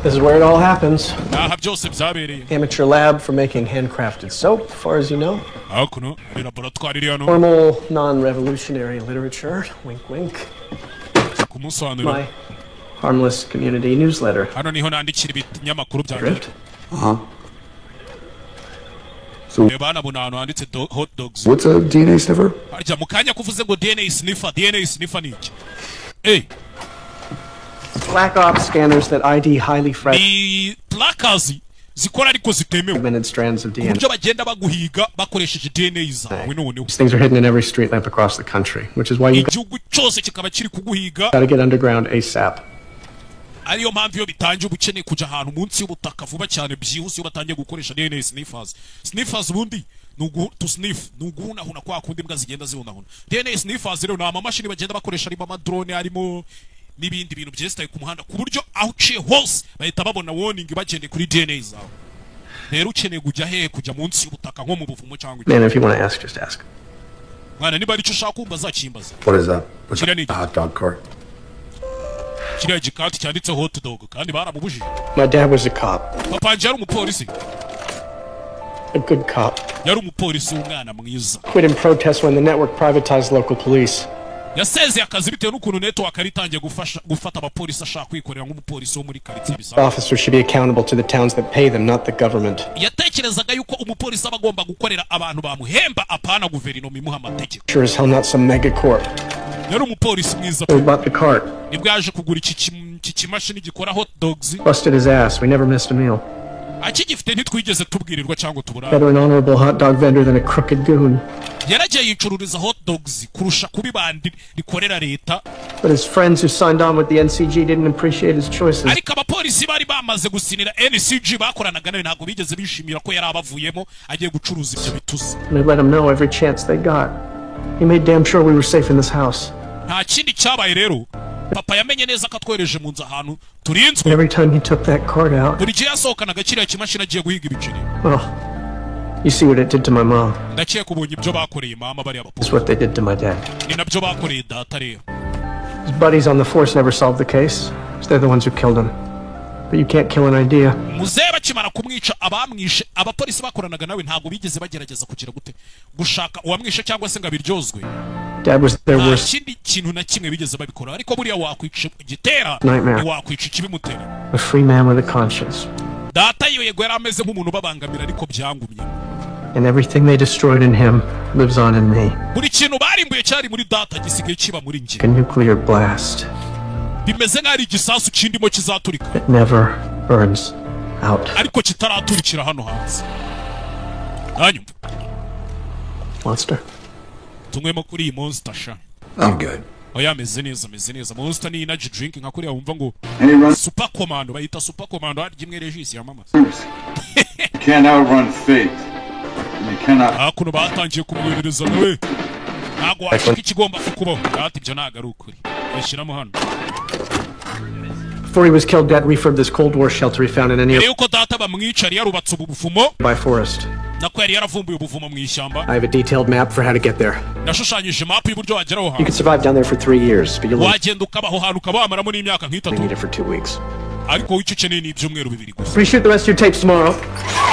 This is where it all happens. Aha byose byabereye. Amateur lab for making handcrafted soap, far as you know. Hakuno hari laboratwari iri hano. Formal, non-revolutionary literature. Wink, wink. Kumusobanurira. My harmless community newsletter. Hano niho nandikira ibinyamakuru byanjye. Drift. Uh huh. So, Reba hano abona ahantu handitse hot dogs. what's a DNA sniffer? Harya mu kanya kuvuze ngo DNA sniffer, DNA sniffer ni iki? Eh, Black ops scanners that ID highly fragile ni trackers Zikora ariko zitemewe. Fragmented strands of Ku DNA. buryo bagenda baguhiga bakoresheje DNA zawe noneho. These things are hidden in every street lamp across the country, which is why you Igihugu cyose kikaba kiri kuguhiga. gotta get underground ASAP. Ariyo mpamvu iyo bitangiye uba ukeneye kujya ahantu munsi y'ubutaka vuba cyane, byihuse, iyo batangiye gukoresha DNA sniffers. Sniffers ubundi ni ugu to sniff, ni uguhunahuna kwa kundi imbwa zigenda zihunahuna. DNA sniffers rero ni amamashini bagenda bakoresha, harimo amadrone, harimo n'ibindi bintu byesitaye ku muhanda, ku buryo aho uciye hose bahita babona warning bagendeye kuri DNA zawe. Rero ukeneye kujya hehe? Kujya munsi y'ubutaka, nko mu buvumo cyangwa iki. Man, if you want to ask, just ask. Mwana, niba aricyo ushaka kumva, zakimbaza. What is that? What's Kiriya ni a hot dog cart? Kiriya gikati cyanditseho hot dog, kandi baramubujije. My dad was a cop, Papa wanjye yari umupolisi. A good cop. Yari umupolisi w'umwana mwiza. Quit in protest when the network privatized local police. Yasezeye akazi bitewe n'ukuntu network yari itangiye gufasha gufata abapolisi, ashaka kwikorera nk'umupolisi wo muri karitsiye bisanzwe. Officers should be accountable to the towns that pay them, not the government. Yatekerezaga yuko umupolisi aba agomba gukorera abantu bamuhemba, apana guverinoma imuha amategeko. Sure as hell not some megacorp. Yari umupolisi mwiza. We bought the cart, Nibwo yaje kugura iki kimashini gikora hot dogs. Busted his ass. We never missed a meal. Akigifite ntitwigeze tubwirirwa cyangwa tuburare. Better an honorable hot dog vendor than a crooked goon. Yaragiye yicururiza hot dogs kurusha kuba ibandi rikorera leta. But his friends who signed on with the NCG didn't appreciate his choices. Ariko abapolisi bari bamaze gusinira NCG bakoranaga nawe ntabwo bigeze bishimira ko yari abavuyemo agiye gucuruza ibyo bituzi. And they let him know every chance they got. He made damn sure we were safe in this house. Nta kindi cyabaye rero, papa yamenye neza ko atwohereje mu nzu ahantu turinzwe. Every time he took that cart out, Buri gihe yasohokanaga kiriya kimashini agiye guhiga ibiceri, well, you see what it did to my mom. Ndakeka ubonye ibyo bakoreye mama bariya It's bapolisi. what they did to my dad. Ni nabyo bakoreye data rero. His buddies on the force never solved the case, so they're the ones who killed him. But you can't kill an idea. Muzehe bakimara kumwica, abamwishe, abapolisi bakoranaga nawe ntabwo bigeze bagerageza kugira gute, gushaka uwamwishe cyangwa se ngo abiryozwe. Dad was their Nta worst kindi kintu na kimwe bigeze babikora, ariko buriya wakwica igitera nightmare. ntiwakwica ikibimutera. A free man with a conscience. Data iyo yego yari ameze nk'umuntu ubabangamira, ariko byangumye. And everything they destroyed in him lives on in me. Buri kintu barimbuye cyari muri data gisigaye kiba muri njye. A nuclear blast Bimeze nk'aho ari igisasu kindimo kizaturika that never burns out. ariko kitaraturikira hano hanze, hanyuma Monster. tunywemo kuri iyi Monster sha. I'm good. Oya, ameze neza, ameze neza. Monster ni energy drink, nka kuriya wumva ngo Any run- Super Commando, bayita Super Commando, harya imwe Regis yamamaza. You can't outrun fate. And you cannot Hakuno batangiye kumwoherereza nawe, ntabwo washika ikigomba kukubaho. Ati ibyo ntabwo ari ukuri, bashyiramo hano. Before he was killed, Dad refurbed this Cold War shelter he found in a Mbere yuko data bamwica yari yarubatse ubu buvumo, nearby forest. Nako yari yaravumbuye ubuvumo mu ishyamba. I have a detailed map for how to get there. Nashushanyije map y'uburyo wagera aho You hantu. could survive down there for 3 years, but you'll only Wagenda ukaba aho hantu, ukaba wamaramo n'imyaka nk'itatu, need it for 2 weeks. ariko wowe icyo ukeneye ni ibyumweru 2 gusa. Reshoot the rest of your tapes tomorrow.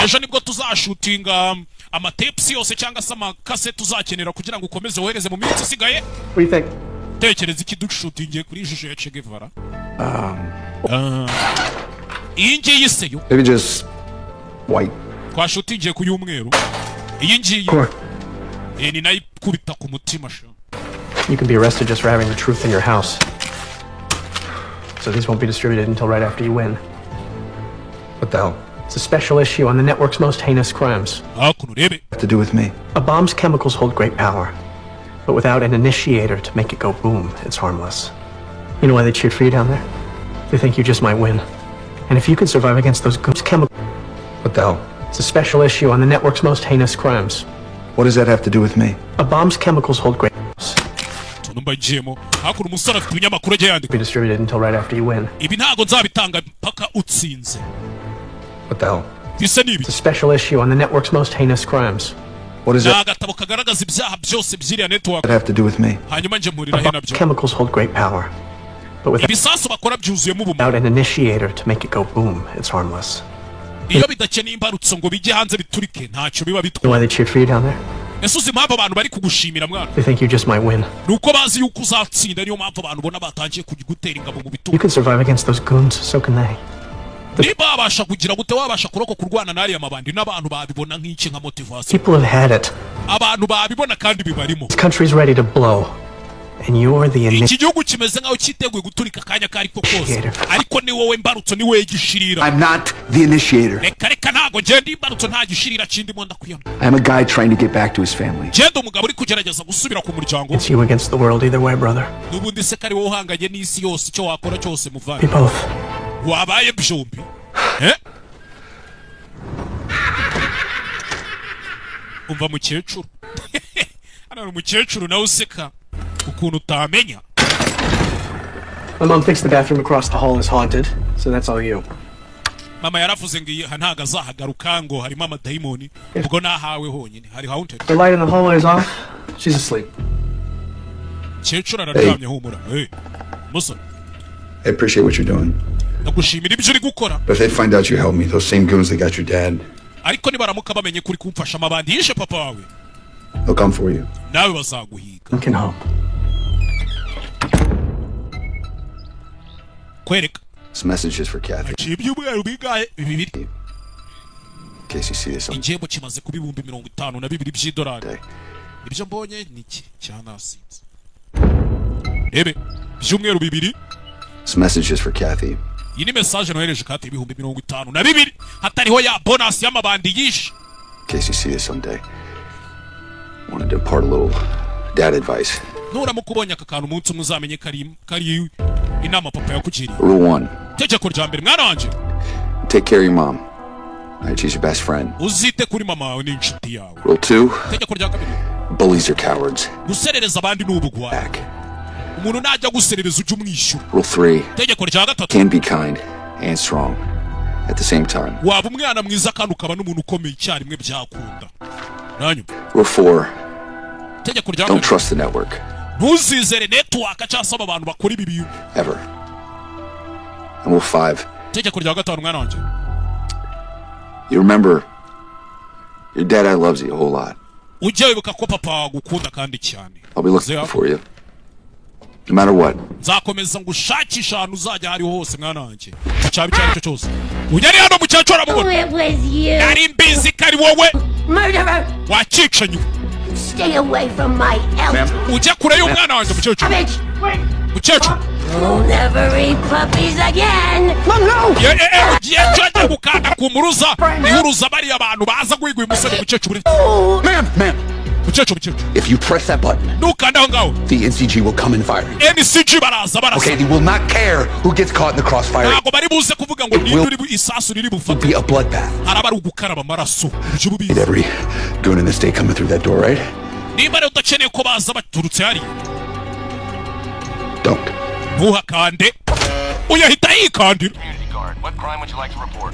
Ejo nibwo tuzashutinga amatapes yose cyangwa se amakase tuzakenera kugira ngo ukomeze wohereze mu minsi isigaye. What do you think? Tekereza iki dushutingiye kuri ishusho ya Che Guevara? Iyi ngiyi se yo? Maybe just white. Twashutingiye ku y'umweru iyi ngiyi. Ni nayo ikubita ku mutima sha. You can be arrested just for having the truth in your house. So these won't be distributed until right after you win. What the hell? It's a special issue on the network's most heinous crimes. Hakuno urebe. To do with me? A bomb's chemicals hold great power, but without an initiator to make it go boom, it's harmless. You know why they cheered for you down there? They think you just might win. And if you can survive against those goons chemicals. What the hell? It's a special issue on the network's most heinous crimes. What does that have to do with me? A bomb's chemicals hold great Tuntu mba ngiyemo hakuno, umusore afite ibinyamakuru ajya yandika. be distributed until right after you win. Ibi ntabwo nzabitanga mpaka utsinze. What the hell? Bisa n'ibi. It's a special issue on the network's most heinous crimes. What does Ni that agatabo kagaragaza ibyaha byose by'iriya network. have to do with me? Hanyuma nje mpurira he nabyo? Chemicals hold great power, but without Ibisasu bakora byuzuyemo ubumara. an initiator to make it go boom, it's harmless. Iyo bidakeneye imbarutso ngo bijye hanze biturike, ntacyo biba You bitwaye. know why they cheered for you down there? Ese uzi impamvu abantu bari kugushimira, mwana? They think you just might win. Ni uko bazi yuko uzatsinda, niyo mpamvu abantu ubona batangiye kugutera ingabo mu bitugu. You can survive against those goons, so can they. Niba wabasha kugira gute, wabasha kurokoka kurwana n'ariya mabandi, n'abantu babibona nk'iki, nka motivation. People have had it. Abantu babibona kandi bibarimo. This country's ready to blow. And you're the Iki gihugu kimeze nkaho cyiteguye guturika akanya ako ariko kose, ariko ni wowe mbarutso, ni wowe gishirira. I'm not the initiator. Reka reka, ntabwo ngenda imbarutso, nta gishirira kindimo, ndakwiyama. I'm a guy trying to get back to his family. Ngenda umugabo uri kugerageza gusubira ku muryango. It's you against the world either way, brother. N'ubundi se ko ari wowe uhanganye n'isi yose, icyo wakora cyose Be muvane both. wabaye byombi, eh? Umva mukecuru hano, hari umukecuru nawe useka ukuntu utamenya. My mom thinks the bathroom across the hall is haunted, so that's all you. Mama yaravuze ngo iyi ntago azahagaruka, ngo harimo amadayimoni, ubwo nahawe honyine hari haunted. The light in the hallway is off. She's asleep. Mukecuru araryamye, humura. Hey, musore. I appreciate what you're doing. Ndagushimira ibyo uri gukora. But if they find out you helped me, those same goons that got your dad, Ariko nibaramuka bamenye kuri kumfasha amabandi yishe papa wawe, they'll come for you. nawe bazaguhiga. You can hope. Kwereka. This message is for Kathy. Haciye ibyumweru bingahe? 2. In case you see this on Igihembo kimaze kuba 52,000 by'idolari. Ibyo mbonye ni iki cyanasinze rebe ibyumweru 2. This message is for Kathy. Iyi ni message nohereje kati 52,000 hatariho ya bonus y'amabandi yishe. In case you see this someday. Wanted to impart a little dad advice. Nuramuka ubonye aka kantu umunsi umwe, uzamenye kari kari inama papa yakugiriye. Rule one, Itegeko rya mbere, mwana wanjye: take care of your mom. All right, she's your best friend. Uzite kuri mama wawe, ni inshuti yawe. Rule two, Itegeko rya kabiri: bullies are cowards. Guserereza abandi ni ubugwari. Umuntu najya guserereza ujye umwishyura. Rule three, Itegeko rya gatatu: can be kind and strong at the same time. Waba umwana mwiza kandi ukaba n'umuntu ukomeye icyarimwe, byakunda nanyuma. Rule four, Itegeko rya don't kane: trust the network Ntuzizere network cyangwa se aba bantu bakora ibi bintu. ever. And rule five, Itegeko rya gatanu, mwana wanjye: you remember your dad loves you a whole lot. Ujye wibuka ko papa agukunda kandi cyane. I'll be looking for you. No matter what. Nzakomeza ngushakisha ahantu uzajya aho ariho hose, mwana wanjye, cyaba icyo ari cyo cyose. Ujya ari hano, mukecuru aramubona. Oh, it was you. Nari mbizi ko ari wowe. Murderer! Wakicanyi. Stay away from my elf. Ujya kure y'umwana wanjye, mukecuru, mukecuru. We'll never eat puppies again. Mom, no! Ye- e- e, ugiye cyo gukanda ku muruza ihuruza bariya bantu baza guhiga uyu musore. Mukecuru uri Ma'am, ma'am. Mukecuru, mukecuru. If you press that button, nukanda aho ngaho, the NCG will come and fire you. NCG baraza barasa. Okay, they will not care who gets caught in the crossfire. Ntabwo bari buze kuvuga ngo ninde uri isasu riri bufate. Be a bloodbath. Haraba ari ugukaraba amaraso, ibyo ubizi. Every goon in the state coming through that door, right? Niba rero udakeneye ko baza baturutse hariya, Don't. ntuhakande. Uyahita yikandira.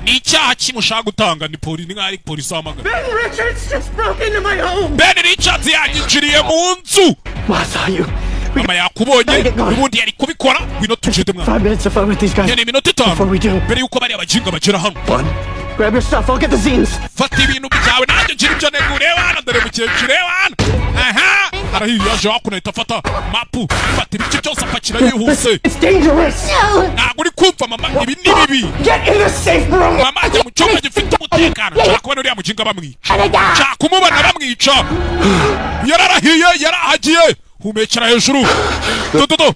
Ni icyaha kimwe ushaka gutanga? Ni poli, ni nk'aho ari polisi ahamagara. Ben Richards just broke into my home! Ben Richards yanyinjiriye mu nzu. Ma, I saw you. Mama yakubonye, ubundi yari kubikora. Ngwino tugende, mwana. 5 minutes to fun with these guys. Nkeneye iminota 5 mbere y'uko bariya bajinga bagera hano. Grab your stuff. I'll get the zines. Fata ibintu byawe, nanjye ngira ibyo ntego. Ureba hano, dore mukecuru, ureba hano. Aha arahiye, yaje hakuno ahita afata mapu, fata ibice byose apakira yihuse. It's dangerous. Ntabwo uri kumva mama, ibi ni bibi. Get in the safe room. Mama, ajya mu cyumba gifite umutekano. Nshaka kubona uriya mujinga bamwica, nshaka kumubona bamwica. Yararahiye, yarahagiye, humekera hejuru dododo.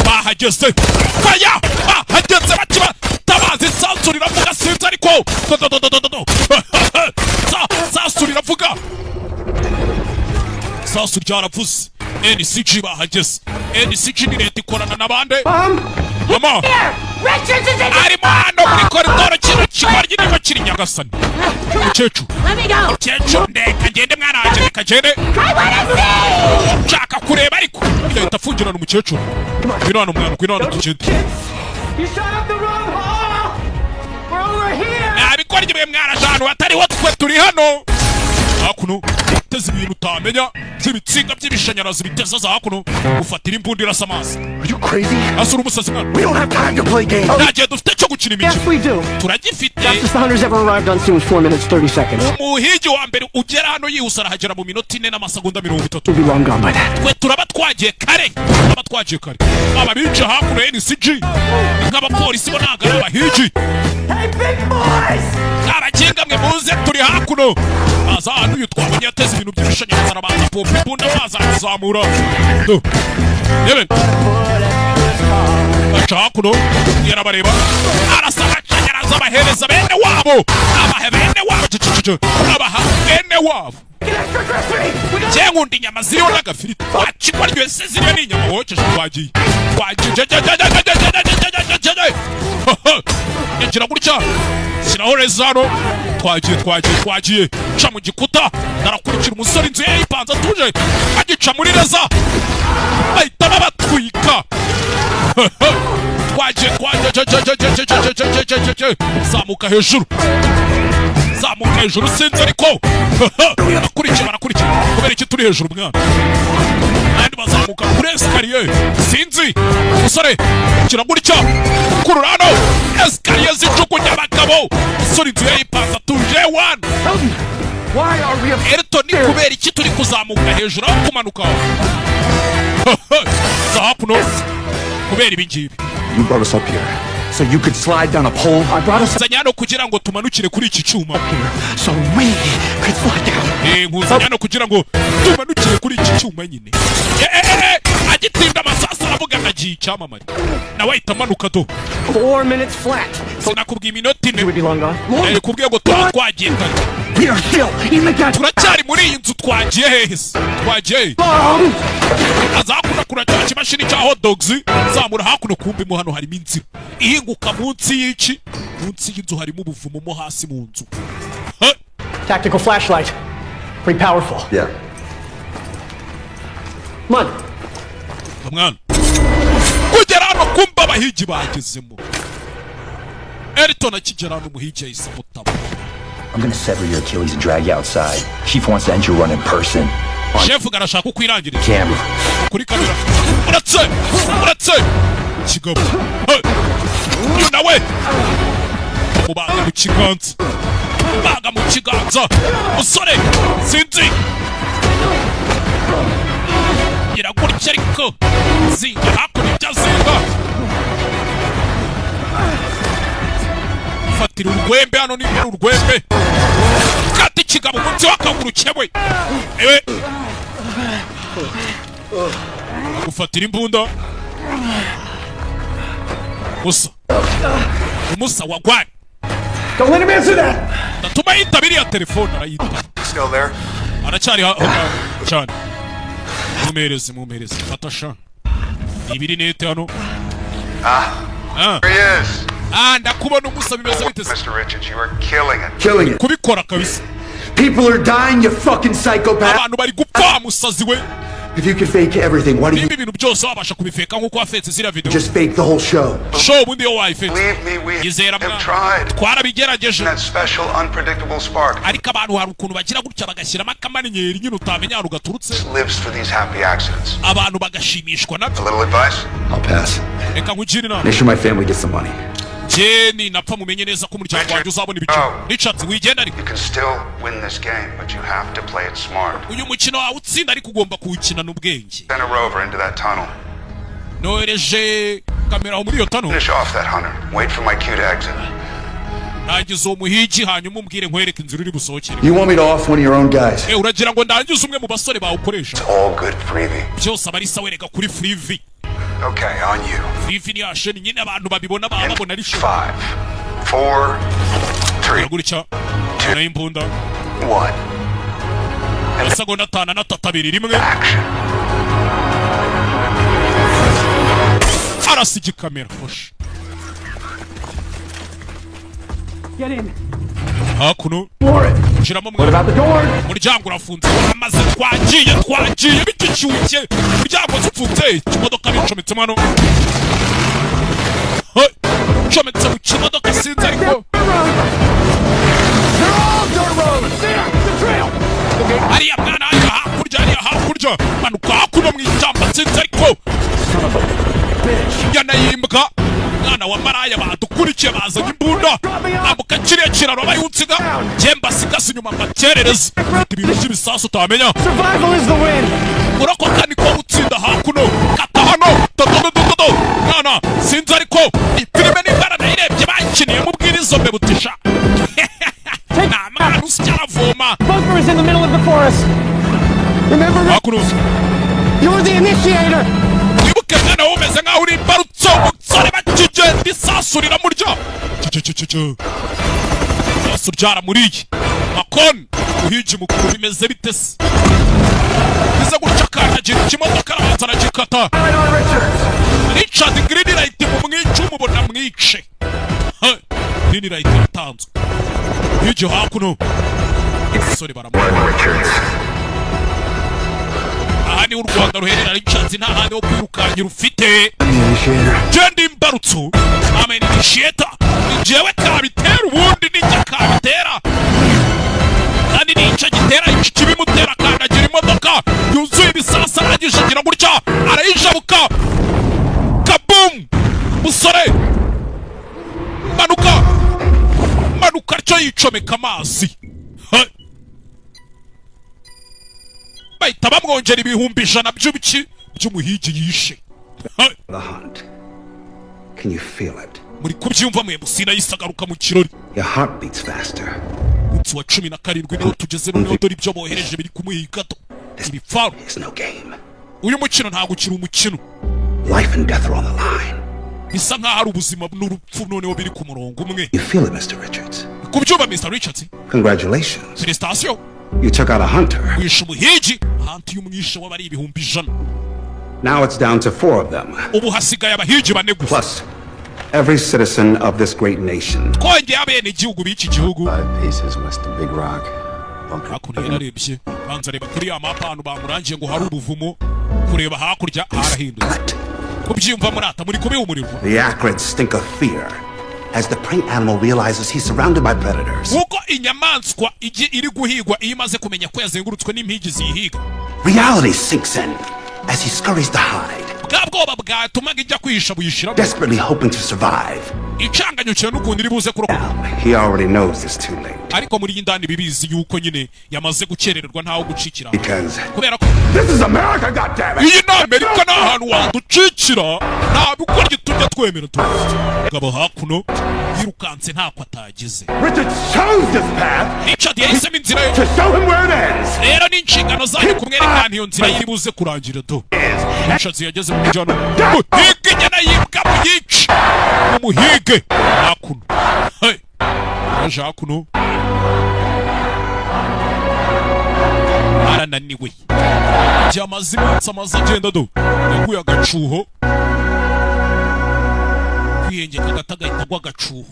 Bahageze, faya, bahageze bakiba tabazi. Isasu riravuga, sinzi ariko dodododododo sasu riravuga, sasu ryaravuze. NCG bahageze. NCG ni leta ikorana n'abande. Mama Richards is in arimo hano muri koridoro. Kino kigoryi niba kiri nyagasani. Mukecuru, Let me go. mukecuru, ndeka ngende, mwana wanjye, reka ngende. I wanna see. Nshaka kureba ariko yahita afungirana umukecuru. Ngwino hano mwana, ngwino hano tugende. You shot up the wrong hall. We're over here. Nabikora mwe mwaraje ahantu hatariho, twe turi hano hakuno. Biteze ibintu utamenya by'ibitsinga by'ibishanyarazi biteza za hakuno, ufatira imbunda irasa amazi. Are you crazy? Asura umusazi, mwana. We don't have time to play games. Nta gihe dufite cyo gukina Yes, imikino. we do. Turagifite. Fastest the hunters ever arrived on scene was 4 minutes 30 seconds. Umuhigi wa mbere ugera hano yihuse arahagera mu minota 4 n'amasegonda 30. We'll be long gone by then. Twe turaba twagiye kare, twaba twagiye kare. Aba bica hakuno NCG nk'abapolisi, bo ntabwo ari abahigi. Abakinga mwe, muze turi hakuno. Aza hano, uyu twabonye yateze ibintu by'ibishanyarazi, arabanza pompa imbunda, amazi arazamura. Do. Yewe, aca hakuno, yarabareba, arasa amashanyarazi, abahereza bene wabo, abaha bene wabo, cicicicci, abaha bene wabo. Njye nkunda inyama ziriho n'agafiriti. Wakigwa ryoshye, ziriyo ni inyama wokeje. Twagiye, twagiye, yagira gutya, shyiraho reza hano. Twagiye, twagiye, twagiye. Ca mu gikuta, narakurikira umusore, inzu ye yipanze atuje, agica muri reza bahita babatwika. Twagiye, twagiye, zamuka hejuru, zamuka hejuru. Sinzi ariko barakurikiye, barakurikiye. Kubera iki turi hejuru mwana? Abandi bazamuka kuri escalier. Sinzi umusore kira gutya, kurura hano escalier zijugunya abagabo. Umusore inzu ye yipanze atuje wani. Elton, kubera iki turi kuzamuka hejuru aho kumanuka za hakuno? Kubera ibi ngibi. You brought us up here so you could slide down a pole. I brought us Nzanye hano kugira ngo tumanukire kuri iki cyuma. So we could slide down. Eh, nkuzanye hano kugira ngo tumanukire kuri iki cyuma nyine. Eh, eh, eh, agitinda amasasu aravuga ngo agiye icyamamare, nawe ahita amanuka do. 4 minutes flat. Sinakubwiye iminota 4? We'd be long gone. Kubwiye ngo tuba twagiye kare. We are still in the goddamn. Turacyari muri iyi nzu. Twagiye hehe se? Twagiye hehe? Aza hakuno kura cya kimashini cya hot dogs, zamura hakuno. Kumbi mo hano harimo inzira ihinguka munsi y'iki, munsi y'inzu harimo ubuvumo mo hasi mu nzu. Tactical flashlight. Pretty powerful. Yeah. Come on. Mwana, kugera hano kumba abahigi bagezemo. Elton akigera hano, umuhigi yahise amutaba. I'm gonna sever your Achilles and drag you outside. Chief wants to end your run in person. On Shefu arashaka ukwirangiriza camera. Kuri kamera. Uratse, uratse kigabo. Hey! Uyu nawe mubaga mu kiganza, baga mu kiganza musore. Sinzi gira gutya, ariko zinga hakuno ibyo azinga. Fatira urwembe hano, niba ari urwembe, kata ikigabo munsi w'akaguru kewe. Ewe, gufatira imbunda musa, umusa wagwaye. Don't let him answer that! Ndatuma yitaba iriya telefone, arayitaba. Still there? Aracyari cyane. Mumpereze, mumpereze, fata sha ibiri nete hano. Ah. Ah. There he is. Ah, ndakubona umusa, bimeze bite se? Mr. Richards, you are killing it. Killing it. Kubikora kabisa. People are dying, you fucking psychopath. Abantu bari gupfa, musazi we. If you could fake everything, why do you Niba ibintu byose wabasha kubifeka nk'uko wafetse ziriya video, just fake the whole show? Show ubundi iyo wayifetse. Believe me, we Izera have mwana, tried. twarabigerageje. That special, unpredictable spark Ariko abantu hari ukuntu bagira gutya bagashyiramo akamanyenyeri nyine utamenya ahantu gaturutse. Lives for these happy accidents. Abantu bagashimishwa nabyo. A little advice? I'll pass. Reka nkugire inama. Make sure my family gets the money. Jye ninapfa mumenye neza ko umuryango wanjye uzabona ibiciro. Richards, wigenda ariko. You can still win this game, but you have to play it smart. Uyu mukino wawe utsinda, ariko ugomba kuwukinana ubwenge. Send a rover into that tunnel. Nohereje kamera aho muri iyo tunnel. Finish off that hunter. Wait for my cue to exit. Rangiza uwo muhigi, hanyuma umbwire nkwereke inzira uri busohokere. You want me to off one of your own guys? Eh, uragira ngo ndangize umwe mu basore bawukoresha? All good freebie. Byose aba ari sawa reka kuri Freevee. Okay, on you. Freevee ni yasheni nyine abantu babibona, baba babona ari show. 5, 4, 3, gutya nayo imbunda. 1. Amasegonda 5 na 3, 2, 1. Arasa igikamera hoshi. Get in. Hakuno shyiramo mwana, umuryango urafunze amaze. Twagiye, twagiye, bigishyushye, umuryango ufunze, ikimodoka bicometsemo hano. Hey, cometse mu kimodoka. Sinzi ariko hariya mwana, hariya hakurya, hariya hakurya, manuka hakuno mu ishyamba. Sinzi ariko yanayimbwa mwana wa maraya, badukurikiye, bazanye imbunda. Ambuka kiriya kiraro bayunsiga, njye mbasigase inyuma mbakerereze. Mfite ibintu by'ibisasu utamenya. Survival is the win. Kurokoka niko gutsinda. Yes. Remember, Hakuno. You're the initiator. Wibuke mwana, wowe umeze nkaho uri imbarutso. Umusore bakigenda, isasu riramurya. Cyo isasu ryaramuriye. Makon uhigi mukuru, bimeze bite se? Bize gutya, akandagira ikimodoka, arabanza aragikata. Richard, green light mu mwice, umubona mwice. Ha, green light iratanzwe. Higi hakuno, umusore baramubona. Aha niho u Rwanda ruherera. Richards, nta handi ho kwirukankira ufite. Genda imbarutso, amen. Initiator ni jewe kabitera, ubundi nijye kabitera, kandi nicyo gitera iki kibimutera. Akandagira imodoka yuzuye ibisasu, arangije agira gutya arayijabuka. Kabum! Musore, manuka, manuka atyo, yicomeka amazi. Ha! Bahita bamwongera 100,000 by'ibiki by'umuhigi yishe. Ha! The hunt. Can you feel it? Muri kubyumva mwe? Musina yisagaruka mu kirori. Your heart beats faster. Umunsi wa 17 niho tugeze noneho. Dore ibyo bohereje biri kumuhiga do ibifaru. It's no game. Uyu mukino ntabwo ukiri umukino. Life and death are on the line. Bisa nkaho ari ubuzima n'urupfu noneho biri ku murongo umwe. You feel it, Mr. Richards. Kubyumva, Mr Richards? Congratulations. Félicitations. You took out a hunter. Wishe umuhigi. Ahantu iyo umwishe waba ari 100,000. Now it's down to four of them. Ubu hasigaye abahigi bane gusa. Plus, every citizen of this great nation. Twongeye abenegihugu b'iki gihugu. Paces west of Big Rock. Hakuno yararebye, banza areba kuri ya mapa ahantu bamurangiye ngo hari ubuvumo. Kureba hakurya harahindutse. Kubyiyumva murata, muri kubihumurirwa. The acrid stink of fear as the prey animal realizes he's surrounded by predators. Nk'uko inyamaswa igi iri guhigwa iyo imaze kumenya ko yazengurutswe n'impigi ziyihiga. Reality sinks in as he scurries to hide, Bwa bwoba bwatumaga ijya kwihisha buyishiramo. desperately hoping to survive. Icanganyukira n'ukuntu iri buze kurokoka. He already knows it's too late. Ariko muri iyi ndani bibizi yuko nyine yamaze gukererwa, ntaho gucikira. Because Kubera ko this is America, goddammit! Iyi ni Amerika, nta hantu waducikira, nta bikoryo tujya twemera tu. Gabo hakuno yirukanse ntako atagize. Richard chose this path Richard yahisemo inzira ye to show him where it ends. Rero ni inshingano zanyu kumwerekana iyo nzira yiri buze kurangira do. Richard yageze mu mujyano, muhige inyana yibwa, muyice, mumuhige hakuno. Hey, yaje hakuno arananiwe. Igihe amaze iminsi amaze agenda do, yaguye agacuho, kwihengeka agata, agahita agwa agacuho.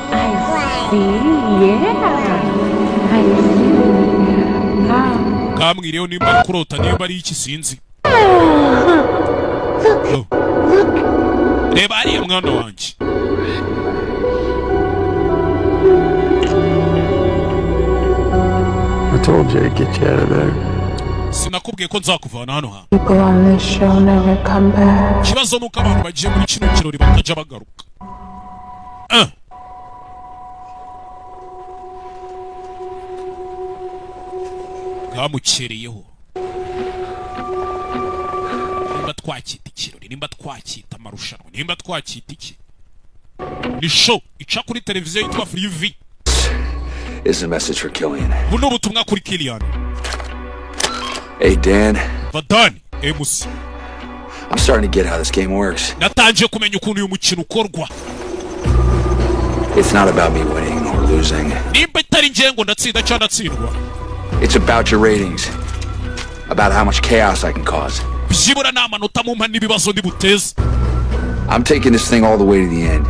I see, yeah. I see. Ah. Kamwiriyeho nimba ari kurota, nimba ari iki, sinzi. Look, look. Reba hariya, mwana wanjye. I told you I'd get you out of there. Sinakubwiye ko nzakuvana hano hantu? People on this show never come back. Ikibazo ni uko abantu bagiye muri kino kirori batajya bagaruka. Ah. Bwamukereyeho. Nimba twacyita ikirori, nimba twacyita amarushanwa, nimba twacyita iki, ni show ica kuri televiziyo yitwa Free. Is a message for Killian. Ubu ni ubutumwa kuri Killian. Hey, Dan. Vadani MC. I'm starting to get how this game works. Natangiye kumenya ukuntu uyu mukino ukorwa. It's not about me winning or losing. Nimba itari ngiye ngo ndatsinda cyangwa ndatsindwa. It's about your ratings. About how much chaos I can cause. Byibura ni amanota mumpa n'ibibazo ndibuteze. I'm taking this thing all the way to the end.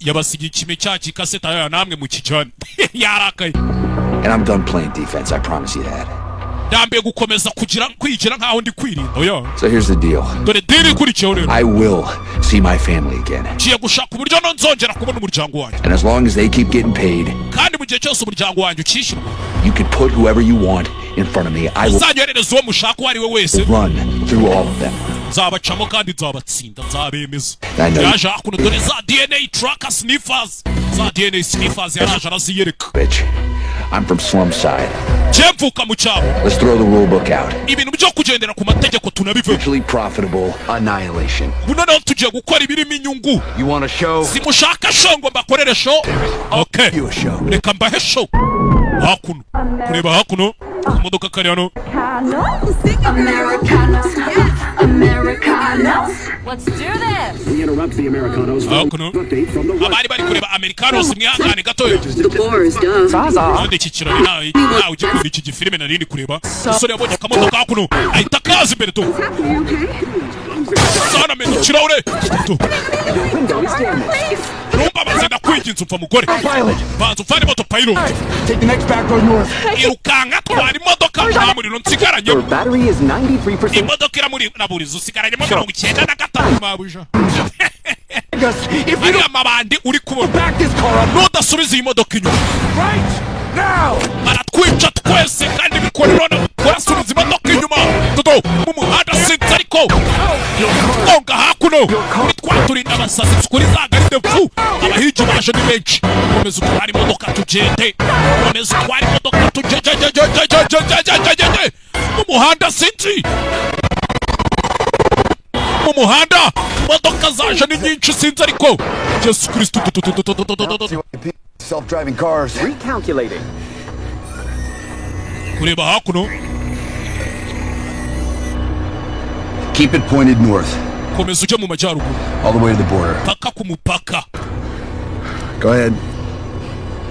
Yabasigiye ikime cya gikaseta aya namwe mu kijyane. Yarakaye. And I'm done playing defense, I promise you that. Ndambiye gukomeza kugira kwigira nkaho ndi kwirinda, oya. So here's the deal. Dore deal ikurikiyeho rero. I will see my family again. Ngiye gushaka uburyo no nzongera kubona umuryango wanjye. And as long as they keep getting paid, Kandi mu gihe cyose umuryango wanjye ukishyurwa, you can put whoever you want in front of me. I will uzanyoherereza uwo mushaka uwo ari we wese, run through all of them. Nzabacamo kandi nzabatsinda, nzabemeza. I know. Yaje hakuno, dore za DNA tracker sniffers, za DNA sniffers yaraje araziyereka. Bitch. I'm from Slumside. Njye mvuka mu cyaro. Let's throw the rule book out. Ibintu byo kugendera ku mategeko tunabiveho. Mutually profitable annihilation. Ubu noneho tugiye gukora ibirimo inyungu. You want a show? Simushaka show ngo mbakorere show? Okay, reka mbahe show. Hakuno, kureba hakuno, akamodoka kari hano. Americanos. Americanos. Let's do this! We interrupt the Americanos for Hakuno update from the abari bari kureba Americanos, mwihangane gatoya. The boars, duh. Ubundi iki kirori nawe ujya kureba iki gifilime nari ndi kureba. Umusore yabonye akamodoka hakuno, ahita kaza imbere tu sana, amena ikirahure tu. Ntumbabaze, ndakwinginze. Umva mugore, banza umfane moto. Pilot. Take the next back road north. Irukanka, twara imodoka, nta muriro nsigaranye. Your battery is 93%. Imodoka iramuraburiza, usigaranyemo 93, mabuja. Ariya mabandi uri kubona, nudasubiza iyi modoka inyuma baratwica twese. Kandi bikora none, urasubiza imodoka inyuma dodo mu muhanda, sinzi ariko gonga hakuno kuri twa turinda abasazi, kuri za garde-fou. Abahigi baje ni benshi. Komeza utware imodoka tugende, komeza utware imodoka tugende mu muhanda, sinzi mu muhanda imodoka zaje ni nyinshi, sinzi ariko Yesu Kristo. Self-driving cars. Recalculating. Kureba hakuno. Keep it pointed north, Komeza ujye mu majyaruguru, all the way to the border. Paka ku mupaka. Go ahead.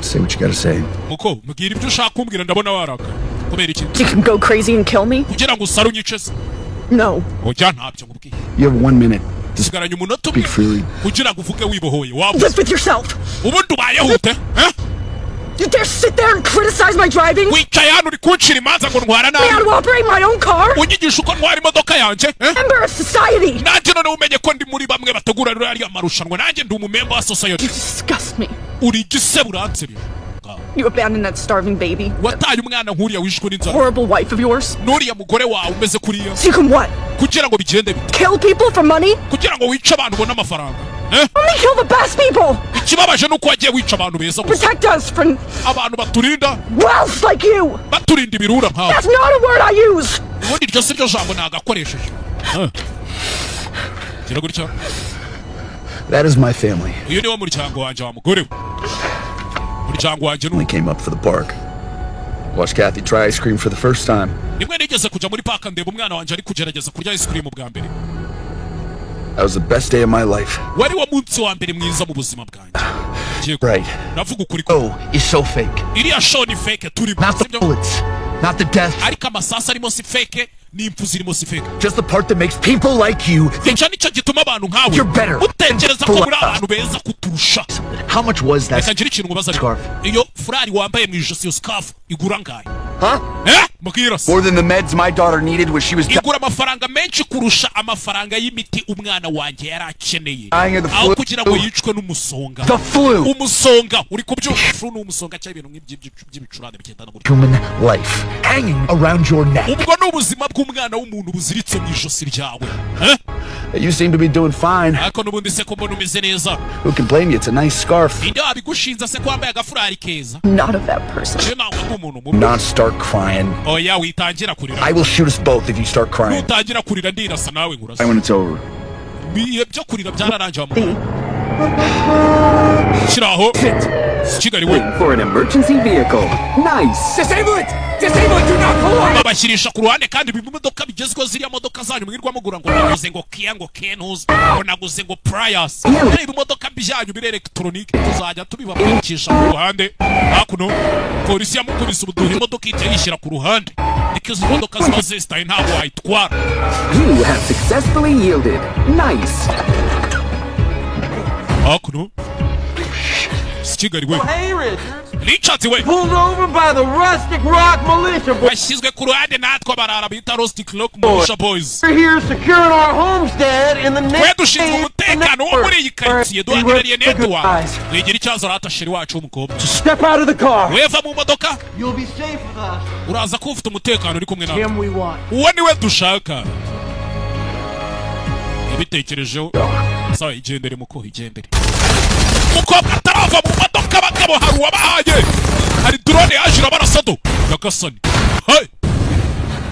Say what you gotta say. Muko, mbwira ibyo ushaka kumbwira, ndabona waraka kubera iki? You can go crazy and kill me? Kugira ngo usare unyice se? No. Oya, ntabyo nkubwiye. You have 1 minute to Usigaranye umunota umwe speak freely. kugira ngo uvuge wibohoye waba. Live with yourself. Ubundi ubayeho ute, eh? You dare sit there and criticize my driving? Wicaye hano uri kuncira imanza ngo ntwara Me how nabi. to operate my own car? Unyigisha uko ntwara imodoka yanjye, eh? Member of society. Nanjye noneho umenye ko ndi muri bamwe bategura ruriya marushanwa, nanjye ndi umumember wa society. You disgust me. Uri igisebe, uransebeje. You abandoned that starving baby. Wataye umwana nk'uriya wishwe n'inzara. Horrible wife of yours. N'uriya mugore wawe umeze kuriya. So you can what? Kugira ngo bigende bite? Kill people for money? Kugira ngo wice abantu ubone amafaranga, eh? Only kill the best people! Ikibabaje ni uko wagiye wica abantu beza gusa. Protect us from Abantu baturinda. wealth like you! Baturinda ibirura nkawe. That's not a word I use! Ubundi iryo si ryo jambo nagakoresheje. Eh. Gira gutya. That is my family. Uyu niwo muryango wanjye, wa mugore we, umuryango wanjye ni We came up for the park. Watched Kathy try ice cream for the first time. Rimwe nigeze kujya muri park, ndeba umwana wanjye ari kugerageza kurya ice cream bwa mbere. That was the best day of my life. Wari wo munsi wa mbere mwiza mu buzima bwanjye. Right. Navuga ukuri. Oh, is so fake. Iriya show ni fake turimo. Not the bullets, not the death. Ariko amasasu arimo si fake, n'impfu zirimo si fake. Just the part that makes people like you think Icyo nicyo gituma abantu nkawe you're better. utekereza ko muri abantu beza kuturusha. How much was that Reka ngire ikintu nkubaza ariko. scarf? Iyo furari wambaye mu ijosi, iyo scarf igura angahe? Huh? Eh, mbwira se. More than the meds my daughter needed when she was Igura amafaranga menshi kurusha amafaranga y'imiti umwana wanjye yari akeneye dying of the aho flu. kugira ngo yicwe n'umusonga. The flu. Umusonga, uri kubyumva? Flu ni umusonga cyangwa ibintu nk'ibyo by'ibicurane bigendana gutyo. Human life hanging around your neck. Ubwo ni ubuzima bw'umwana w'umuntu buziritse mu ijosi ryawe, eh? You seem to be doing fine. Ariko n'ubundi se ko mbona umeze neza? Who can blame you? It's a nice scarf. Ninde wabigushinza se ko wambaye agafurari keza? Not of that person. Njye ntabwo ndi umuntu mubi. Not start crying. Oya, witangira kurira. I will shoot us both if you start crying. Nutangira kurira ndirasa nawe nkurasa. When it's over. Ibihe byo kurira byararangiye, wa mugabo. Shyiraho Kigali we. For an emergency vehicle. Nice. Disable it! Disable it! Do not collide! Babashyirisha ku ruhande. Kandi ibi bimodoka bigezweho, ziriya modoka zanyu mwirwa mugura ngo naguze ngo Kia, ngo Kentuzi, ngo naguze ngo Prius, reba ibimodoka byanyu biri elegitoronike, tuzajya tubibapakisha ku ruhande. Hakuno polisi yamukubise ubuduha, imodoka ihita yishyira ku ruhande. Niko izo modoka ziba zesitaye, ntabwo wayitwara. You have successfully yielded. Nice. Hakuno si Kigali we. Hey, Richards. Richards we. Pulled over by the Rustic Rock Militia Boys. Washyizwe ku ruhande natwe abarara bita Rustic Rock Militia Boys. We're here securing our homestead in the Twe next. dushinzwe umutekano wo muri iyi karitsiye, duhagarariye network. Wigira ikibazo rata, sheri wacu w'umukobwa. Step out of the car. Weva mu modoka. You'll be safe with us. Uraza kuba ufite umutekano uri kumwe natwe. Him we want. Uwo niwe dushaka. Yabitekerejeho. Sawa, igendere muko, igendere. Umukobwa atarava mu modoka, abagabo hari uwabahaye, hari drone yaje. Nyagasani, hey!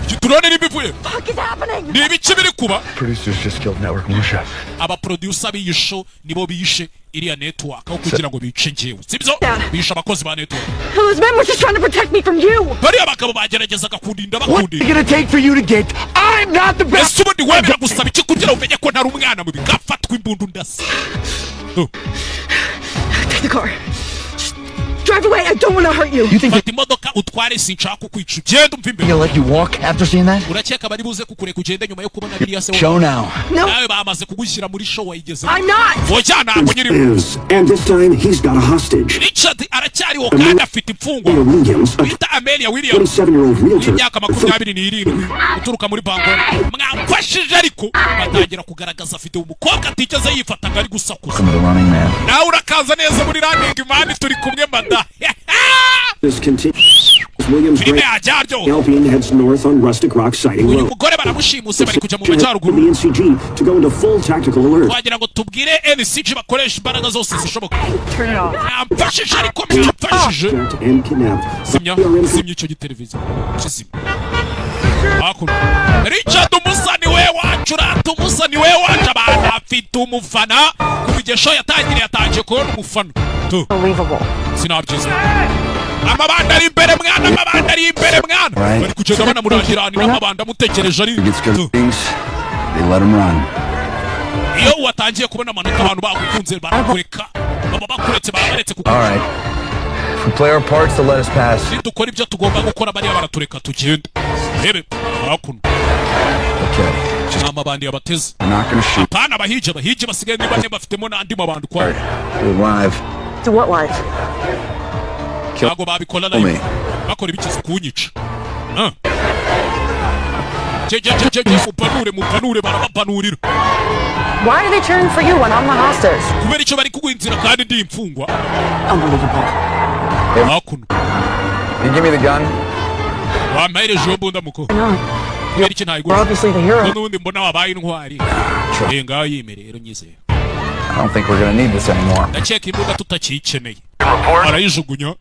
Iki turone nimba ivuye. Fuck is happening? Ni ibiki biri kuba? Producers just killed network militia. Abaproducer b'iyi show nibo bishe iriya network aho kugira ngo bice njyewe, sibyo? Bishe abakozi ba network. Those men were just trying to protect me from you. Bariya bagabo bageragezaga kundinda. What's it Bakundinda. gonna take for you to get I'm not the best? Ese ubundi wemera gusaba iki kugira ngo umenye ko ntari umwana mubi? Gafatwa imbundu ndasa. Take the car. Just drive away. I don't want to hurt you. Fata imodoka utware, sinshaka kukwica, ugende umva imbere. They'll let you walk after seeing that? Urakeka bari buze kukureka ugende nyuma yo kubona biriya se? Show now. No. Nawe bamaze kugushyira muri show, wayigezemo. I'm not. Oya, ntabwo nyirimo. Is, and this time he's got a hostage. Richard aracyariho kandi afite imfungwa Williams, a bita Amelia Williams, 27-year-old realtor. imyaka 27, uturuka muri Bangor. Mwamfashije ariko batangira kugaragaza afite umukobwa atigeze yifataga ari gusakuza. Welcome to the Running Man. Nawe urakaza neza muri Running Man, turi kumwe mada. This continues. Williams Filime yajyaryo. Alpine heads north on Rustic Rock Siding Uyu Road. mugore baramushimuse, bari kujya mu The majyaruguru. NCG to go into full tactical alert. Twagira ngo tubwire NCG bakoresha imbaraga zose zishoboka. Turn it off. Mwamfashije ariko, mwamfashije. And kidnapped. Zimya, zimya icyo giteleviziyo, kizimya. Hakuno Richard umusani we wacu, rata umusani we wacu. Abantu afite umufana kuva igihe show yatangiriye, yatangiye kubona umufana tu. Unbelievable. Sinabyizera, amabanda ari imbere mwana, amabanda ari imbere mwana. Right. Bari kugenda banamurangirana n'amabanda amutegereje ari He gets good tu. things. They let him run. Iyo watangiye kubona amanota, abantu bagukunze barakureka, baba bakuretse, baba baretse kuko All right. If we play our parts, they'll let us pass. Nidukora ibyo tugomba gukora, bariya baratureka tugende. Rebe hakuno. Okay. Just Amabandi yabateze. We're not gonna shoot. Apana abahigi, abahigi basigaye ni bane, bafitemo n'andi mabandi ukwayo. Do it live. Do what live? Kill Ntabwo babikora me. live. Bakora ibikiza kunyica. Ah. Je je je je je, mupanure, mupanure, barabapanurira. Why are they cheering for you when I'm the hostage? Kubera icyo bari kuguha inzira kandi ndi imfungwa? Unbelievable. Hakuno. You give me the gun? Wampahereje iyo mbunda muko? No. Kubera iki ntayiguha? You're obviously the hero. N'ubundi mbona wabaye intwari. Eh, ngaho yime rero, nyizeye. I don't think we're gonna need this anymore. Ndakeka imbunda tutakiyikeneye, arayijugunya.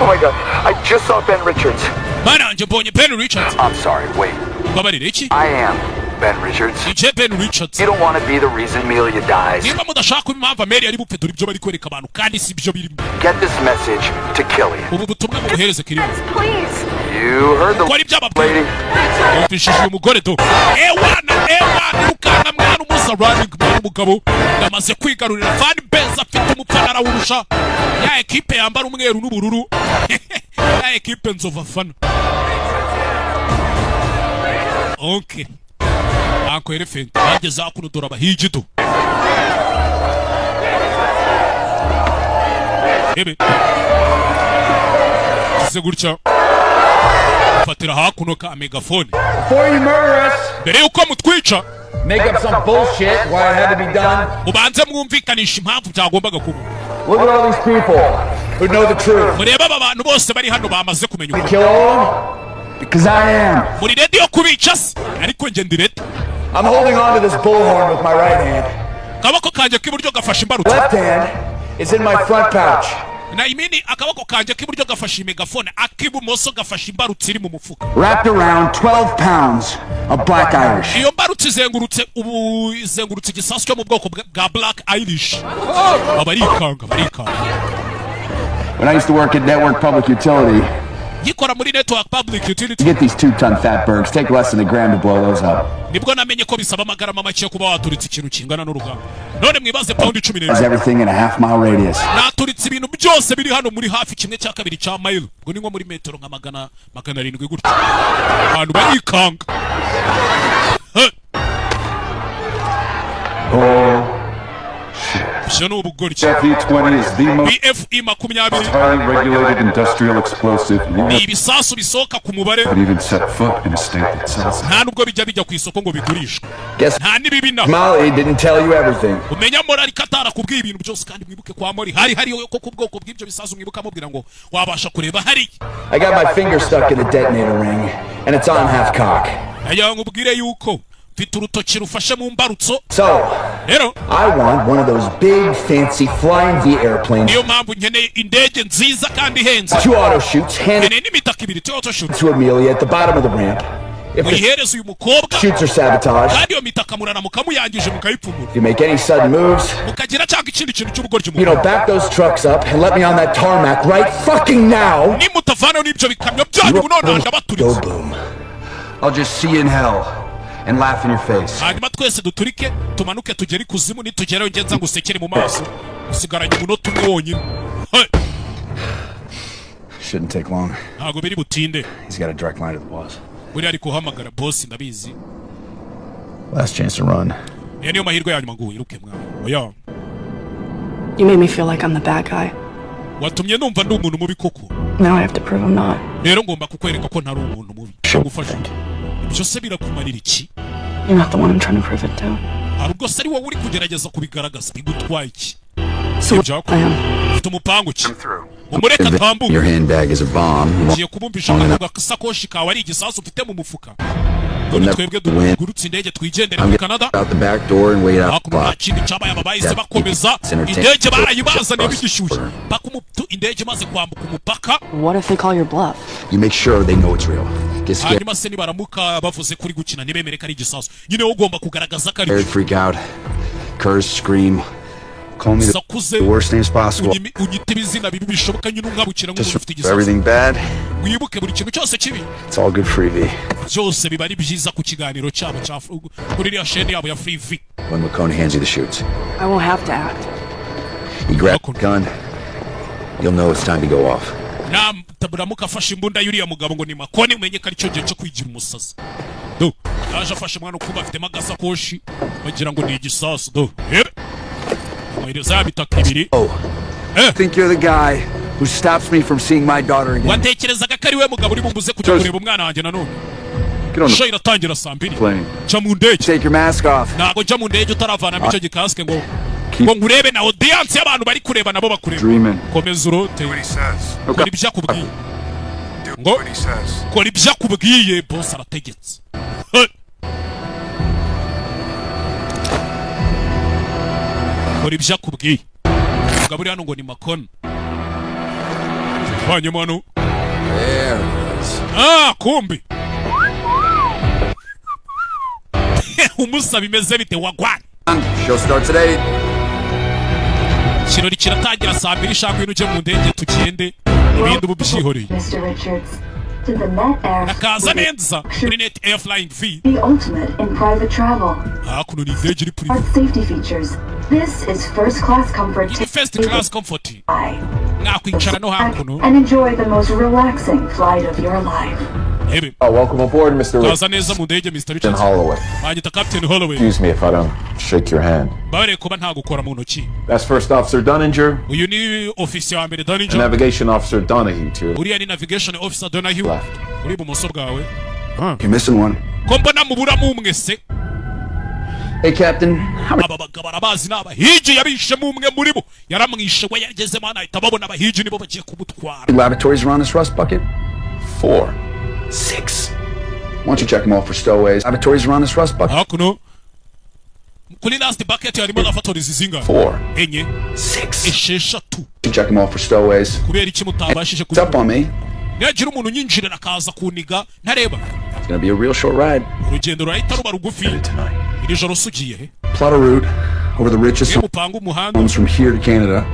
Oh my God! I just saw Ben Richards. Mana yanjye, mbonye Ben Richards. I'm sorry. Wait. Mbabarire, iki? I am Ben Richards. Nije Ben Richards. You don't want to be the reason Amelia dies. Niba mudashaka kuba impamvu Amelia ari bupfe, dore ibyo bari kwereka abantu kandi si byo birimo. Get this message to Killian. Ubu butumwa mubuhereze Killian. Please. You heard the Kora ibyo ababwira. lady. Yumvishije uyu mugore do. Ewana, ewana, irukana mwana, umusa Running Man. Umugabo yamaze kwigarurira fan base, afite umupfana arawurusha ya ekipe yambara umweru n'ubururu, ya ekipe nzova afana. Okay, Uncle Elephant bageze hakuno, dore abahigi do. Ebe kize gutya, fatira hakuno ka megafone. Before you murder us, Mbere yuko mutwica, make up some bullshit why it had to be done. Mubanze mwumvikanisha impamvu byagombaga kuba. Look at all these people who know the truth. Murebe aba bantu bose bari hano bamaze kumenya ukuri. Kill all of them? Because I am. Muri ready yo kubica se? Ariko njye ndi ready. I'm holding on to this bullhorn with my right hand. Akaboko kanjye k'iburyo gafashe imbarutso. Left hand is in my front pouch. Na imini, akaboko kanjye k'iburyo gafashe imegafone, ak'ibumoso gafashe imbarutso iri mu mufuka. Wrapped around 12 pounds of Black Irish. Iyo mbarutso izengurutse, ubu izengurutse igisasu cyo mu bwoko bwa Black Irish. Abarikanga, barikanga. When I used to work at Network Public Utility, Nkikora muri Network Public Utility, you get these 2-ton fatbergs, take less than a gram to blow those up. Nibwo namenye ko bisaba amagarama make yo kuba waturitse ikintu kingana n'urugamba. None mwibaze pawundi cumi Does n'ebyiri. everything in a half mile radius. Naturitse ibintu byose biri hano muri hafi ½ cya mayiro, ubwo ni nko muri metero nka 700 gutyo. Abantu barikanga. He! Ibyo ni ubugoryi. FE-20 is the most BFE 20 highly regulated industrial explosive ni ibisasu bisohoka ku mubare. But even set foot in a state that sells it. Nta nubwo bijya ku isoko ngo bigurishwe. Guess Nta n'ibibina. Molly didn't tell you everything. Umenya Mori ariko atarakubwiye ibintu byose. Kandi mwibuke kwa Mori hari hariyo ko ku bwoko bw'ibyo bisasu, mwibuke amubwira ngo wabasha kureba hariya. I got my finger stuck in the detonator ring, and it's on half cock. Nagira ngo nkubwire yuko Mfite urutoki rufashe mu mbarutso. So, Rero I want one of those big, fancy flying V airplanes. niyo mpamvu nkeneye indege nziza kandi ihenze. Two auto chutes handed Nkeneye n'imitaka ibiri, two auto chutes. to Amelia at the bottom of the ramp. If the Muyihereze uyu mukobwa. chutes are sabotaged, Kandi iyo mitaka muraramuka muyangije mukayipfumura, if you make any sudden moves, mukagira cyangwa ikindi kintu cy'ubugoryi back those trucks up and let me on that tarmac right fucking now. Nimutavanaho n'ibyo bikamyo byanyu ubu nonaha ndabaturitse. Go boom. I'll just see you in hell and laugh in your face. Hanyuma twese duturike, tumanuke tugere ikuzimu. Nitugerayo ngenza ngo usekere mu maso. Usigaranye umunota umwe wonyine. Hey! Shouldn't take long. Ntabwo biri butinde. He's got a direct line to the boss. Buriya ari guhamagara bosi, ndabizi. Last chance to run. Niyo niyo mahirwe ya nyuma ngo wiruke, mwana. Oya. You made me feel like I'm the bad guy. Watumye numva ndi umuntu mubi koko. Now I have to prove I'm not. Rero ngomba kukwereka ko ntari umuntu mubi. Gufasha ibyo se birakumarira iki? You're not the one I'm trying to prove it to. Hari ubwo se ari wowe uri kugerageza kubigaragaza? Bigutwaye iki? So Ibyo plan? Ufite umupangu ki? Mumureke atambuke. Your handbag is a bomb. Ngiye kubumvisha ko agasakoshi kawe ari igisasu ufite mu mufuka. None twebwe dugurutse indege twigendere muri Canada. Out the back door and wait out the Hakuno nta clock. kindi cyabaye, aba bahise bakomeza indege, barayibazaniye bigishyushye paka indege imaze kwambuka umupaka. What if they call your bluff? You make sure they know it's real. Get scared, Hanyuma se nibaramuka bavuze kuri gukina, ntibemere ko ari igisasu nyine, wowe ugomba kugaragaza ko ari cyo. Freak out, curse, scream. Call me Sakuze. the worst names possible. Unyite ibizina bibi bishoboka nyine, unkabukira nk'umuntu Just ufite igisasu. everything bad. Wibuke buri kintu cyose kibi. It's all good for EV. Byose biba ari byiza ku kiganiro cyabo cya kuri iriya sheni yabo ya Free V. When McCone hands you the chutes, I won't have to act. you grab the gun. You'll know it's time to go off. Naburamuka afashe imbunda y'uriya mugabo ngo ni Makoni, umenye ko aricyo gihe cyo kwigira umusazi. Do yaje afashe umwana ukuba afitemo agasakoshi, bagira ngo ni igisasu. Do ebe amuhereza ya bitaka ibiri. Think you're the guy who stops me from seeing my daughter again. Watekerezaga ko ari we mugabo uri bumbuze kujya kureba umwana wanjye nanone? Get on the Show iratangira saa 2. plane. Jya mu ndege. Take your mask off. Ntabwo njya mu ndege utaravanamo icyo gikasike ngo nkurebe na audience y'abantu bari kureba nabo bakureba. Dreaming. Komeza urote. Kora ibyo akubwiye, ngo kora ibyo akubwiye, boss arategetse. Hey! Kora ibyo akubwiye. Umugabo uri hano ngo ni Makoni, hanyuma hano, ah, kumbi umusaba imeze bite wagwana? Show starts at 8. Ikirori kiratangira saa 2. Shaka ibintu ujye mu ndege tugende, ibindi ubu byihoreye. Mr. Richards, to the Net Air, Nakaza neza muri Net Air Flying V. the ultimate in private travel. Hakuno ni indege iri kuri Smart safety features. This is first class comfort. Iri first class comfort, mwakwicara no hakuno. And enjoy the most relaxing flight of your life. Ebe. Oh, welcome aboard, Mr. Kaza neza mu ndege, Mr. Richards. Holloway. Banyita Captain Holloway. Excuse me if I don't shake your hand. Babareye kuba ntagukora mu ntoki. That's First Officer Dunninger Uyu ni ofisiye wa mbere and Dunninger. Navigation Officer Donahue to your Uriya ni navigation officer Donahue uri ibumoso bwawe. You're missing one. Ko mbona muburamo umwe se? Hey, Captain. Aba bagabo arabazi, ni abahigi. Yabishemo umwe muri bo, yaramwishe we. Yagezemo hano ahita babona abahigi nibo bagiye kumutwara. Laboratories are on this rust bucket? Four. Six. Why don't you check them all for stowaways? Laboratories are on this rust bucket. Hakuno kuri last bucket harimo laboratories zingahe? Four. Enye. Six. 6. You check them all for stowaways. Kubera iki mutabashije? It's up on me. Nihagira umuntu unyinjirira akaza kuniga ntareba. It's gonna be a real short ride. Urugendo rurahita ruba rugufi iri joro. Se ugiye he? Plot a route over the richest Iyo mupanga umuhanda homes from here to Canada.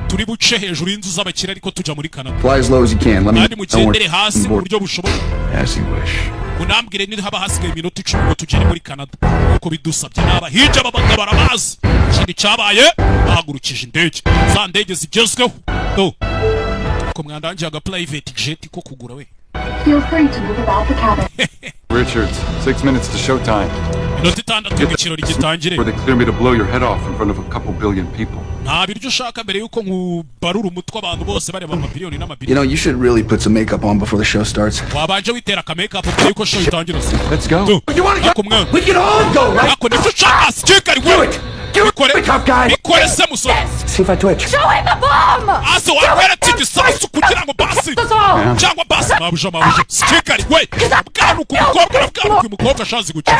turi buce hejuru y'inzu z'abakire ariko tujya muri Canada. Fly as low as you can. Let me Kandi know mugendere hasi mu when buryo bushoboka. As you wish. Munambwire niba haba hasigaye iminota 10 ngo tugere muri Canada, nkuko bidusabye. Ni abahigi, aba bagabo barabazi. Ikindi cyabaye, bahagurukije indege, za ndege zigezweho. Do ko mwandangiye aga private jet ko kugura we. Feel free to move about the cabin. Richards, 6 minutes to showtime. Iminota 6 ngo ikirori gitangire. Or they clear me to blow your head off in front of a couple billion people. Nta biryo ushaka mbere yuko nkubarura umutwe abantu bose bareba, amabiliyoni You n'amabiliyoni? know, you should really put some makeup on before the show starts. Wabanje witera aka makeup mbere yuko show itangira se. Let's go. You wanna go? Mwana. We can all go, right? Ako nibyo ushaka, sikari we. Bikore. Bikore se musore. See if I twitch. Show him the bomb! Ase wakweretse igisasu kugira ngo basi Us all! Cyangwa basi mabuja, mabuja sikikari we bwanuka umukobwa, arabwanuka uyu mukobwa ashazi gukina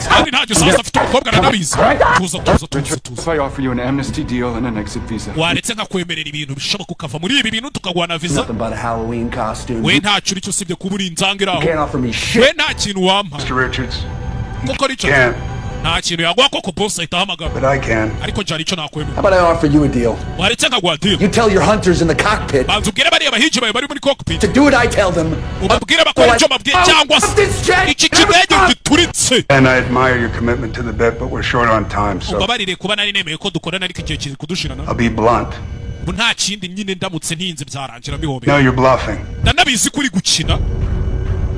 kandi ntacyo sasa afite umukobwa, aranabizi. Tuza, tuza, tuza, tuza. If I offer you an amnesty deal and an exit visa. Waretse nkakwemerera ibintu bishoboka ukava muri ibi bintu, tukaguha na visa. Nothing but a Halloween costume. We ntacyo uri cyo usibye kuba uri inzanga iri aho. You can't offer me shit. We nta kintu wampa. Mr. Richards, Koko Richard can't. nta kintu yaguha koko, boss ahita ahamagara. But I can. Ariko njye hari icyo nakwemera. How about I offer you a deal? Waretse nkaguha deal. You tell your hunters in the cockpit Banza ubwire bariya bahigi bawe bari muri cockpit to do what I tell them. ubabwire bakora icyo babwiye cyangwa se iki kidege gituritse. And I admire your commitment to the bit, but we're short on time, so Umbabarire kuba nari nemeye ko dukorana, ariko igihe kiri kudushirana. I'll be blunt. Ubu nta kindi nyine, ndamutse ntinze byarangira mbihobeye. No, you're bluffing. Ndanabizi ko uri gukina.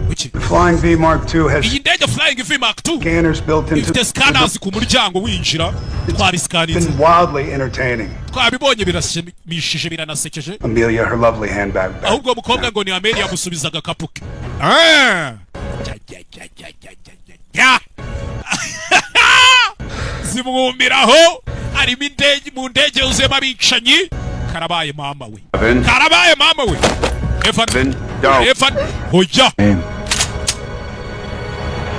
Kuki? The Flying V Mark II has Iyi ndege Flying V Mark II scanners built into ifite scanners ku muryango winjira, twabisikaninze. Been wildly entertaining. Twabibonye, birashimishije, biranasekeje. Amelia, her lovely handbag back. Ahubwo uwo mukobwa ngo ni Amelia yamusubiza agakapu ke. Ah! Ja, ja, ja, ja, ja, ja, ja, ja. Zimwumiraho harimo indege, mu ndege yuzuyemo abicanyi. Karabaye mama we! Evan. Karabaye mama we! Evan, No. Evan, hoya.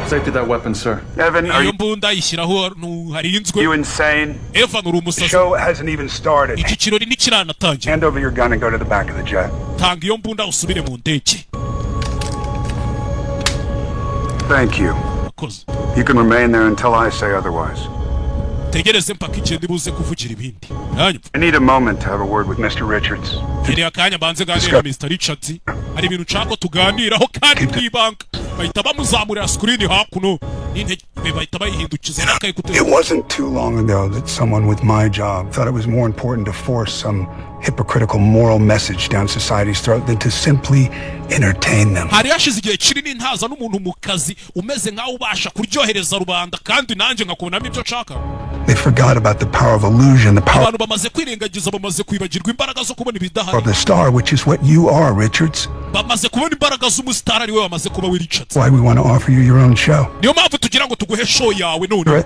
Safety that weapon, sir. Evan, are Iyo you, mbunda yishyiraho ahantu harinzwe. you insane? Evan, uri The umusazi? show hasn't even started. Iki kirori ntikiranatangira. Hand over your gun and go to the back of the jet. Tanga iyo mbunda usubire mu ndege. Thank you. Akoze. You can remain there until I say otherwise. Tegereze mpaka igihe ndibuze kuvugira ibindi hanyuma. I need a moment to have a word with Mr. Richards. Nkeneye akanya mbanze ganire na Mr. Richards, hari ibintu nshaka ko tuganiraho kandi mw'ibanga. Bahita bamuzamurira screen hakuno n'intebe bahita bayihindukiza n'akayikuteri. It wasn't too long ago that someone with my job thought it was more important to force some hypocritical moral message down society's throat than to simply entertain them. Hari hashize igihe kinini ntaza n'umuntu mu kazi umeze nkaho ubasha kuryohereza rubanda kandi nanjye nkakubonamo ibyo nshaka. They forgot about the power of illusion, the power Abantu bamaze kwirengagiza, bamaze kwibagirwa imbaraga zo kubona ibidahari. of the star, which is what you are, Richards. Bamaze kubona imbaraga z'umusitari ari we wamaze kuba we, Richards. Why we want to offer you your own show. Niyo mpamvu tugira ngo tuguhe show yawe none.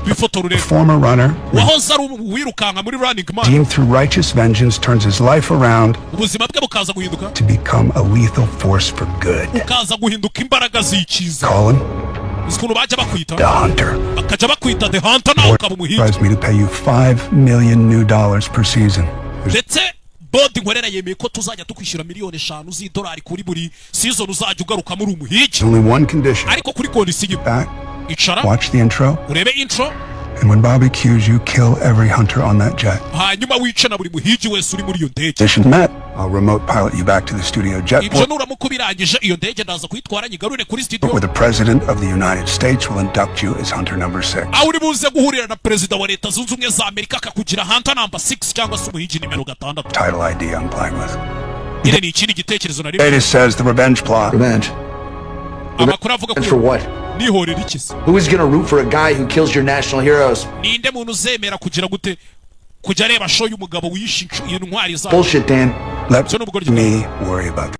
Bifotora urebe. Former runner, Wahoze ari uwirukanka muri Running Man, redeemed through righteous vengeance, turns his life around ubuzima bwe bukaza guhinduka to become a lethal force for good. bukaza guhinduka imbaraga z'ikiza. Call him Uzi ukuntu bajya bakwita? the Hunter. Bakajya bakwita The Hunter, nawe ukaba umuhigi. Advised me to pay you $5 million new dollars per season. Ndetse board nkorera yemeye ko tuzajya tukwishyura miliyoni 5 z'idolari kuri buri season uzajya ugaruka muri umuhigi. There's only one condition. Ariko kuri condition. Back, Icara, watch the intro, urebe intro, and when Bobby cues you, kill every hunter on that jet. Hanyuma wice na buri muhigi wese uri muri iyo ndege. Condition met, I'll remote pilot you back to the studio Ibyo jetport nuramuka ubirangije, iyo ndege ndaza kuyitwara nyigarure kuri studio where the President of the United States will induct you as hunter number 6. aho uri buze guhurira na perezida wa Leta Zunze Ubumwe za Amerika akakugira hunter number 6 cyangwa se umuhigi nimero 6. Title idea I'm playing with. Nyine ni ikindi gitekerezo nari. Data says the revenge plot. Revenge. Amakuru avuga For what? Nihorera iki se? Who is gonna root for a guy who kills your national heroes? Ninde muntu uzemera kugira gute kujya areba show y'umugabo wishe intwari zawe? Bullshit, Dan. Let me worry about